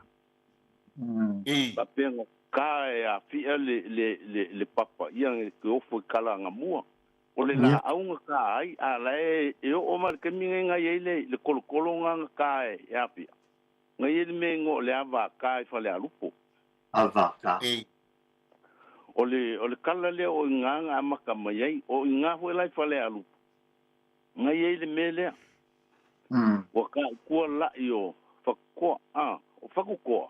Speaker 12: Faapea na ka e afia le le le le papa ia ke ofo i kala agamua. O le laau na ka ai, a la e e oo mai i le taimi lenei na i ai le le kolokolo na na ka e e afia. Na i ai le mea igoa o le ava a ka i Falealupo.
Speaker 10: Ava a ka.
Speaker 12: O le o le kala lea o iga na amata mai ai. O iga foi la i Falealupo, na i ai le mea lea. Ua taukua la'i o Fakukoa, a, o Fakukoa,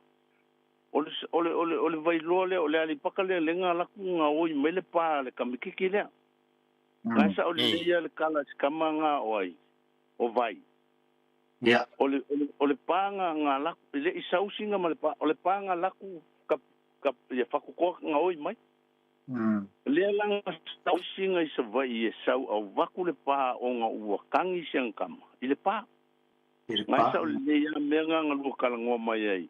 Speaker 12: o le, o le, o le, o le Vailoa lea, o le Aleipaka lea lea na alu atu gaoi mai le pa a le kamititi lea. Na e sao lelei lava le kala a si tama na o ai, o Vai. O le, o le, o le pa na, na alu atu, e le i sau sina ma le pa, o le pa na alu atu ka, ka, ia Fakukoa gaoi mai. Lea la na sau sina i Savaii e sau avatu le pa ona ua tagi si ana tama i le pa. Na e sao lelei lava mea na na lua talanoa mai ai,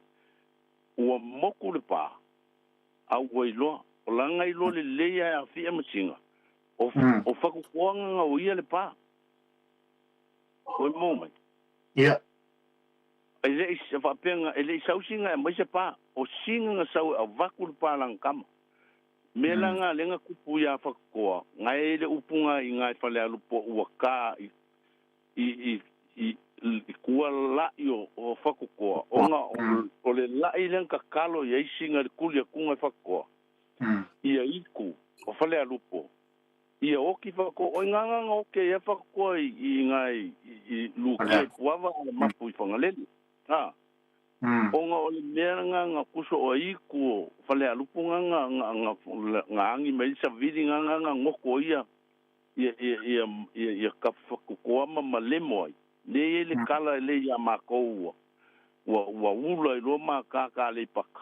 Speaker 12: ua moku le pa, a ua iloa, o lana iloa lelei lava e aafia ma sina, o, o Fakukoa na gaoia le pa. Oi mo mai. E le i faapea na, e le i sau sina e aumai se pa, o sina na sau e avatu le pa lana tama. Mea la na lea na tupu iā Fakukoa, na e le upu na i na e Falealupo ua ka i, i, i, i, i kua la'i o, o Fakukoa, ona o, o le la'i lea na tatalo i ai sina i le kuli atuga e Fakukoa, ia iku o Falealupo, ia oki Fakukoa, oi ngā ngā oke ia Fakukoa i, i ngā i, i, i Lukia i Puava a le mapu i Fagalele. A. Ona o le mea nga nga kuso o iku o Falealupo nga nga nga nga nga angi mai le savili nga nga nga ngoko ia ia ia ia ia ia ka fakukoa ma malemo ai. Le i ai le kala e le ia makou ua ua ua ula i loa ma ka Aleipaka.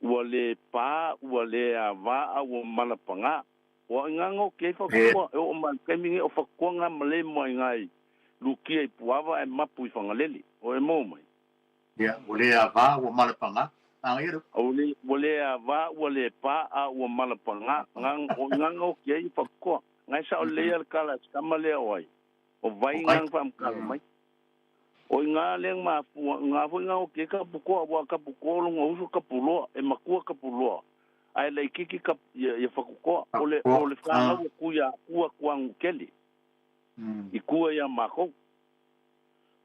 Speaker 12: Ua le pa ua le avaa ua malapagā. Ua ingaga o ke fakukoa e oo mai le taimi nei o fakukoa nga malemo ai ngai Lukia i Puava ae mapu i Fagalele. O e mo mai.
Speaker 10: Ia, ua le avā, ua malapagā. A ia le.
Speaker 12: Ua le, ua le avā, ua le pā, a ua malapagā. Nga, o ingaga o ke ai fakukoa. Ngai sao lelei a le kala a se tama lea o ai. O vai ingaga whaamkala mai. O inga lea mafua, nga foi nga o ke kapukoa, ua kapukoa o longa uso kapuloa, e makua kapuloa. Ae laititi ka, ia, ia fakukoa. O le, o le whanau o kuia akua kuangu kele. I kua ia makou.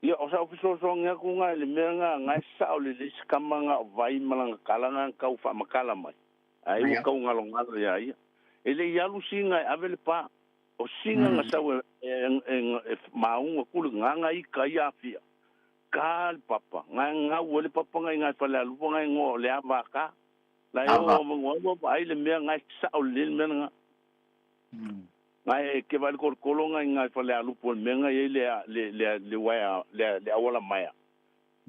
Speaker 12: Ia, o sa'u fesoasoani atu lena i le mea lena, na e sao lelei se tama na o Vai ma lana tala na tau faamatala mai, ae ua tau galogalo iā ia. E le i alu sina e ave le pa, o sina na sau e, e, e, e māuga atu le gaga ika ia afia. Ka le papa, na e gau ai le papa na i ngai Falealupo na e igoa o le ava a ka. La e oo ma ua vaai le mea na e sao lelei le mea lena. Ngai e ke vaai le kolokolo ngai ngai Falealupo i le mea ngai ai le le le le uaea le le auala maea.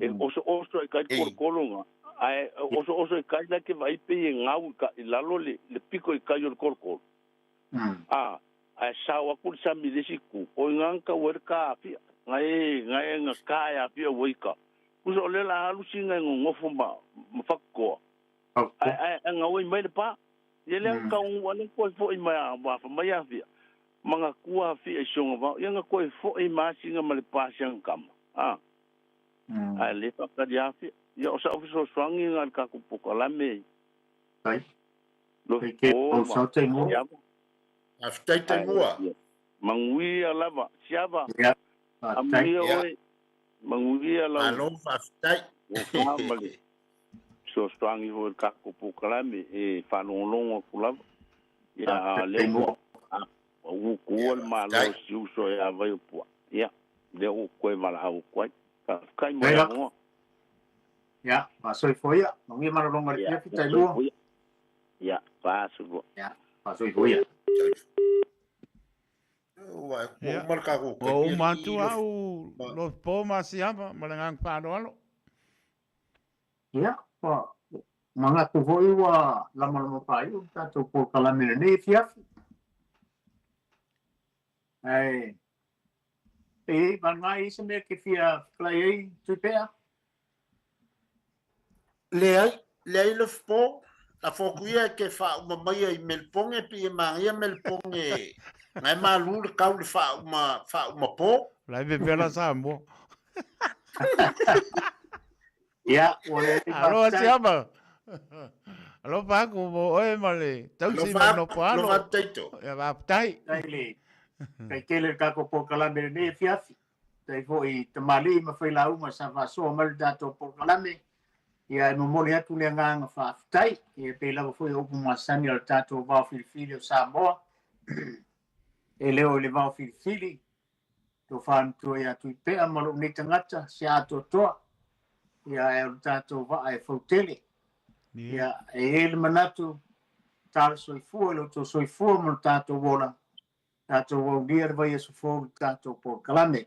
Speaker 12: E osooso i kai le kolokolo nga ae osooso i kai la ke vaai pei e gau i ka i lalo le le piko i kai o le kolokolo. A ae sao atu le sami i le isi itu, o i nga na tau ai le ka afia. Ngai e ngai e nga ka e afia ua i ka. Pusa o lea la alu sina e nonofo ma ma Fakutoa. Ae ae ae gaoi mai le pa. Ia lea na tau ale koe foʻi mai a wafa mai afia ma na kua afia i sioga vao ia na koe foʻi ma asiga ma le pa siaga kama a ae le faatali afia ia o sa'u fesoasoani na le tatou pokalame
Speaker 10: Ai.
Speaker 12: Lohi po ma siava.
Speaker 11: Faafetai Taimua.
Speaker 12: Manuia lava siava. Amuia oe manuia lau.
Speaker 11: Malo faafetai.
Speaker 12: Ua ma le fesoasoani foi i le tatou polokalame e faalogologo atu lava. Ia a lea ua ua utuua le Malo e si uso ia Vaiopua. Ia, lea ua ou toe valaau atu ai. Faafetai mo le avanoa.
Speaker 10: Ia, faasoifua ia. Manuia malologa i le afiafi Taimua.
Speaker 12: Ia, faasoifua.
Speaker 10: Ia, faasoifua ia.
Speaker 11: Ua uma le tatou
Speaker 4: Ua uma atu au Lofipo ma Siava ma le agaga faaaloalo.
Speaker 10: Ia, ua manatu foi ua lamalama faaiu le tatou polokalame i lenei afiafi. Ae Pe i ai vagana e i ai se mea e te fia fetalai ai, Tuipea?
Speaker 11: Leai, leai le fo, lafo atu ia e te faauma maia i Melipoge pei e manaia Melipoge na e malu le tau le faauma faauma po.
Speaker 4: La e vevela Samoa.
Speaker 10: Ia, ua lelei
Speaker 4: Aloha
Speaker 10: faafetai.
Speaker 4: Siama. Alofa atu mo oe ma le tausi ma
Speaker 11: Alofa
Speaker 4: le nofo
Speaker 11: atu,
Speaker 4: alo.
Speaker 11: alofa atu Taito.
Speaker 4: Ia faafetai.
Speaker 10: Faafetai le tai tele le tatou polokalame i lenei afiafi. Faafetai foi i tamalii ma failauga sa faasoa mai le tatou polokalame. Ia e momoli atu le agaga faafetai. Ia pei lava foi o upu masani a le tatou vao filifili o Samoa. E leo i le vao filifili, tofa matua ia Tuipea ma lou nei tagata se atoatoa. Ia ae o le tatou vaa e fautele. Ia e i ai le manatu, tala soifua i lo outou soifua ma lo tatou ola, tatou aulia le vaiaso fou i le tatou polokalame.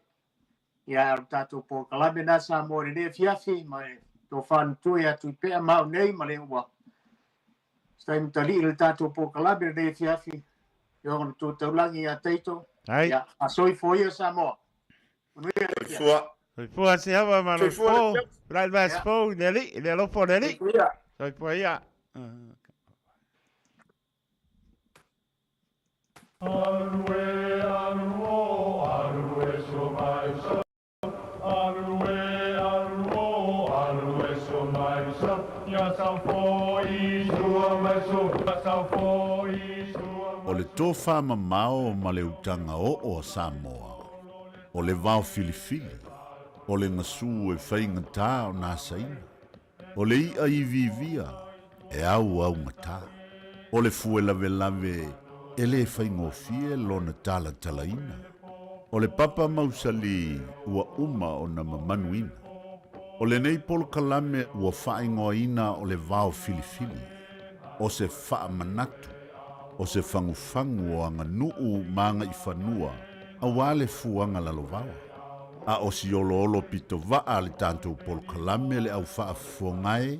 Speaker 10: Ia ae o le tatou polokalame lena Samoa i lenei afiafi ma le tofa matua ia Tuipea ma au nei ma le ua se taimi talii le tatou polokalame i lenei afiafi. Afioga i le Matua Taulagi ia Taito.
Speaker 4: Ai.
Speaker 10: Ia, soifua ia Samoa. Manuia le afiafi.
Speaker 11: Soifua.
Speaker 4: Soifua Siama ma le
Speaker 11: Soifua le
Speaker 4: fo.
Speaker 11: afiafi.
Speaker 4: Tulai le vaiaso fou i le alii, i le alofa o le Alii.
Speaker 10: Soifua ia.
Speaker 4: Soifua ia.
Speaker 5: O le tofa mamao ma le utaga oo a Samoa, o le vao filifili, o le gasu e faigata ona asaina, O le iʻa iviivia e auaugata. O le fue lavelave e lē faigofie lona talatalaina. O le papa mausali ua uma ona mamanuina. O lenei polokalame ua faaigoaina o le vao filifili, o se faamanatu, o se fagufagu o aganuu ma agaifanua auā le fuaga lalovaoa. A o si oloolo pito vaa a le tatou polokalame le au faafofoga e,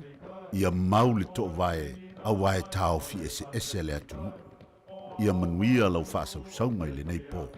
Speaker 5: ia mau le toovae auā e taofi eseese le atunuu. Ia manuia lau faasausauga i lenei po.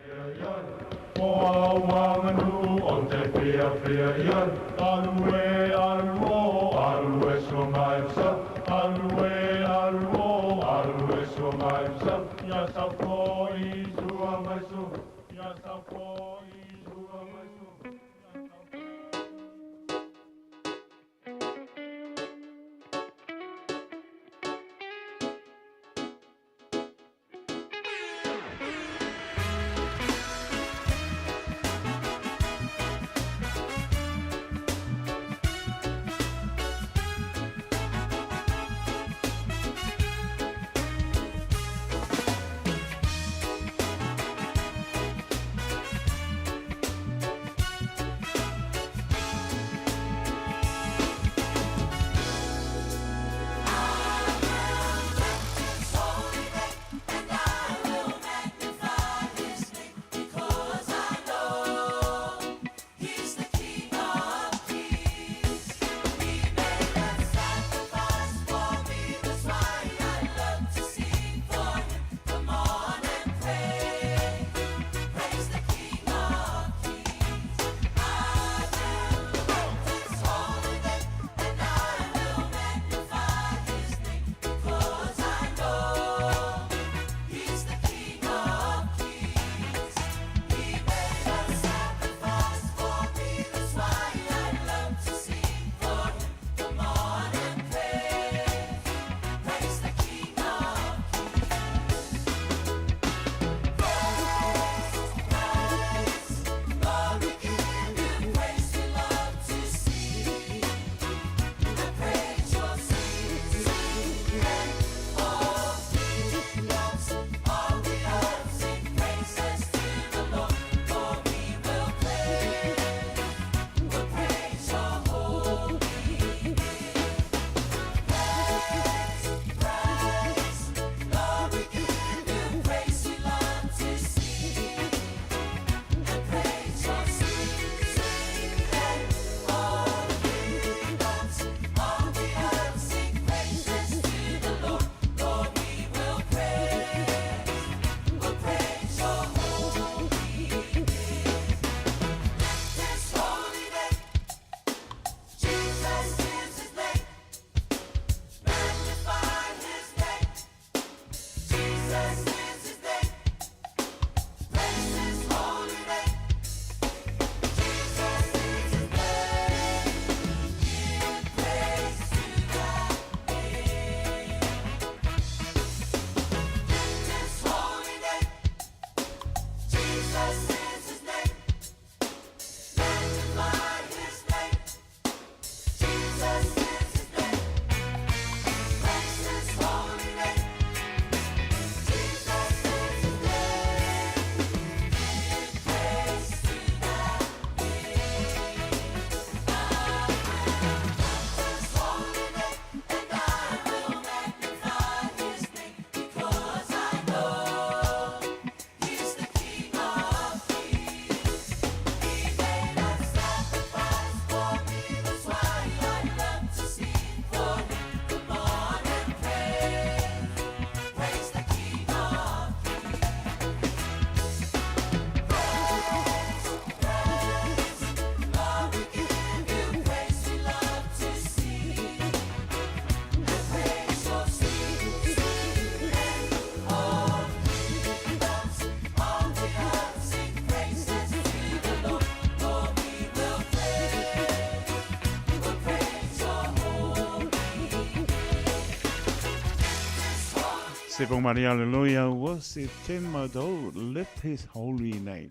Speaker 4: Sipong Maria, Alleluia, worship Him, oh, lift His holy name.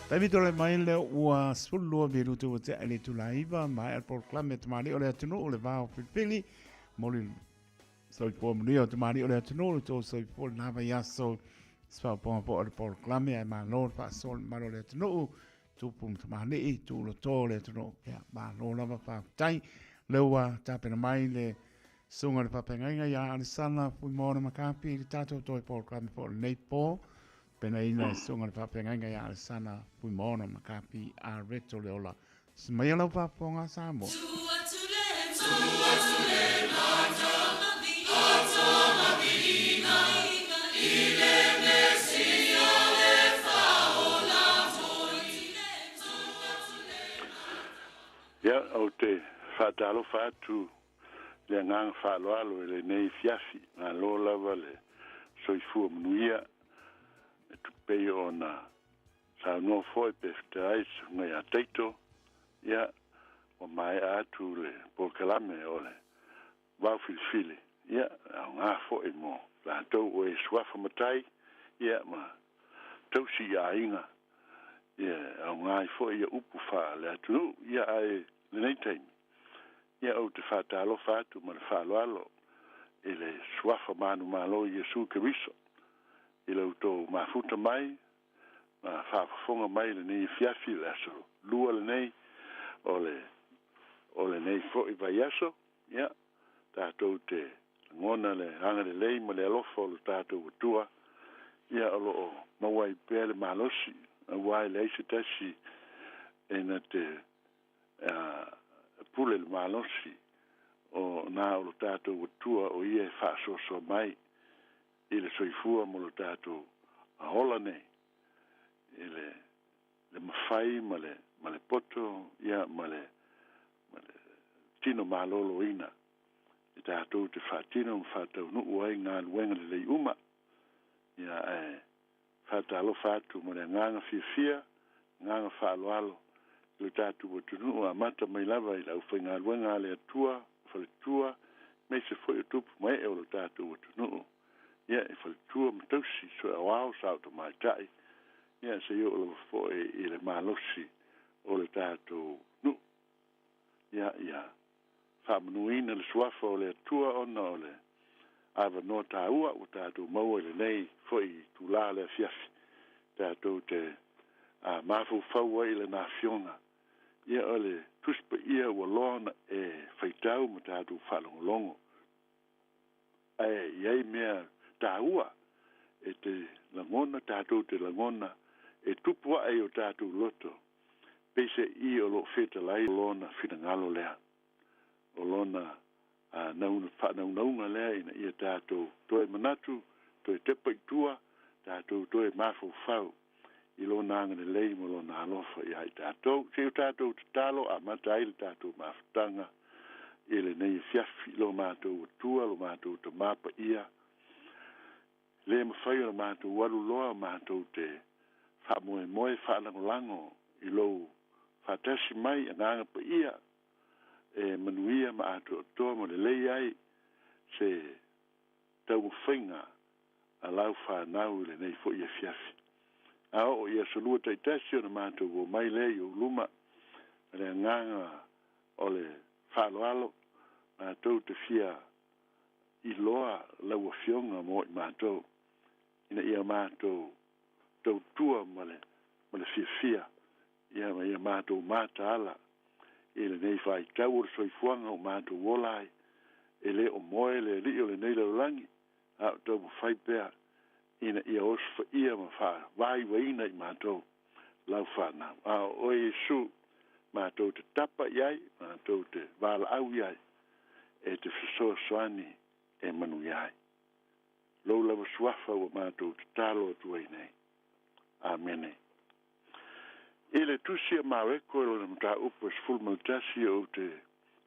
Speaker 4: Taimi tole mai le ua 12 minutu ua tea i le itula 9, maea le polokalame a Tamalii o le Atunuu, le va o Filifili, momoli soifua manuia o Tamalii o le Atunuu, le tou soifua i lena vaiaso, se faaopoopoga foi o le polokalame, ae malo le faasoa i le mamalu o le atunuu, tupu ma tamalii, tuuloto o le atunuu, ia malo lava faafetai. O lea ua tapena mai le susuga i le faafeagaiga ia Alesana Fuimaono Makapi i le tatou toe polokalame foi o lenei po, penaina e susuga i le faafeagaiga ia Alesana Fuimaono Makapi a Reto Leola. Semaia lau faafofoga Samoa.
Speaker 5: Ia, ou te faatalofa atu i le agaga faaaloalo i lenei afiafi, malo lava le soifua manuia e pei ona saunoa foi pe fetalai susuga ia Taito, ia, ua maea atu le polokalame o le vao filifili, ia, e aoga foi mo latou o e suafa matai, ia, ma tausi i aiga, ia, e aoga ai foi ia upu faale-atunuu, ia, ae lenei taimi, ia, ou te faatalofa atu ma le faaaloalo i le suafa manumalo o Iesu Keriso, i lo outou mafuta mai ma faafofoga mai i lenei afiafi, le aso Lua lenei o le o lenei foi vaiaso, ia, tatou te lagona le agalelei ma le alofa o lo tatou Atua, ia, o lo o maua ai pea le malosi, aua e leai se tasi e na te pule le malosi o na o lo tatou Atua o ia e faasoasoa mai i le soifua mo lo tatou ola nei, i le le mafai ma le ma le poto ia ma le ma le tino maloloina e tatou te faatino ma faataunuu ai galuega lelei uma. Ia ae faatalofa atu ma le agaga fiafia, agaga faaaloalo i lo tatou atunuu, amata mai lava i le aufaigaluega a le Atua, faletua, aemaise foi o tupu ma ee o lo tatou atunuu, ia e faletua ma tausi, sue aoao, sao tamaitai, ia seia oo lava foi i le malosi o le tatou nuu. Ia, ia faamanuina le suafa o le Atua ona o le avanoa taua ua tatou maua i lenei foi itula o le afiafi, tatou te mafaufau ai i Lana Afioga. Ia, o le Tusi Paia ua loa ona e faitau ma tatou faalogologo, ae i ai mea taua e te lagona, tatou te lagona e tupu ae i o tatou loto, peiseai o lo o fetalai lona finagalo lea, o lona faanaunauga lea ina ia tatou toe manatu, toe tepa i tua, tatou toe mafaufau i lona agalelei ma lona alofa ia i tatou. Se i o tatou tatalo amata ai le tatou mafutaga i lenei afiafi, lo matou Atua, lo matou Tamā Paia, le mafai ona matou alu loa matou te faamoemoe faalagolago i lou faatasi mai Agaga Paia e manuia ma atoatoa ma lelei ai se taumafaiga a lau fanau i lenei foi afiafi. A oo i aso lua taitasi ona matou omai lea i ou luma ma le agaga o le faaaloalo, matou te fia iloa lau Afioga mo i matou, ina ia matou tautua ma le ma le fiafia, ia ma ia matou mataala i lenei vaitau o le soifuaga ua matou ola ai, e le o moe le alii o lenei lalolagi, a o taumafai pea ina ia osofaia ma faavaivaina i matou lau fanau. A o oe Iesu, matou te tapa i ai, matou te valaau i ai, e te fesoasoani e manuia ai. Lou lava suafa ua matou tatalo atu ai nei. Amene. I le tusi a Mareko i lona mataupu e 11 ou te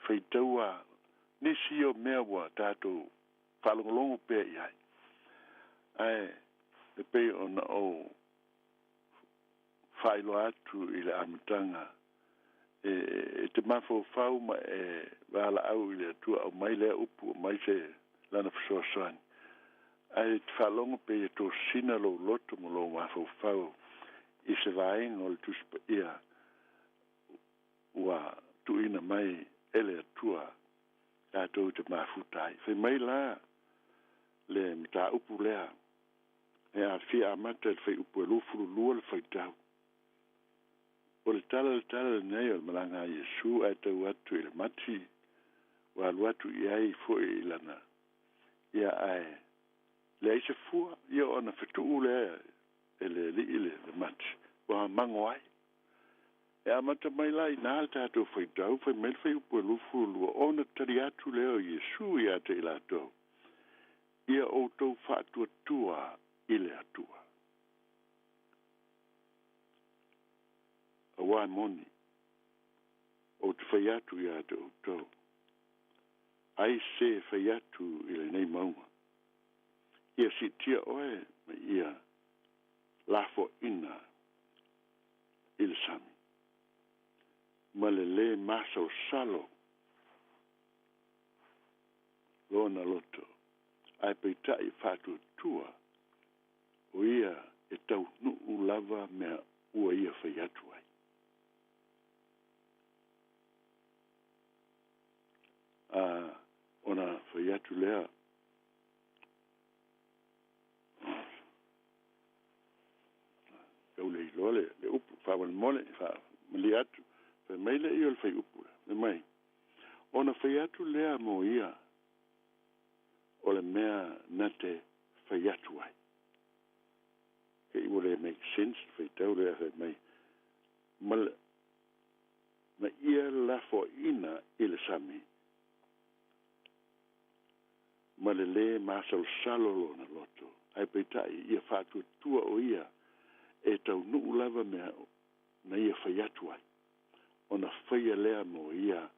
Speaker 5: faitaua nisi o mea ua tatou faalogologo pea i ai. Ae e pei ona ou faailoa atu i le amataga, e te mafaufau ma e valaau i le Atua, aumai lea upu, aumai se lana fesoasoani.
Speaker 14: Ae e te faalogo pei e tosina lou loto ma lou mafaufau i se vaega o le Tusi Paia ua tuuina mai e le Atua tatou te mafuta ai. Fai mai la le mataupu lea e aafia amata i le fuaiupu e 22 le faitau. O le tala le tala lenei o le malaga a Iesu ae tau atu i le mati, ua alu atu i ai foi i lana ia ae leai se fua, ia ona fetuu lea e le Alii le mati, ua mago ai. E amata mai la i ina le tatou faitau, fai mai le fuaiupu e 22, ona tali atu lea o Iesu ia te i latou, ia outou faatuatua i le Atua. Auā e moni, ou te fai atu ia te outou, ai se e fai atu i lenei mauga, ia siitia oe ma ia lafoaina i le sami, ma le lē masalosalo lona loto, ae peitai faatuatua o ia e taunuu lava mea ua ia fai atu ai. A ona fai atu lea tau le iloa le, le upu faamolemole faamalie atu fai mai le i o le fuaiupu lea fai mai ona fai atu lea mo ia o le mea na te fai atu ai. Ke i ua le make sense le faitau lea fai mai ma, ma ia lafoaina i le sami ma le lē masalosalo lona loto, ae peitai ia faatuatua o ia e taunuu lava mea na ia fai atu ai, ona faia lea mo ia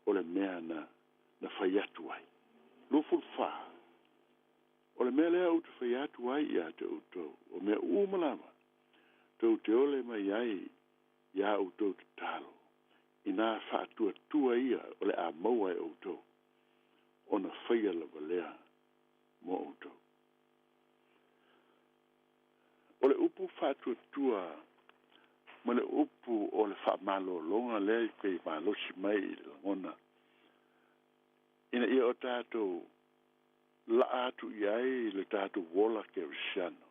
Speaker 14: o le mea na na fai atu ai. 24 O le mea lea ou te fai atu ai ia te outou, o mea uma lava tou te ole mai ai i a outou tatalo, inā faatuatua ia o le a maua e outou, ona faia lava lea mo outou. O le upu faatuatua ma le upu o le faamalologa lea i pei malosi mai i le lagona, ina ia o tatou laa atu i ai le tatou ola kerisiano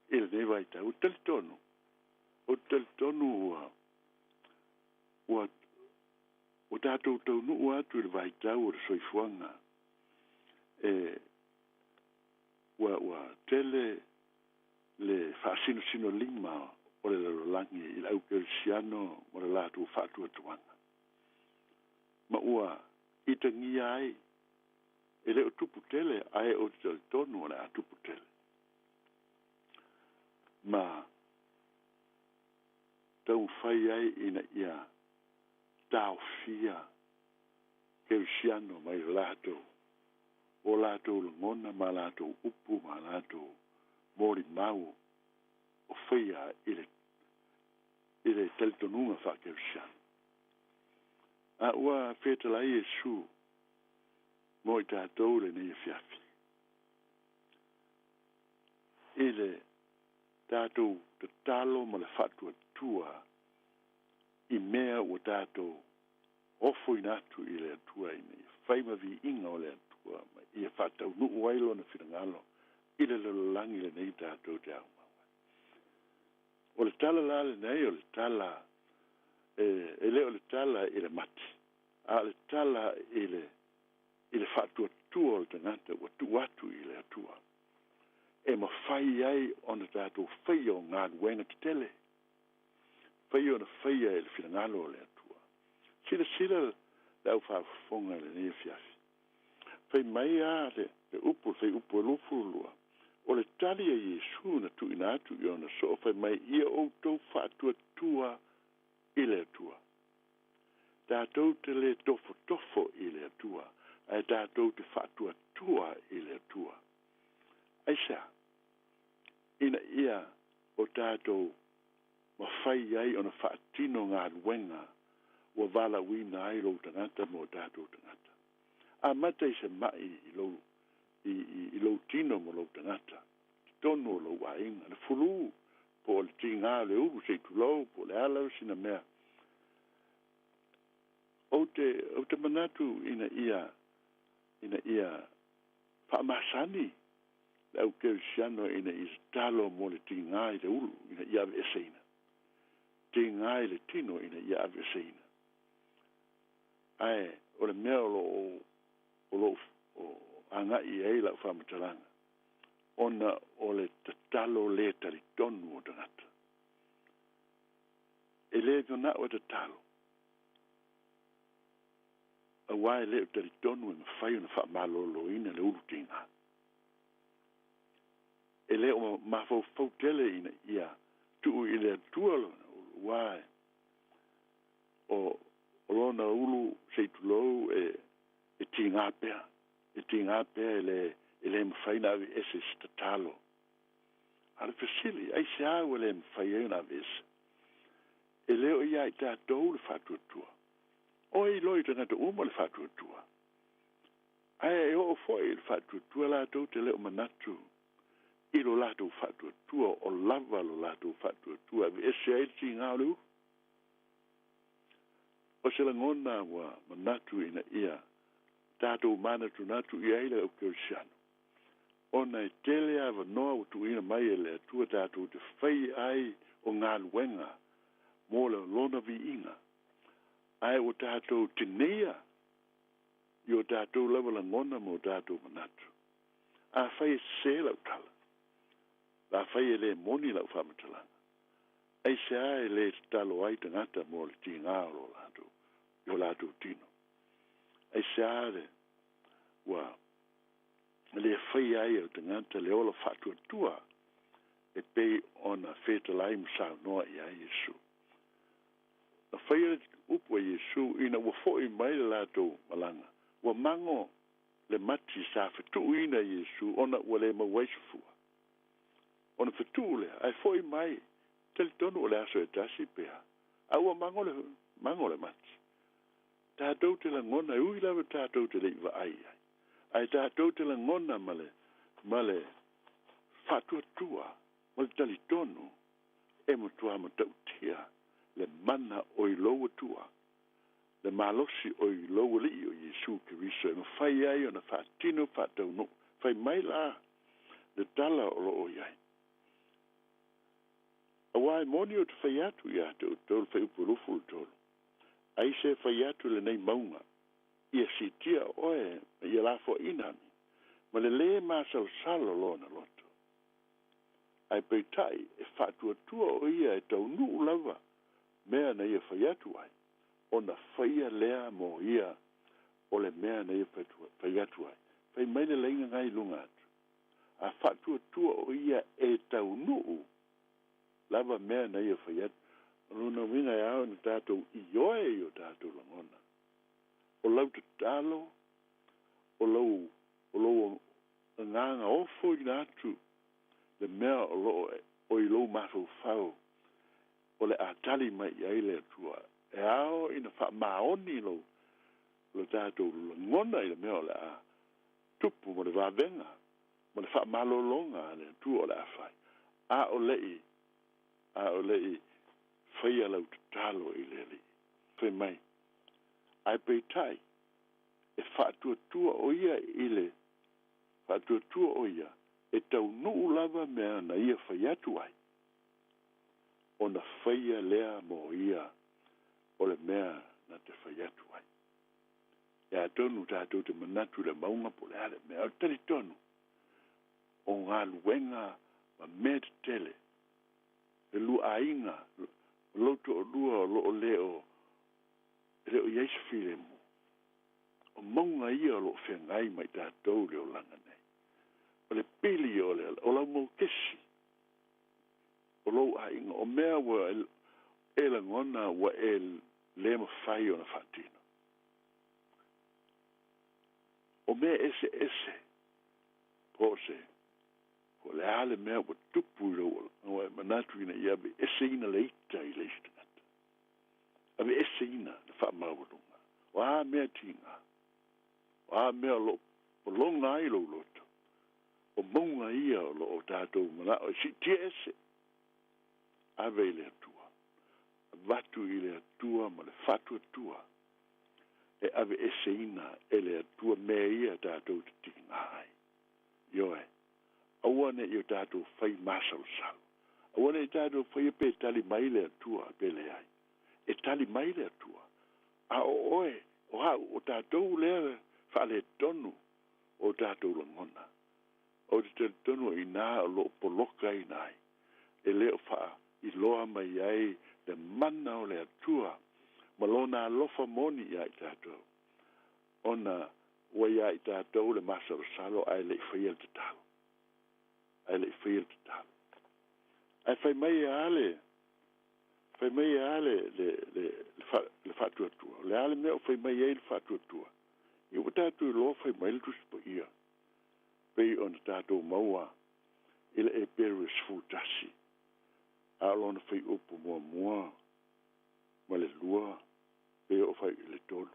Speaker 14: i lenei vaitau. Ou te talitonu, ou te talitonu ua, ua, ua tatou taunuu atu i le vaitau o le soifuaga e ua, ua tele le faasinosinolima o le lalolagi i le au kerisiano ma le latou faatuatuaga. Ma ua itagia ai e le o tupu tele ae ou te talitonu o le a tupu tele. Ma taumafai ai ina ia taofia kerisiano mai le latou o latou lagona ma latou upu ma latou molimau o faia i le i le talitonuga faakerisiano. A ua fetalai Iesu mo i tatou lenei afiafi i le tatou tatalo ma le faatuatua i mea ua tatou ofoina atu i le Atua ina ia fai ma viiga o le Atua ma ia faataunuu ai lona finagalo i le lalolagi lenei tatou te aumau ai. O le tala la lenei o le tala e, e le o le tala i le mati, a o le tala i le i le faatuatua o le tagata ua tuu atu i le Atua e mafai ai ona tatou faia o galuega tetele, faia ona faia e le finagalo o le Atua. Silasila le au faafofoga i lenei afiafi. Fai mai a le, le upu, le fuaiupu e 22, o le tali a Iesu na tuuina atu i ona soo fai mai ia outou faatuatua i le Atua. Tatou te lē tofotofo i le Atua, ae tatou te faatuatua i le Atua. Aisea? Ina ia o tatou mafai ai ona faatino galuega ua valaauina ai lou tagata mo tatou tagata. Amata i se mai i lou i, i, i lou tino ma lou tagata, totonu o lou aiga, le fulu po o le tigā o le ulu se i tulou po o le a lava sina mea. Ou te, ou te manatu ina ia, ina ia faamasani le au kerisiano ina ia tatalo mo le tigā i le ulu ina ia aveeseina, tigā i le tino ina ia aveeseina. Ae o le mea o lo o, o lo o agai i ai lau faamatalaga, ona o le tatalo lē talitonu o tagata. E lē mana'o e tatalo, auā e lē o talitonu e mafai ona faamalōlōina le ulu tigā. E lē o mafaufau tele ina ia tuu i le Atua lona ulu, auā e o, o lona ulu se i tulou e, e tigā pea, e tigā pea e lē, e lē mafai ona aveese i se tatalo. A o le fesili, aisea ua lē mafai ai ona aveese? E lē o iā i tatou le faatuatua. O e iloa i tagata uma le faatuatua. Ae e oo foi i le faatuatua latou te le o manatu i lo latou faatuatua o lava lo latou faatuatua e aveese ai le tigā o le ulu. O se lagona ua manatu ina ia tatou manatunatu i ai le au kerisiano, ona e tele avanoa ua tuuina mai e le Atua tatou te fai ai o galuega mo le Lona viiga, ae ua tatou tineia i o tatou lava lagona ma o tatou manatu. Afai e sesē lau tala, afai e lē moni lau faamatalaga, aisea e lē tatalo ai tagata mo le tigā o lo latou, i o latou tino? Aisea le ua lē faia ai e le tagata le ola faatuatua e pei ona fetalai ma saunoa i ai Iesu? Na faia le upu a Iesu ina ua foʻi mai le latou malaga, ua mago le mati sa fetuuina e Iesu ona ua lē maua ai se fua. Ona fetuu lea, ae foʻi mai, talitonu o le aso e tasi pe a, a ua mago le, mago le mati. Tatou te lagona, e ui lava tatou te le i vaai i ai, ae tatou te lagona ma le, ma le faatuatua ma le talitonu e matua matautia le mana o i lou Atua, le malosi o i lou Alii o Iesu Keriso e mafai ai ona faatino faataunuu. Fai mai la le tala o lo o i ai. Auā e moni ou te fai atu iā te outou le fuaiupu 23, aise e fai atu lenei mauga, ia siitia oe ma ia lafoaiina ami, ma le lē masalosalo lona loto. Ae peitai e faatuatua o ia e taunuu lava mea na ia fai atu ai, ona faia lea mo ia o le mea na ia fai atu ai. Fai mai le laiga gai i luga atu, a faatuatua o ia e taunuu lava mea na ia fai atu. O lona uiga e ao ona tatou ioe i o tatou lagona. O lau tatalo, o lau, o lou agaga ofoina atu le mea o lo o o i lou mafaufau o le a tali mai i ai le Atua. E ao ina faamaoni lou, lo tatou lagona i le mea o le a tupu ma le vavega ma le faamalologa a le Atua o le a fai, a o le i, a o le i faia lau tatalo i le Alii. Fai mai, ae peitai, e faatuatua o ia i le faatuatua o ia e taunuu lava mea na ia fai atu ai, ona faia lea mo ia o le mea na te fai atu ai. E atonu tatou te manatu i le mauga po o le a le mea, o le talitonu o galuega ma mea tetele, le luaaiga, o lou toalua o lo o le o, e le o i ai se filemu. O mauga ia o lo o feagai ma i tatou i le olaga nei. O le pili o le, o lau maukesi, o lou aiga, o mea ua e lagona ua e lē mafai ona faatino. O mea eseese, po o se, po o le a le mea ua tupu i lou olaga, ua e manatu ina ia aveeseina le ita i le isi tagata. Aveeseina le faamaualuga. O a mea tiga? O a mea o lo o pologa ai lou loto? lagona ia o loo tatou manao e siitia ese, ave i le Atua, avatu i le Atua ma le faatuatua e aveeseina e le Atua mea ia tatou te tiga ai. Ioe, aua ne i o tatou fai masalosalo, aua ne i tatou faia pe tali mai le Atua pe leai. E tali mai le Atua, a o oe, o au, o tatou lea faaletonu o tatou lagona. Ou te talitonu o i ina o lo o polokaina ai, e le o faailoa mai ai le mana o le Atua ma Lona alofa moni iā i tatou, ona ua iā i tatou le masalosalo ae le i faia le tatalo. Ae le i faia le tatalo. Ae fai mai e a le, fai mai e a le, le, le, le, fa, le faatuatua? O le a le mea o fai mai ai le faatuatua? Ia ua tatou iloa fai mai le Tusi Paia, pei ona tatou maua i le Eperu e 11, a o lona fuaiupu muamua ma le lua, pe oo fai i le tolu.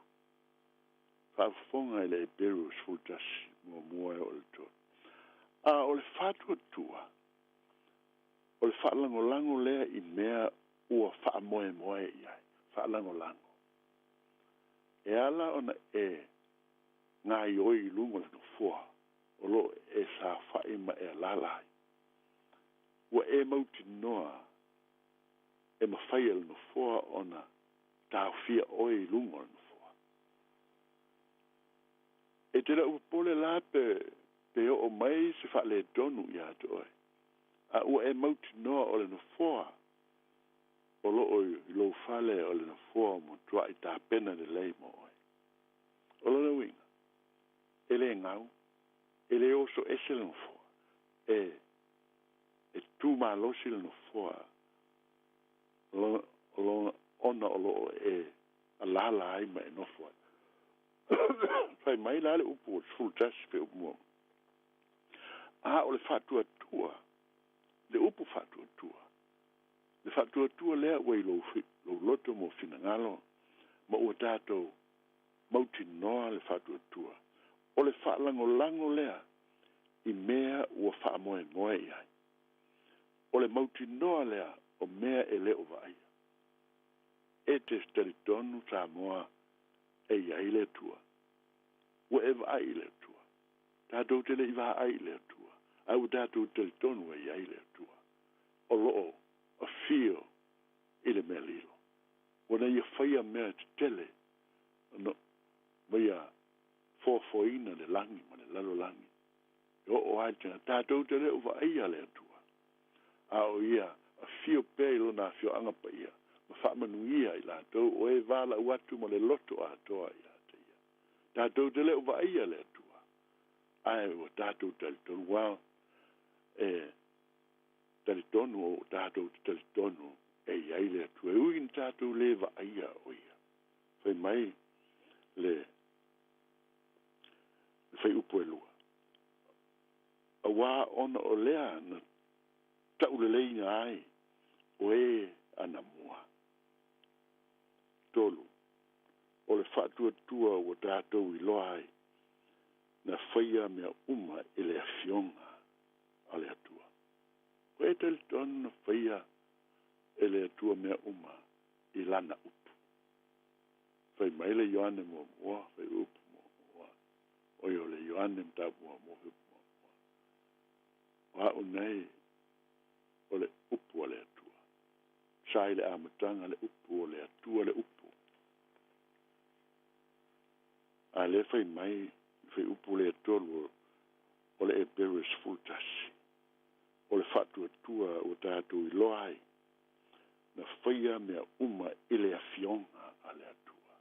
Speaker 14: Faafofoga i le Eperu 11 muamua e oo i le tolu. A o le faatuatua, o le faalagolago lea i mea ua faamoemoe i ai, faalagolago. E ala ona e gaioi i luga o le nofoa o lo o e saofai ma e alaala ai, ua e mautinoa e mafai e le nofoa ona taofia oe i luga o le nofoa. E te le o popole la pe, pe oo mai se faaletonu ia te oe, a ua e mautinoa o le nofoa o lo o i lou fale o le nofoa ua matuai tapena lelei mo oe. O lona uiga, e le gau, e le oso ese le nofoa, e, e tu malosi le nofoa ona o lo o e alaala ai ma e nofo ai. Fai mai la le upu o le 11 fuaiupu muamua. A o le faatuatua, le upu faatuatua, le faatuatua lea ua i lou, lou loto mo finagalo ma ua tatou mautinoa le faatuatua, o le faalagolago lea i mea ua faamoemoe i ai. O le mautinoa lea o mea e le o vaaia. E te talitonu Samoa e i ai le Atua. Ua e vaai i le Atua. Tatou te le i vaai i le Atua, ae ua tatou talitonu e i ai le Atua. O lo o afio i le mea lilo. Ua na ia faia mea tetele no, ma ia foafoaina le lagi ma le lalolagi. E oo ai le tagata, tatou te le o vaaia le Atua, a o ia afio pea i lona afioaga paia ma faamanuia i latou o e valaau atu ma le loto atoa ia te ia. Tatou te le o vaaia le Atua, ae ua tatou talitonu, ua e talitonu o tatou te talitonu e i ai le Atua, e ui ina tatou le vaaia o ia. Fai mai le fuaiupu e lua, auā ona o lea na tauleleiina ai o e anamua. Tolu, o le faatuatua ua tatou iloa ai na faia mea uma i le Afioga a le Atua. Ua e talitonu na faia e le Atua mea uma i Lana upu. Fai mai le Ioane muamua, fuaiupu muamua, oi o le Ioane mataupu muamua, fuaiupu muamua. O au nei o le upu a le Atua. Sa i le amataga le upu o le Atua le upu. A lea fai mai fuaiupu lea tolu o le Eperu e 11. O le faatuatua ua tatou iloa ai na faia mea uma i le Afioga a le Atua.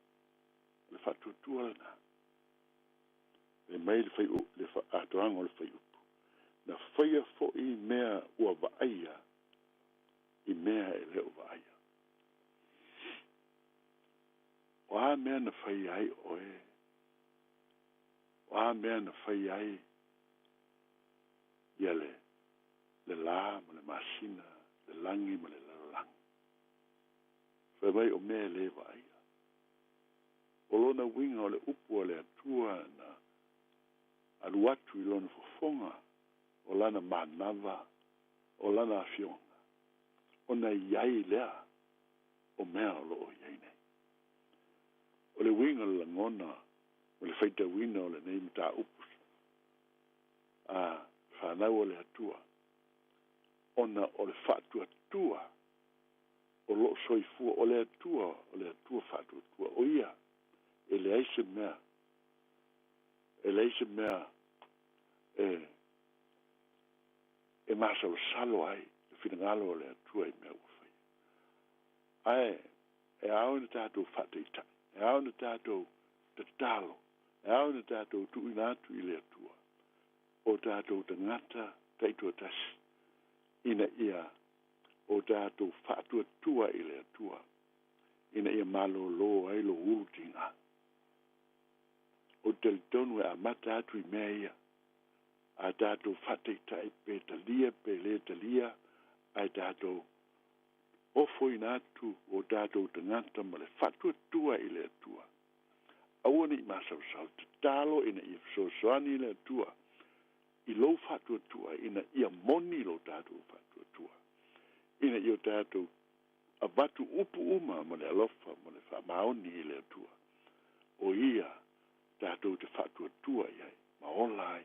Speaker 14: O le faatuatua lena. Fai mai le fai, le atoaga o le fuaiupu, na faia foi mea ua vaaia i mea e le o vaaia. O a mea na faia ai oe? O a mea na faia ai ia le, le lā ma le masina, le lagi ma le lalolagi? Fai mai o mea e le vaaia. O lona uiga o le upu a le Atua na alu atu i lona fofoga o lana manava, o lana afioga, ona i ai lea o mea o loo i ai nei. O le uiga o le lagona ma le faitauina o lenei mataupu a fanau a le Atua, ona o le faatuatua o loo soifua o le Atua, o le Atua faatuatua, o ia e leai se mea, e leai se mea e masalosalo ai le finagalo o le Atua i mea ua faia. Ae e ao ina tatou faataitai, e ao ina tatou tatalo, e ao ina tatou tuuina atu i le Atua o tatou tagata taitoatasi, ina ia o tatou faatuatua i le Atua, ina ia malōlō ai lou ulu tigā. O te talitonu e amata atu i mea ia, a tatou faataitai pe talia pe lē talia, ae tatou ofoina atu o tatou tagata ma le faatuatua i le Atua. Aua ne i masalosalo, tatalo ina ia fesoasoani le Atua i lou faatuatua, ina ia moni lo tatou faatuatua, ina ia tatou avatu upu uma ma le alofa ma le faamaoni i le Atua, o ia tatou te faatuatua i ai ma ola ai,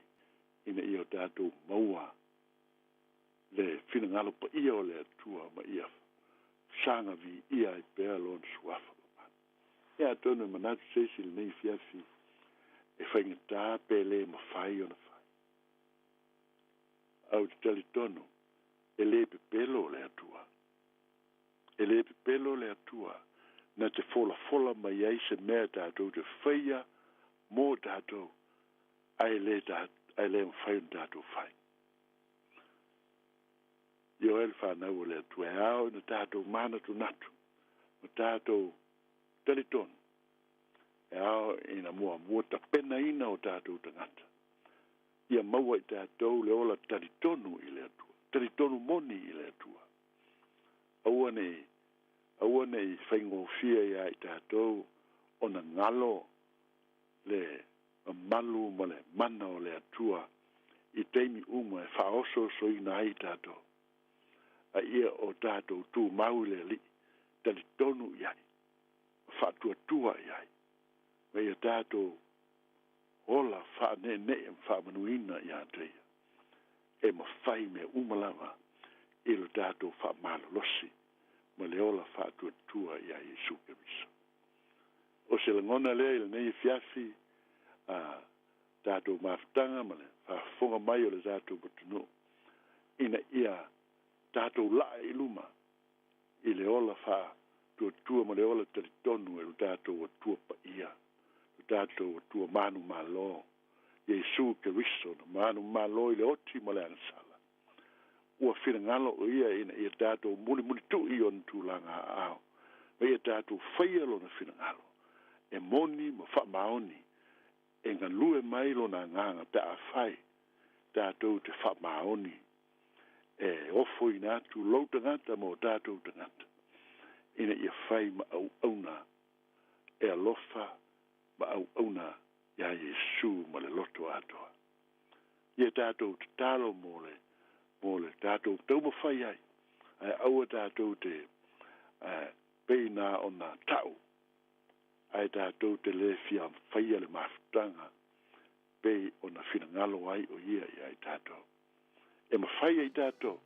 Speaker 14: ina ia o tatou maua le finagalo paia o le Atua ma ia saga viia ai pea lona suafa mamanu. Ia atonu e manatu se isi i lenei afiafi e faigata pe lē mafai ona fai. Ae ou te talitonu e lē pepelo le Atua. E lē pepelo le Atua na te folafola mai ai se mea tatou te faia mo tatou, ae lē ae lē mafai ona tatou fai. Ioe le fanau o le Atua, e ao ina tatou manatunatu ma tatou talitonu, e ao ina muamua tapenaina o tatou tagata, ia maua i tatou le ola talitonu i le Atua, talitonu moni i le Atua. Aua ne i aua ne i faigofie iā i tatou ona galo le mamalu ma le mana o le Atua i taimi uma e faaosoosoina ai tatou, a ia o tatou tumau i le Alii, talitonu i ai ma faatuatua i ai, ma ia tatou ola faaneenee ma faamanuina iā te ia, e mafai mea uma lava i lo tatou faamalolosi ma le ola faatuatua iā Iesu Keriso. O se lagona lea i lenei afiafi a tatou mafutaga ma le faafofoga mai o le tatou atunuu, ina ia tatou laa i luma i le ola faatuatua ma le ola talitonu e lo tatou Atua paia, lo tatou Atua manumalo, Iesu Keriso, na manumalo i le oti ma le agasala. Ua finagalo o ia ina ia tatou mulimulitu'i i ona tulaga aao, ma ia tatou faia lona finagalo e moni ma faamaoni, e galue mai lona agaga pe afai tatou te faamaoni e ofoina atu lou tagata ma o tatou tagata, ina ia fai ma auauna e alofa ma auauna iā Iesu ma le loto atoa. Ia tatou tatalo mo le tatou taumafai ai, ae aua tatou te pei na ona ta'u, ae tatou te lē fia faia le mafutaga pei ona finagalo ai o ia iā i tatou. E mafai ai tatou,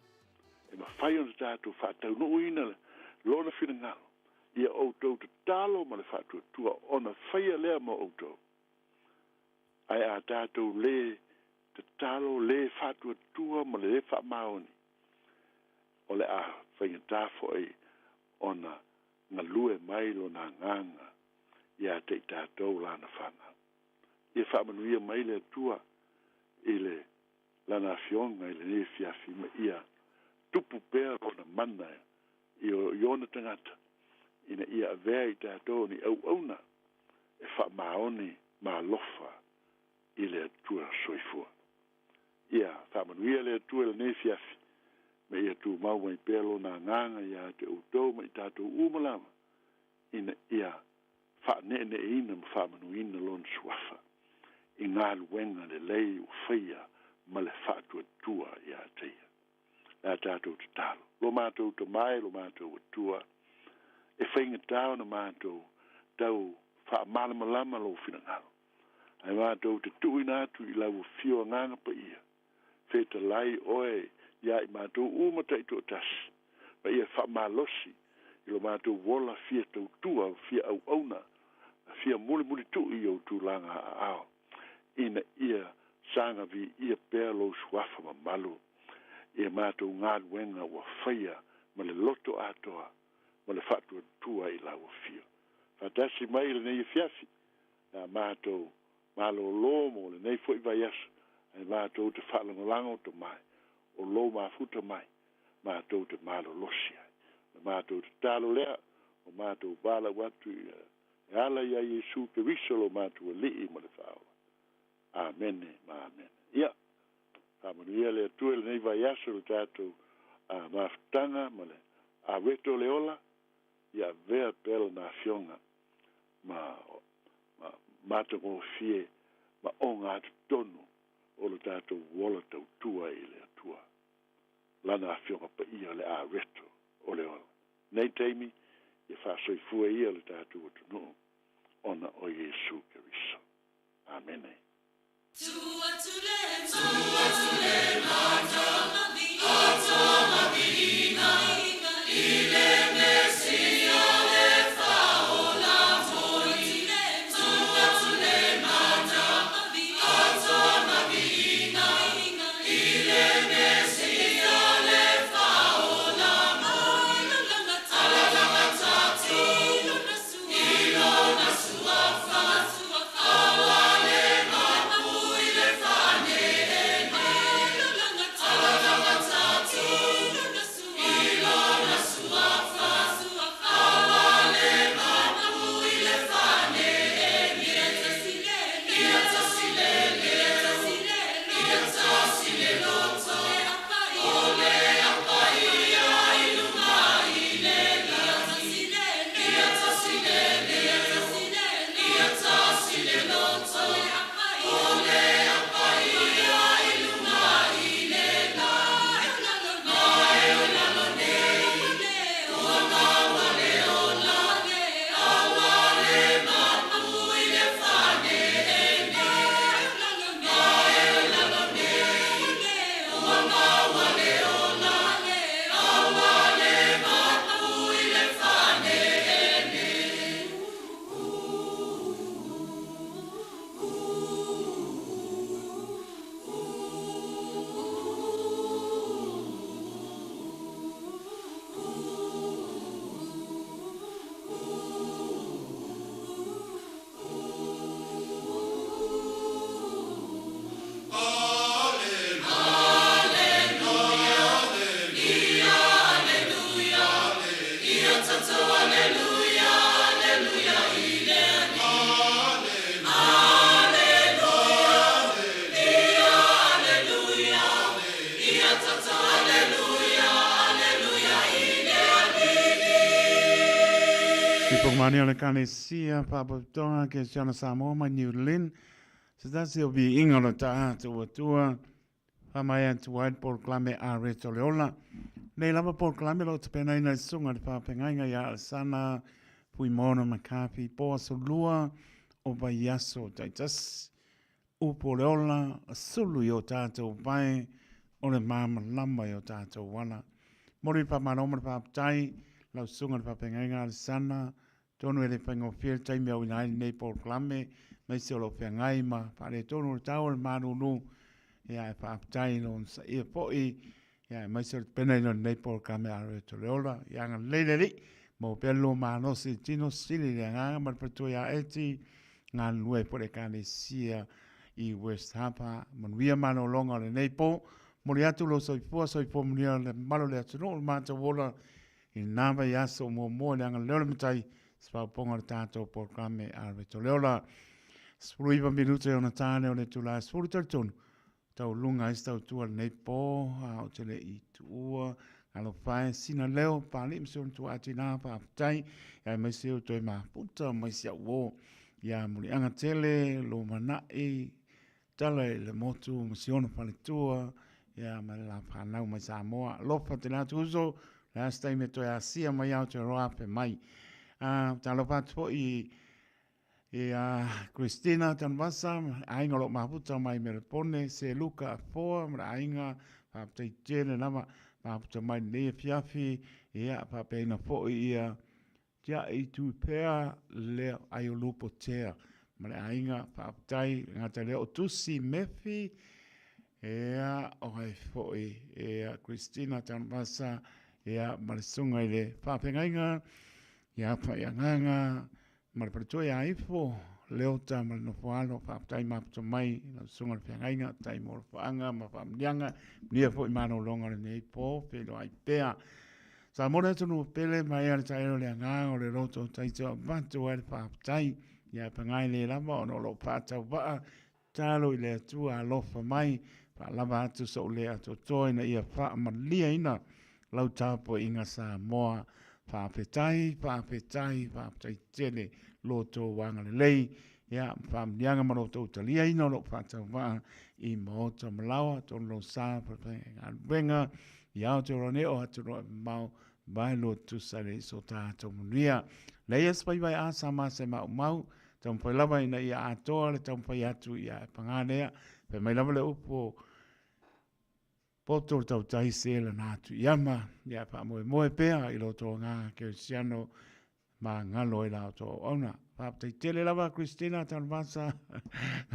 Speaker 14: e mafai ona tatou faataunuuina lona finagalo. Ia outou tatalo ma le faatuatua ona faia lea mo outou. Ae a tatou lē tatalo, lē faatuatua ma le lē faamaoni, o le a faigata fo'i ona galue mai lona agaga iā te i tatou lana fanau. Ia faamanuia mai le Atua i le lana afioga i lenei afiafi, ma ia tupu pea lona mana i ona tagata, ina ia avea i tatou ni auauna e faamaoni ma alofa i le Atua soifua. Ia faamanuia le Atua i lenei afiafi, ma ia tumau mai pea lona agaga iā te outou ma i tatou uma lava, ina ia faaneeneeina ma faamanuina lona suafa i galuega lelei ua faia ma le faatuatua iā te Ia. Le a tātou tatalo. Lo mātou Tama e, lo mātou Atua, e faigata ona mātou tau faamalamalama Lou finagalo. Ae mātou te tuuina atu i Lau Afio Agaga Paia, fetalai Oe iā i mātou uma taitoatasi, ma ia faamalosi i lo mātou ola fia tautua, fia auauna, fia mulimulitu'i i Ou tulaga aao, ina ia saga viia pea Lou Suafa mamalu i a mātou galuega ua faia ma le loto atoa ma le faatuatua i Lau Afio. Faatasi mai i lenei afiafi, le a mātou malōlō mo lenei foi vaiaso, ae mātou te faalagolago tomai o Lou mafuta mai, mātou te malolosi ai. O le mātou tatalo lea, ua mātou valaau atu i e ala iā Iesu Keriso lo mātou Alii ma le Faaola. Amene ma amene. Ia, faamanuia le Atua i lenei vaiaso i le tatou mafutaga ma le aweto o le ola, ia avea pea Lana Afioga ma ma matagofie ma ogatotonu o lo tatou ola tautua i le Atua. Lana Afioga Paia o le areto o le ola. Nei taimi, ia faasoifua ia le tatou atunuu ona o Iesu Keriso. Amene.
Speaker 4: Mania le Ekalesia Faaputona Kesiana Samoa ma New Lynn. Se tasi o viiga o le tatou Atua, faamaea atu ai le polokalame a Reto le Ola. Nei lava polokalame o lo o tapenaina e Susuga i le Faafeagaiga ia Alesana Fuimaono McCarthy po aso lua o vaiaso taitasi. Upu o le ola, sulu i o tātou pae, o le māmalama i o tātou ala. Mori le whamano ma le whāpatai, lau susuga i le Faafeagaiga Alesana, Tonu e le faigofie le taimi auina ai lenei polokalame, aemaise o lo o feagai ma faaletonu o le tau o le malulu, ia e faafetai i lo onosaia foi, ia aemaise o le tapenaina o lenei polokalame a Roberto Leola. Ia agalelei le Alii, maua pea le lua malosi i le tino, sili le agaga ma le faletua ia Eti, galulue ai foi le Ekalesia i West Harbour. Manuia malologa o lenei po. Momoli atu lou soifua, soifua manuia le mamalu o le atunuu, le matou ola I lena vaiaso muamua i le agalelei o le Matai, se faaopoopoga o le tatou polokalame a Reto Leola. 19 minute ona tane o le itula e 13, taualuga ai se tautua i lenei po, a ou te le i tuua, alofa e sina leo, Papalii ma si ona tuaa tina, faafetai, aemaise o toe mafuta mai si au uo ia Muliaga tele, Lumanai, Tala i le motu ma si ona faletua, ia ma le la whanau mai Samoa. Alofa tele atu uso, le a se taimi e toe asia mai Aotearoa afe mai. Uh, talofa atu foi i i a Christina Tanuvasa, aiga o lo o mafuta mai Melepone, se Luka Afoa ma le aiga, faafetai tele lava, mafuta mai lenei afiafi, ia faapeaina foi ia Tia'i Tupea lea ai o Lupo Tea ma le aiga, faafetai, le gata lea o Tusi Mefi, ia o ai foi, ia Christina Tanuvasa, ia ma le susuga i le faafeagaiga, ia Faiagaga, Ma le faletua ia Ifo, Leota ma le Nofoalo, faafetai mafuta mai lau susuga i le feagaiga, faafetai mo alofaaga ma faamanuiaga, manuia foi malologa o lenei po, feiloai pea. Samoa le atunuu pele ma ea le taelo le agaga o le loto taito avatu ai le faafetai, ia paga e le lava ona o lo o faatauvaa Tatalo i le Atua alofa mai, faalava atu sou le atoatoa ina ia faamaliaina lau tapuaiga Samoa. Faafetai, faafetai, faafetai tele lo outou agalelei, ia, ma faamanuiaga ma lo outou taliaina o lou faatauvaa i Maota ma Laoa, atonu lou sa, falefaigaluega, i Aotearoa nei o atunuu e mamao, vai lo tusa le so tatou manuia. Leia se vaivai a sa ma se maumau, Taumafai lava ina ia atoa le taumafai atu ia e pagā lea. Fai mai lava le upu o poto le tautai se lana atu i ama, ia e faamoemoe pea i lo outou agaga kerisiano ma galo ai la outou auauna. Faafetai tele lava Christina Tanuvasa,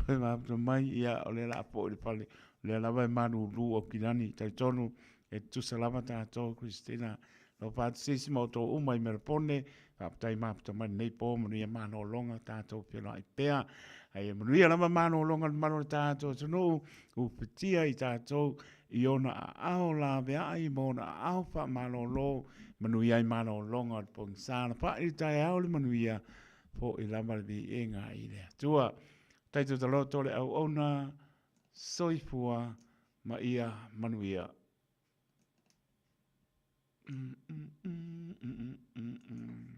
Speaker 4: e mafuta mai, ia o lea la a foi i le fale, o lea lava e malulu Aukilani, talitonu e tutusa lava tatou Christina. Alofa atu se isi ma outou uma i Melepone, faafetai mafuta mai lenei po, manuia malologa, tatou feiloai pea. Ae ia manuia lava malologa le mamalu o le tatou atunuu, ufitia i tatou i ona aao laveai ma ona aao faamalolo, manuia ai malologa o le pogisa, alafai le taeao le manuia, foi lava le viiga i le Atua. Taito taloto le auauna, soifua ma ia manuia. Mm, mm, mm, mm, mm, mm.